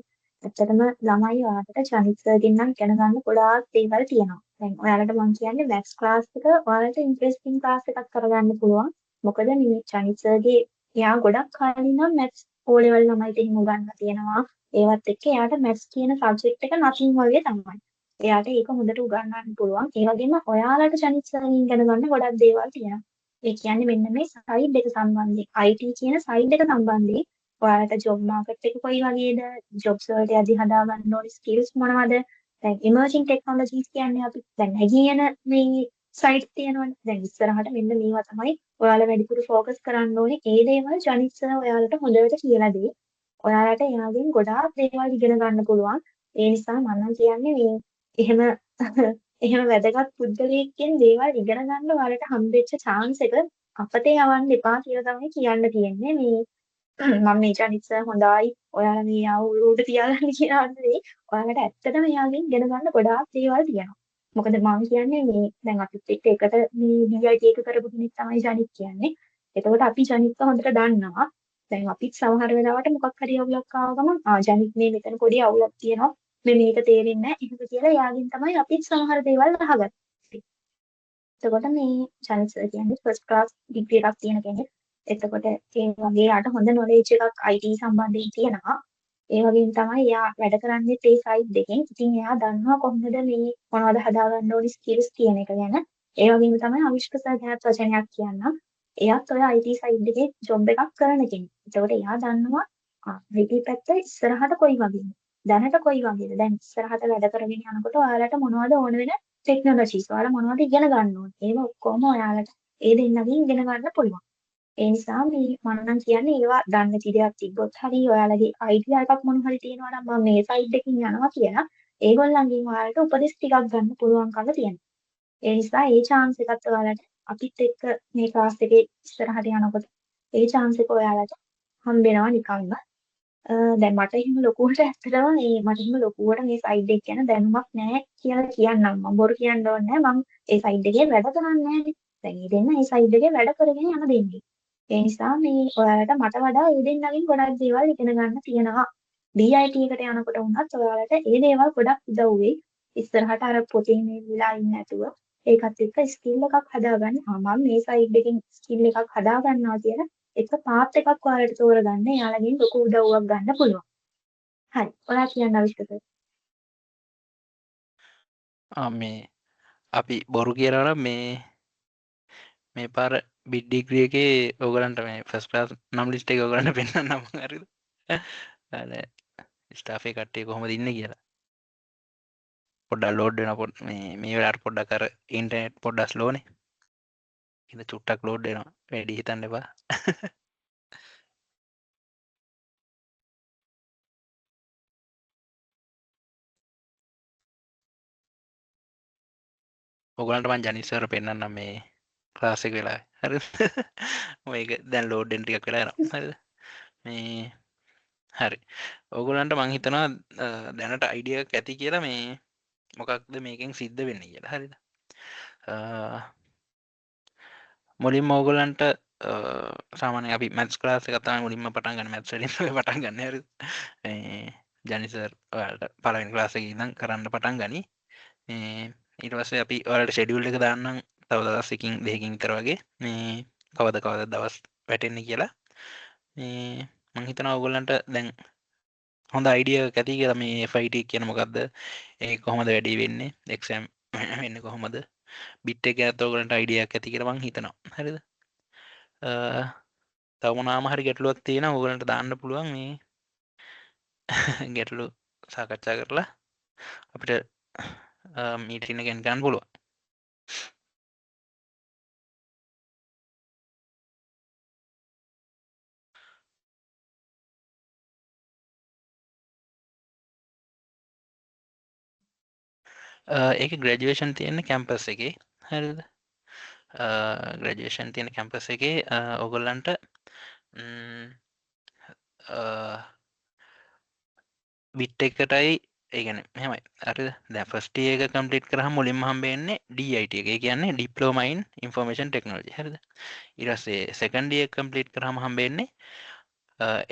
ඇත්තටම ළමයි ඔයාලට ජනිත් සර්ගෙන් නම් ඉගෙන ගන්න ගොඩාක් දේවල් තියෙනවා. දැන් ඔයාලට මං කියන්නේ මැත්ස් ක්ලාස් එක ඔයාලට ඉන්ට්‍රෙස්ටිං ක්ලාස් එකක් කරගන්න පුළුවන්. මොකද මේ ජනිත් සර්ගේ එයා ගොඩක් කාලේ ඉඳන් මැත්ස් ඕ ලෙවල් ළමයිට එහෙම උගන්වලා තියෙනවා. ඒවත් එක්ක එයාට මැත්ස් කියන සබ්ජෙක්ට් එක නතින් වගේ තමයි. එයාට ඒක හොඳට උගන්වන්න පුළුවන්. ඒ වගේම ඔයාලට ජනිත් සර්ගෙන් ඉගෙන ගන්න ගොඩක් දේවල් තියෙනවා. ඒ කියන්නේ මෙන්න මේ සයිඩ් එක සම්බන්ධයෙන් IT කියන සයිඩ් එක සම්බන්ධයෙන් ඔයාලට ජොබ් මාකට් එක කොයි වගේද, ජොබ්ස් වලට යදි හදා ගන්න ඕනි ස්කිල්ස් මොනවද, දැන් ඉමර්ජින් ටෙක්නොලොජිස් කියන්නේ අපි දැන් නැගී යන මේ සයිට් තියෙනවනේ. දැන් ඉස්සරහට මෙන්න මේවා තමයි ඔයාලා වැඩිපුර ෆෝකස් කරන්න ඕනේ. ඒ දේවල් ජනිත් සර් ඔයාලට හොඳට කියලා දෙයි. ඔයාලට එයාගෙන් ගොඩාක් දේවල් ඉගෙන ගන්න පුළුවන්. ඒ නිසා මම නම් කියන්නේ මේ එහෙම එහෙම වැදගත් පුද්ගලයෙක්ගෙන් දේවල් ඉගෙන ගන්න ඔයාලට හම්බෙච්ච චාන්ස් එක අපතේ යවන්න එපා කියලා තමයි කියන්න තියෙන්නේ. මේ මම මේ ජනිත් සර් හොඳයි ඔයාලා මේ ආව උඩ තියාගන්න කියලා නෙවෙයි. ඔයාලට ඇත්තටම එයාගෙන් ඉගෙන ගන්න ගොඩාක් දේවල් තියෙනවා. මොකද මම කියන්නේ මේ දැන් අපිත් එක්ක එකට මේ BIT එක කරපු කෙනෙක් තමයි ජනිත් කියන්නේ. එතකොට අපි ජනිත්ව හොඳට දන්නවා. දැන් අපිත් සමහර වෙලාවට මොකක් හරි අවුලක් ආව ගමන් ආ ජනිත් මේ මෙතන පොඩි අවුලක් තියෙනවා. මේ මේක තේරෙන්නේ නැහැ. එහෙම කියලා එයාගෙන් තමයි අපිත් සමහර දේවල් අහගත්තේ. එතකොට මේ ජනිත් සර් කියන්නේ ෆස්ට් ක්ලාස් ඩිග්‍රී එකක් තියෙන කෙනෙක්. එතකොට ඒ වගේ එයාට හොඳ නොලෙජ් එකක් IT සම්බන්ධයෙන් තියෙනවා. ඒ වගේම තමයි එයා වැඩ කරන්නේ ඒ සයිඩ් දෙකෙන්. ඉතින් එයා දන්නවා කොහොමද මේ මොනවද හදාගන්න ඕනි ස්කිල්ස් කියන එක ගැන. ඒ වගේම තමයි අවිෂ්ක සර් ගැනත් වචනයක් කියන්නම්. එයාත් ඔය IT side එකේ ජොබ් එකක් කරන කෙනෙක්. එතකොට එයා දන්නවා IT පැත්ත ඉස්සරහට කොයි වගේද? දැනට කොයි වගේද? දැන් ඉස්සරහට වැඩ කරගෙන යනකොට ඔයාලට මොනවද ඕන වෙන ටෙක්නොලොජිස්? ඔයාලා මොනවද ඉගෙන ගන්න ඕන? ඒව ඔක්කොම ඔයාලට ඒ දෙන්නගෙන් ඉගෙන ගන්න පුළුවන්. ඒ නිසා මේ මම නම් කියන්නේ ඒවා දන්නේ නැති දෙයක් තිබ්බොත් හරි ඔයාලගේ අයිඩියා එකක් මොන හරි තියෙනවා නම් මම මේ සයිඩ් එකකින් යනවා කියලා ඒගොල්ලන්ගෙන් ඔයාලට උපදෙස් ටිකක් ගන්න පුළුවන්කම තියෙනවා. ඒ නිසා ඒ චාන්ස් එකත් ඔයාලට අපිත් එක්ක මේ ක්ලාස් එකේ ඉස්සරහට යනකොට ඒ චාන්ස් එක ඔයාලට හම්බ වෙනවා නිකන්ම. දැන් මට එහෙම ලොකුවට ඇත්තටම මේ මට එහෙම ලොකුවට මේ සයිඩ් එක ගැන දැනුමක් නැහැ කියලා කියන්නම්. මම බොරු කියන්න ඕනේ නැහැ. මං ඒ සයිඩ් එකේ වැඩ කරන්නේ නැහැනේ. දැන් ඒ දෙන්න ඒ සයිඩ් එකේ වැඩ කරගෙන යන දෙන්නේ. ඒ නිසා මේ ඔයාලට මට වඩා ඒ දෙන්නගෙන් ගොඩක් දේවල් ඉගෙන ගන්න තියෙනවා. BIT එකට යනකොට වුණත් ඔයාලට ඒ දේවල් ගොඩක් උදව් වෙයි. ඉස්සරහට අර පොතේ මේ වෙලා ඉන්නේ නැතුව ඒකත් එක්ක ස්කිල් එකක් හදාගන්න. ආ මම මේ සයිඩ් එකෙන් ස්කිල් එකක් හදා ගන්නවා කියලා එක පාත් එකක් ඔයාලට තෝරගන්න එයාලගෙන් ලොකු උදව්වක් ගන්න පුළුවන්. හරි. ඔයා කියන්න අවිෂ්ක සර්. ආ මේ අපි බොරු කියනවා නම් මේ මේ පාර බිඩ් ඩිග්‍රී එකේ ඔයගලන්ට මේ ෆස්ට් ක්ලාස් නම් ලිස්ට් එක ඔයගලන්ට පෙන්නන්නම් මං හරිද? අර ස්ටාෆ් එකේ කට්ටිය කොහොමද ඉන්නේ කියලා. පොඩ්ඩක් ලෝඩ් වෙනවා පොඩ් මේ මේ වෙලාවට පොඩ්ඩක් අර ඉන්ටර්නෙට් පොඩ්ඩක් ස්ලෝ නේ. ඉතින් චුට්ටක් ලෝඩ් වෙනවා. වැඩි හිතන්න එපා. ඔයගලන්ට මං ජනිත් සර් පෙන්නන්නම් මේ ක්ලාස් එක වෙලාවේ. හරිද? මේක දැන් ලෝඩ් වෙන ටිකක් වෙලා යනවා. හරිද? මේ හරි. ඔයගොල්ලන්ට මං හිතනවා දැනට අයිඩියා එකක් ඇති කියලා මේ මොකක්ද මේකෙන් සිද්ධ වෙන්නේ කියලා. හරිද? මුලින්ම ඔයගොල්ලන්ට සාමාන්‍යයෙන් අපි මැත්ස් ක්ලාස් එක තමයි මුලින්ම පටන් ගන්න. මැත්ස් වලින් තමයි පටන් ගන්න. හරිද? මේ ජනි සර් ඔයාලට පළවෙනි ක්ලාස් එකේ ඉඳන් කරන්න පටන් ගනි. මේ ඊට පස්සේ අපි ඔයාලට ෂෙඩියුල් එක දාන්නම් තව දවස් එකකින් දෙකකින් විතර වගේ මේ කවද කවද දවස් වැටෙන්නේ කියලා. මේ මං හිතනවා ඔයගොල්ලන්ට දැන් හොඳ අයිඩියා එකක් ඇති කියලා මේ FIT කියන මොකද්ද, ඒක කොහොමද වැඩි වෙන්නේ, එක්සෑම් වෙන්නේ කොහොමද, බිට් එක ගැනත් ඔයගොල්ලන්ට අයිඩියා එකක් ඇති කියලා මං හිතනවා. හරිද? තව මොනාම හරි ගැටලුවක් තියෙනවා ඔයගොල්ලන්ට දාන්න පුළුවන් මේ ගැටලු සාකච්ඡා කරලා අපිට මීටින් එක ගන්න පුළුවන්. ඒක ග්‍රැජුවේෂන් තියෙන කැම්පස් එකේ. හරිද? ග්‍රැජුවේෂන් තියෙන කැම්පස් එකේ ඔයගොල්ලන්ට බිට් එකටයි ඒ කියන්නේ මෙහෙමයි. හරිද? දැන් ෆස්ට් ඉයර් එක කම්ප්ලීට් කරාම මුලින්ම හම්බ වෙන්නේ DIT එක. ඒ කියන්නේ ඩිප්ලෝමා ඉන් ඉන්ෆර්මේෂන් ටෙක්නොලොජි. හරිද? ඊට පස්සේ සෙකන්ඩ් ඉයර් කම්ප්ලීට් කරාම හම්බ වෙන්නේ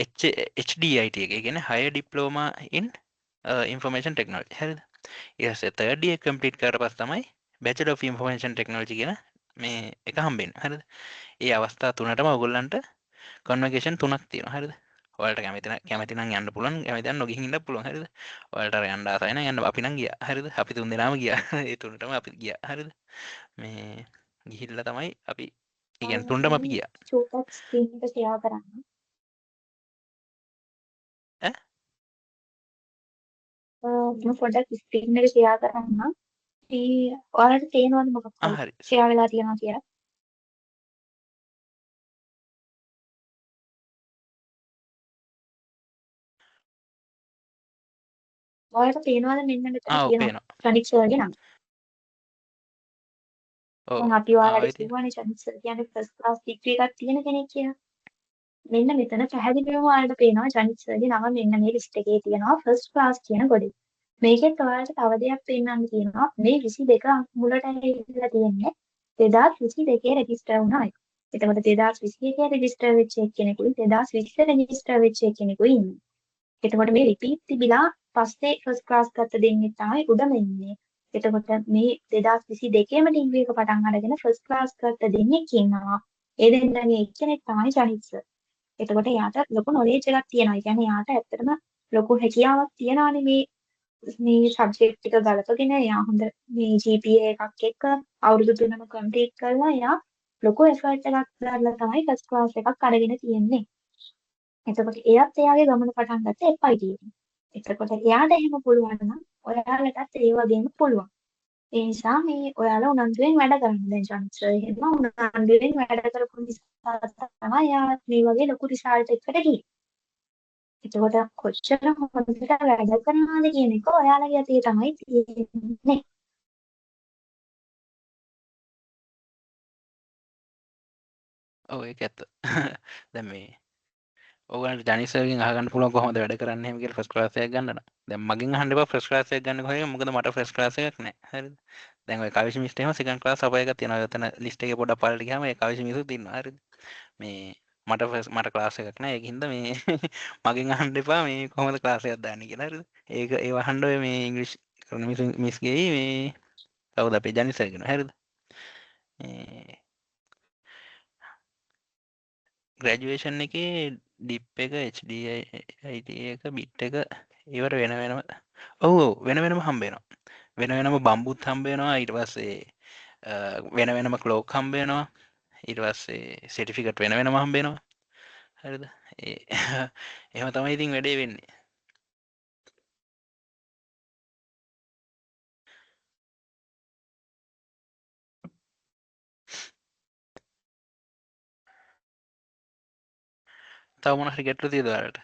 HDIT එක. ඒ කියන්නේ හයර් ඩිප්ලෝමා ඉන් ඉන්ෆර්මේෂන් ටෙක්නොලොජි. හරිද? ඊට පස්සේ තර්ඩ් ඉයර් කම්ප්ලීට් කරලා පස්සේ තමයි බැචලර් ඔෆ් ඉන්ෆර්මේෂන් ටෙක්නොලොජි කියන මේ එක හම්බෙන්නේ. හරිද? ඒ අවස්ථා තුනටම ඔයගොල්ලන්ට කන්වර්කේෂන් තුනක් තියෙනවා. හරිද? ඔයාලට කැමති නම් යන්න පුළුවන්, කැමති නම් නොගිහින් ඉන්නත් පුළුවන්. හරිද? ඔයාලට අර යන්න ආසයි නම් යන්න. අපි නම් ගියා. හරිද? අපි තුන් දෙනාම ගියා. ඒ තුනටම අපි ගියා. හරිද? මේ ගිහිල්ලා තමයි අපි ඒ කියන්නේ තුනටම අපි ගියා. චූටක් ස්ක්‍රීන් එක ෂෙයා කරන්න. ඈ? මම පොඩ්ඩක් ස්ක්‍රීන් එක ෂෙයා කරන්න. ඒ ඔයාලට තේරෙනවද මොකක් හරි. ෂෙයා වෙලා තියෙනවා කියලා? ඔයාලට තේරෙනවද මෙන්න මෙතන තියෙනවා ජනිත් සර්ගේ නම. ඔව්. දැන් අපි ඔයාලට කිව්වනේ ජනිත් සර් කියන්නේ ෆස්ට් ක්ලාස් ඩිග්‍රී එකක් තියෙන කෙනෙක් කියලා. මෙන්න මෙතන පැහැදිලිවම ඔයාලට පේනවා ජනිත් සර්ගේ නම මෙන්න මේ ලිස්ට් එකේ තියෙනවා ෆස්ට් ක්ලාස් කියන ගොඩේ. මේකෙත් ඔයාලට තව දෙයක් පෙන්වන්න තියෙනවා. මේ 22 මුලට ඇවිල්ලා තියෙන්නේ 2022 රෙජිස්ටර් වුණ අය. එතකොට 2021 රෙජිස්ටර් වෙච්ච එක්කෙනෙකුයි 2020 රෙජිස්ටර් වෙච්ච එක්කෙනෙකුයි ඉන්නේ. එතකොට මේ රිපීට් තිබිලා පස්සේ ෆස්ට් ක්ලාස් ගත්ත දෙන්නේ තමයි උඩම ඉන්නේ. එතකොට මේ 2022ේම ඩිග්‍රී එක පටන් අරගෙන ෆස්ට් ක්ලාස් ගත්ත දෙන්නෙක් ඉන්නවා. ඒ දෙන්නගේ එක්කෙනෙක් තමයි ජනිත් සර්. එතකොට එයාට ලොකු නොලෙජ් එකක් තියෙනවා. ඒ කියන්නේ එයාට ඇත්තටම ලොකු හැකියාවක් තියෙනවානේ මේ මේ සබ්ජෙක්ට් ටික ගලපගෙන එයා හොඳ මේ GPA එකක් එක්ක අවුරුදු 3ම කම්ප්ලීට් කරලා එයා ලොකු එෆර්ට් එකක් දාලා තමයි ෆස්ට් ක්ලාස් එකක් අරගෙන තියෙන්නේ. එතකොට එයාත් එයාගේ ගමන පටන් ගත්ත FIT එකෙන්. එතකොට එයාට එහෙම පුළුවන් නම් ඔයාලටත් ඒ වගේම පුළුවන්. ඒ නිසා මේ ඔයාලා උනන්දුවෙන් වැඩ කරන්න. දැන් ජනිත් සර් එහෙම උනන්දුවෙන් වැඩ කරපු නිසා තමයි එයා මේ වගේ ලොකු රිසල්ට් එකකට ගියේ. එතකොට කොච්චර හොඳට වැඩ කරනවද කියන එක ඔයාලගේ අතේ තමයි තියෙන්නේ. ඔව් ඒක ඇත්ත. දැන් මේ ඔයගොල්ලන්ට ජනිත් සර්ගෙන් අහගන්න පුළුවන් කොහොමද වැඩ කරන්නේ එහෙම කියලා ෆස්ට් ක්ලාස් එකක් ගන්න නම්. දැන් මගෙන් අහන්න එපා ෆස්ට් ක්ලාස් එකක් ගන්න කොහේද, මොකද මට ෆස්ට් ක්ලාස් එකක් නෑ. හරිද? දැන් ඔය කවිෂි මිස්ට එහෙම සෙකන්ඩ් ක්ලාස් අපේ එකක් තියෙනවා. ඔය එතන ලිස්ට් එකේ පොඩ්ඩක් පල්ලට ගියාම ඒ කවිෂි මිසුත් ඉන්නවා. හරිද? මේ මට ෆස්ට් මට ක්ලාස් එකක් නෑ. ඒක හින්දා මේ මගෙන් අහන්න එපා මේ කොහොමද ක්ලාස් එකක් දාන්නේ කියලා. හරිද? ඒක ඒව අහන්න ඔය මේ ඉංග්‍රීසි කරන මිස්ගේ මේ කවුද අපේ ජනිත් සර් කියනවා. හරිද? මේ ග්‍රැජුවේෂන් එකේ ඩිප් එක HDIT එක බිට් එක ඒවට වෙන වෙනම ඔව් ඔව් වෙන වෙනම හම්බ වෙනවා. වෙන වෙනම බම්බුත් හම්බ වෙනවා. ඊට පස්සේ වෙන වෙනම ක්ලෝක් හම්බ වෙනවා. ඊට පස්සේ සර්ටිෆිකට් වෙන වෙනම හම්බ වෙනවා. හරිද? ඒ එහෙම තමයි ඉතින් වැඩේ වෙන්නේ. තව මොන හරි ගැටලු තියෙද ඔයාලට?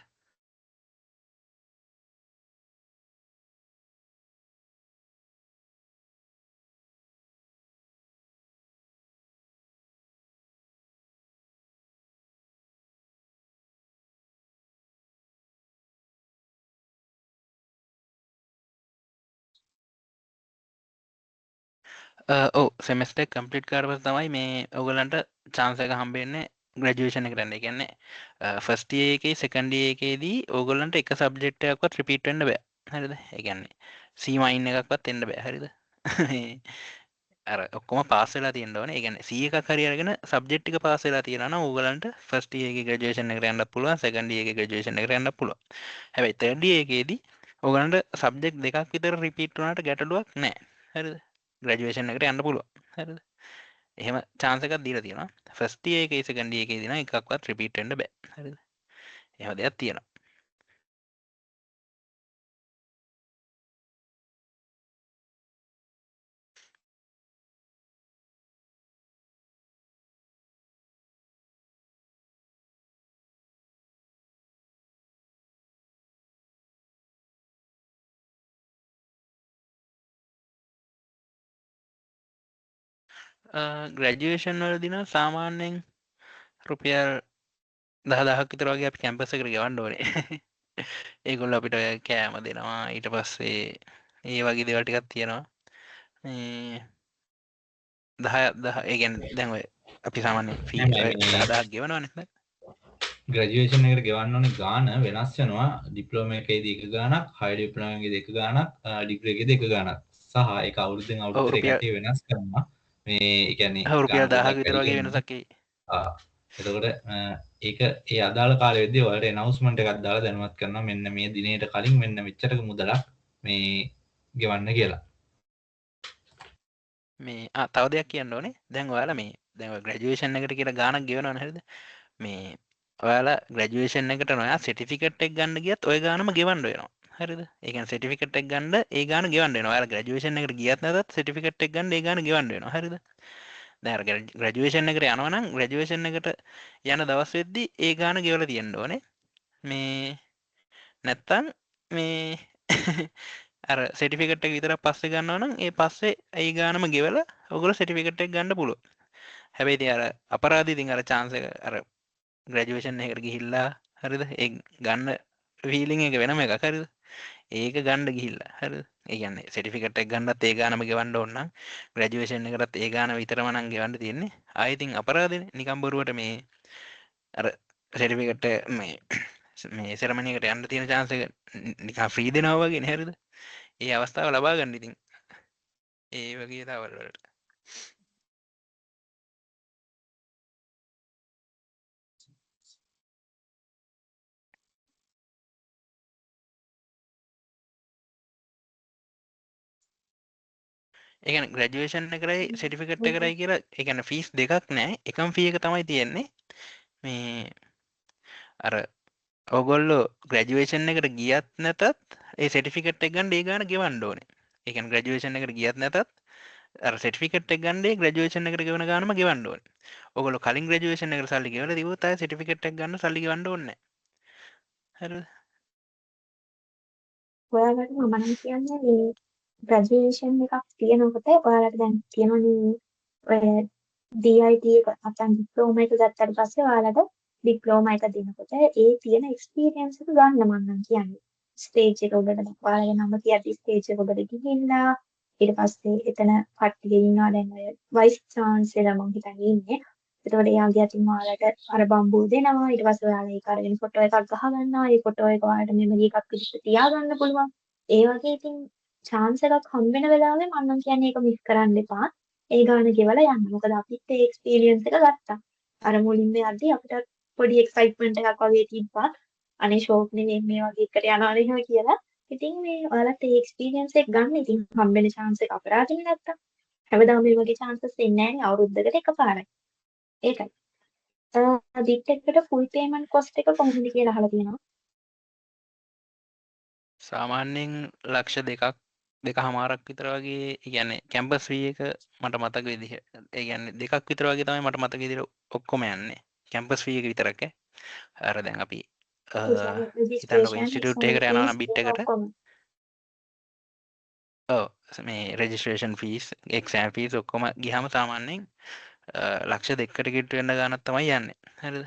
ඔව් සෙමෙස්ටර් එක කම්ප්ලීට් කරලා පස්සේ තමයි මේ ඔයගොල්ලන්ට චාන්ස් එක හම්බෙන්නේ ග්‍රැජුවේෂන් එකට යන්න. ඒ කියන්නේ ෆස්ට් ඉයර් එකේ සෙකන්ඩ් ඉයර් එකේදී ඕගොල්ලන්ට එක සබ්ජෙක්ට් එකක්වත් රිපීට් වෙන්න බෑ. හරිද? ඒ කියන්නේ C මයින් එකක්වත් එන්න බෑ. හරිද? අර ඔක්කොම පාස් වෙලා තියෙන්න ඕනේ. ඒ කියන්නේ C එකක් හරි අරගෙන සබ්ජෙක්ට් ටික පාස් වෙලා තියෙනවා නම් ඕගොල්ලන්ට ෆස්ට් ඉයර් එකේ ග්‍රැජුවේෂන් එකට යන්නත් පුළුවන්, සෙකන්ඩ් ඉයර් එකේ ග්‍රැජුවේෂන් එකට යන්නත් පුළුවන්. හැබැයි තර්ඩ් ඉයර් එකේදී ඕගොල්ලන්ට සබ්ජෙක්ට් දෙකක් විතර රිපීට් වුණාට ගැටලුවක් නෑ. හරිද? ග්‍රැජුවේෂන් එකට යන්න පුළුවන්. හරිද? එහෙම චාන්ස් එකක් දීලා තියෙනවා. ෆස්ට් ඉයර් එකේ සෙකන්ඩ් ඉයර් එකේදී නම් එකක්වත් රිපීට් වෙන්න බෑ. හරිද? එහෙම දෙයක් තියෙනවා. ග්‍රැජුවේෂන් වලදී නම් සාමාන්‍යයෙන් රුපියල් 10,000ක් විතර වගේ අපි කැම්පස් එකට ගෙවන්න ඕනේ. ඒගොල්ලෝ අපිට ඔය කෑම දෙනවා, ඊට පස්සේ ඒ වගේ දේවල් ටිකක් තියෙනවා. මේ 10 10 ඒ කියන්නේ දැන් ඔය අපි සාමාන්‍යයෙන් ෆී නෑ, ඔය නෑ, මේ 10,000ක් ගෙවනවනේ නේද? ග්‍රැජුවේෂන් එකට ගෙවන්න ඕනේ ගාන වෙනස් වෙනවා. ඩිප්ලෝමා එකේදී එක ගානක්, හයර් ඩිප්ලෝමා එකේදී එක ගානක්, ඩිග්‍රී එකේදී එක ගානක්. සහ ඒක අවුරුද්දෙන් ඔව්, අවුරුද්දට රුපියල් කට්ටිය වෙනස් කරනවා. මේ ඒ කියන්නේ ඔව්, රුපියල් ගාන පොඩ්ඩක් 1000ක් විතර වැඩි වගේ වෙනවා. වෙනසක් එයි. එතකොට ඒක ඒ අදාළ කාලෙ වෙද්දී ඔයාලට ඇනවුන්ස්මන්ට් එකක් දාලා දැනුවත් කරනවා මෙන්න මේ දිනේට කලින් මෙන්න මෙච්චරක මුදලක් මේ ගෙවන්න කියලා. මේ තව දෙයක් කියන්න ඕනේ. දැන් ඔයාලා මේ දැන් ඔය ග්‍රැජුවේෂන් එකට කියලා ගාණක් ගෙවනවනේ හරිද? මේ ඔයාලා ග්‍රැජුවේෂන් එකට නොයා සර්ටිෆිකේට් එක ගන්න ගියත් ඔය ගානම ගෙවන්න වෙනවා. හරිද? ඒ කියන්නේ සර්ටිෆිකේට් එක ගන්න ඒ ගාන ගෙවන්න වෙනවා. ඔයාලා ග්‍රැජුවේෂන් එකට ගියත් නැතත් සර්ටිෆිකේට් එක ගන්න ඒ ගාන ගෙවන්න වෙනවා. හරිද? දැන් අර ග්‍රැජුවේෂන් එකට යනවා නම් ග්‍රැජුවේෂන් එකට යන දවස් වෙද්දි ඒ ගාන ගෙවලා තියෙන්න ඕනේ. මේ නැත්තම් මේ අර සර්ටිෆිකේට් එක විතරක් පස්සේ ගන්නවා නම් ඒ පස්සේ ඒ ගානම ගෙවලා ඔයගොල්ලෝ සර්ටිෆිකේට් එක ගන්න පුළුවන්. හැබැයි ඉතින් අර අපරාධي ඉතින් අර චාන්ස් එක අර ග්‍රැජුවේෂන් එකකට ගිහිල්ලා, හරිද? ඒ ගන්න ෆීලිං එක වෙනම එකක්, හරිද? ඒක ගන්න ගිහිල්ලා, හරිද? ඒ කියන්නේ සර්ටිෆිකේට් එක ගන්නත් ඒ ගානම ගෙවන්න ඕන නම් ග්‍රැජුවේෂන් එකටත් ඒ ගාන විතරම නම් ගෙවන්න තියෙන්නේ. ආයෙ ඉතින් අපරාධනේ නිකන් බොරුවට මේ අර සර්ටිෆිකේට් මේ මේ සෙරමනි එකට යන්න තියෙන චාන්ස් එක නිකන් ෆ්‍රී දෙනවා වගේ නේ, හරිද? ඒ අවස්ථාව ලබා ගන්න ඉතින් ඒ වගේ දේවල් වලට. ඒ කියන්නේ ග්‍රැජුවේෂන් එකයි සර්ටිෆිකේට් එකයි කියලා ඒ කියන්නේ ෆීස් දෙකක් නෑ, එකම ෆී එක තමයි තියෙන්නේ. මේ අර ඔයගොල්ලෝ ග්‍රැජුවේෂන් එකට ගියත් නැතත් ඒ සර්ටිෆිකේට් එක ගන්න ඒ ගාන ගෙවන්න ඕනේ. ඒ කියන්නේ ග්‍රැජුවේෂන් එකට ගියත් නැතත් අර සර්ටිෆිකේට් එක ගන්න ඒ ග්‍රැජුවේෂන් එකට ගෙවන ගානම ගෙවන්න ඕනේ. ඔයගොල්ලෝ කලින් ග්‍රැජුවේෂන් එකට සල්ලි ගෙවලා තිබුවොත් ආයෙ සර්ටිෆිකේට් එක ගන්න සල්ලි ගෙවන්න ඕනේ නෑ. හරිද? ඔයාලට මම නම් කියන්නේ මේ ග්‍රැජුවේෂන් එකක් තියෙනකොට ඔයාලට දැන් තියෙනවනේ ඔය DIT එක නැත්නම් ඩිප්ලෝමා එක ගත්තට පස්සේ ඔයාලට ඩිප්ලෝමා එක දෙනකොට ඒ තියෙන එක්ස්පීරියන්ස් එක ගන්න මම නම් කියන්නේ. ස්ටේජ් එක උඩට දැන් ඔයාලගේ නම කියද්දි ස්ටේජ් එක උඩට ගිහිල්ලා ඊට පස්සේ එතන කට්ටිය ඉන්නවා දැන් ඔය වයිස් චාන්සලර් මං හිතන්නේ ඉන්නේ. එතකොට එයාගේ අතින් ඔයාලට අර බම්බුව දෙනවා. ඊට පස්සේ ඔයාලා ඒක අරගෙන ෆොටෝ එකක් ගහ ගන්නවා. ඒ ෆොටෝ එක ඔයාලට මෙමරි එකක් විදිහට තියාගන්න පුළුවන්. ඒ වගේ ඉතින් චාන්ස් එකක් හම්බ වෙන වෙලාවේ මං නම් කියන්නේ ඒක මිස් කරන්න එපා. ඒ ගාන ගෙවලා යන්න. මොකද අපිත් ඒ එක්ස්පීරියන්ස් එක ගත්තා. අර මුලින්ම යද්දි අපිට පොඩි එක්සයිට්මන්ට් එකක් වගේ තිබ්බා. අනේ ෂෝක් නෙවෙයි මේ වගේ එකට යනවනේ එහෙම කියලා. ඉතින් මේ ඔයාලත් ඒ එක්ස්පීරියන්ස් එක ගන්න. ඉතින් හම්බෙන චාන්ස් එක අපරාධනේ නැත්තම්. හැමදාම මේ වගේ චාන්සස් එන්නේ නැහැනේ, අවුරුද්දකට එකපාරයි. ඒකයි. බිට් එකට ෆුල් පේමන්ට් කොස්ට් එක කොහොමද කියලා අහලා තියෙනවා. සාමාන්‍යයෙන් ලක්ෂ දෙකක් දෙකහමාරක් විතර වගේ, ඒ කියන්නේ කැම්පස් ෆී එක මට මතක විදිහ, ඒ කියන්නේ දෙකක් විතර වගේ තමයි මට මතක විදිහට ඔක්කොම යන්නේ. කැම්පස් ෆී එක විතරක් ඈ. අර දැන් අපි හිතන්නකෝ ඉන්ස්ටිටියුට් එකකට යනවා නම් බිට් එකට. ඔව් මේ රෙජිස්ට්‍රේෂන් ෆීස්, එක්සෑම් ෆීස් ඔක්කොම ගියාම සාමාන්‍යයෙන් ලක්ෂ දෙකකට කිට්ටු වෙන ගාණක් තමයි යන්නේ. හරිද?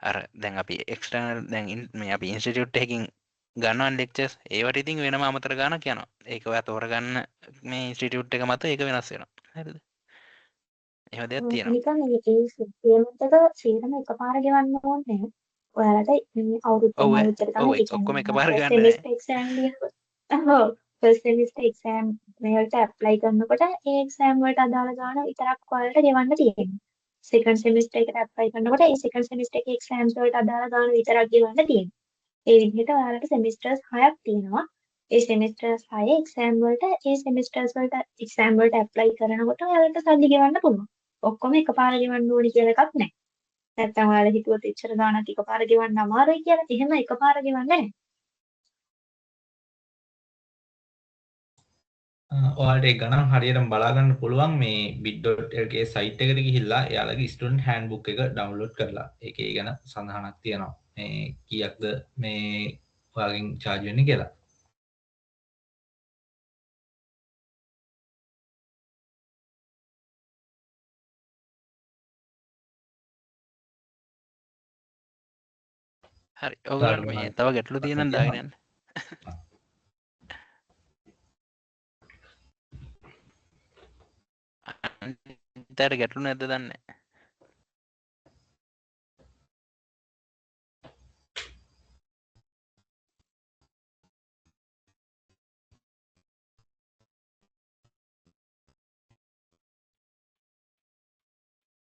අර දැන් අපි එක්ස්ටර්නල් දැන් මේ අපි ඉන්ස්ටිටියුට් එකකින් ගන්නවා ලෙක්චර්ස්, ඒවට ඉතින් වෙනම අමතර ගාණක් යනවා. ඒක ඔයා තෝරගන්න මේ ඉන්ස්ටිටියුට් එක මත ඒක වෙනස් වෙනවා. හරිද? එහෙම දෙයක් තියෙනවා. නිකන් මේ ඒ පේමන්ට් එක සේරම එකපාර ගෙවන්න ඕනේ නෑ. ඔයාලට මේ අවුරුද්දෙන් අවුරුද්දට තමයි ඒ කියන්නේ ඔක්කොම එකපාර ෆස්ට් ගන්න නෑ. සෙමිස්ටර් එක්සෑම් ලියනකොට ඔව් ෆස්ට් සෙමිස්ටර් එක්සෑම් මේ වලට ඇප්ලයි කරනකොට ඒ එක්සෑම් වලට අදාළ ගාණ විතරක් ඔයාලට ගෙවන්න තියෙනවා. සෙකන්ඩ් සෙමිස්ටර් එකට ඇප්ලයි කරනකොට ඒ සෙකන්ඩ් සෙමිස්ටර් එකේ එක්සෑම්ස් වලට අදාළ ගාණ විතරක් ගෙවන්න තියෙනවා. ඒ විදිහට ඔයාලට සෙමිස්ටර්ස් 6ක් තියෙනවා. ඒ සෙමිස්ටර්ස් 6 එක්සෑම් වලට ඒ සෙමිස්ටර්ස් වලට එක්සෑම් වලට ඇප්ලයි කරනකොට ඔයාලට සල්ලි ගෙවන්න පුළුවන්. ඔක්කොම එකපාර ගෙවන්න ඕනි කියලා එකක් නැහැ. නැත්තම් ඔයාලා හිතුවොත් එච්චර ගාණක් එකපාර ගෙවන්න අමාරුයි කියලා, එහෙම එකපාර ගෙවන්න නැහැ. ඔයාලට ඒ ගණන් හරියටම බලා ගන්න පුළුවන් මේ bit.lk site එකට ගිහිල්ලා එයාලගේ ස්ටුඩන්ට් හෑන්ඩ්බුක් එක ඩවුන්ලෝඩ් කරලා. ඒකේ ඒ ගැන සඳහනක් තියෙනවා. මේ කීයක්ද මේ ඔයාගෙන් චාර්ජ් වෙන්නේ කියලා. හරි, ඔයගොල්ලන්ට මේ තව ගැටලු තියෙනවා නම් දාගෙන යන්න. අනිත් අයට ගැටලු නැද්ද දන්නේ නැහැ.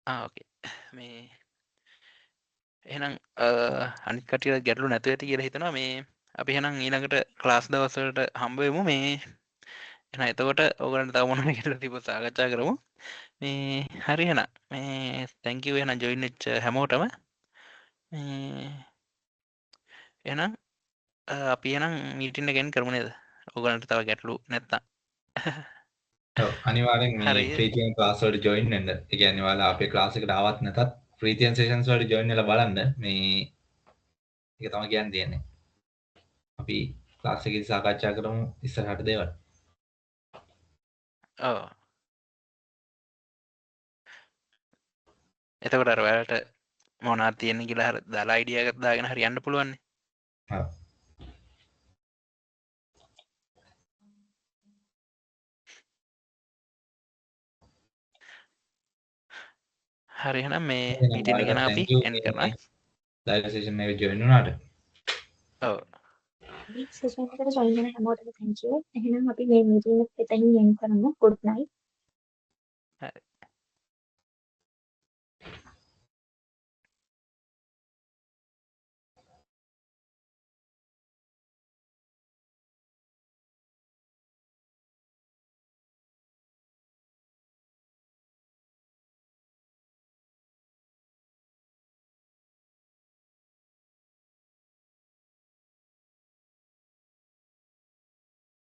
ඕකේ. මේ එහෙනම් අනිත් කට්ටියට ගැටලු නැතුව ඇති කියලා හිතනවා. මේ අපි එහෙනම් ඊළඟට ක්ලාස් දවස් වලට හම්බ වෙමු. මේ එහෙනම් එතකොට ඔයගොල්ලන්ට තව මොනවා ගැටලු තිබ්බොත් සාකච්ඡා කරමු. මේ හරි එහෙනම් මේ thank you එහෙනම් ජොයින් වෙච්ච හැමෝටම. මේ එහෙනම් අපි එහෙනම් මීටින් එක එන්ඩ් කරමු නේද? ඔයගොල්ලන්ට තව ගැටලු නැත්තම්. ඔව් අනිවාර්යෙන් මේ හරි. ෆ්‍රී තියෙන ක්ලාස් වලට ජොයින් වෙන්න. ඒ කියන්නේ ඔයාලා අපේ ක්ලාස් එකට ආවත් නැතත් ෆ්‍රී තියෙන සෙෂන්ස් වලට ජොයින් වෙලා බලන්න. මේ ඒක තමයි කියන්න තියෙන්නේ. අපි ක්ලාස් එකේදී සාකච්ඡා කරමු ඉස්සරහට දේවල්. ඔව්. එතකොට අර ඔයාලට මොනවද තියෙන්නේ කියලා හරි දාලා අයිඩියා එකක් දාගෙන හරි යන්න පුළුවන් නේ. ඔව්. හරි එහෙනම් මේ එහෙනම් මීටින් එක ඔයාලට නම් අපි thank you end මේ කරනවා. ලයිව් සෙෂන් එකට ජොයින් වුණාට. ඔව්. මේ සෙෂන් එකට ජොයින් වෙන හැමෝටම thank you. එහෙනම් අපි මේ මීටින් එක එතනින් එන්ඩ් කරමු. Good night. හරි.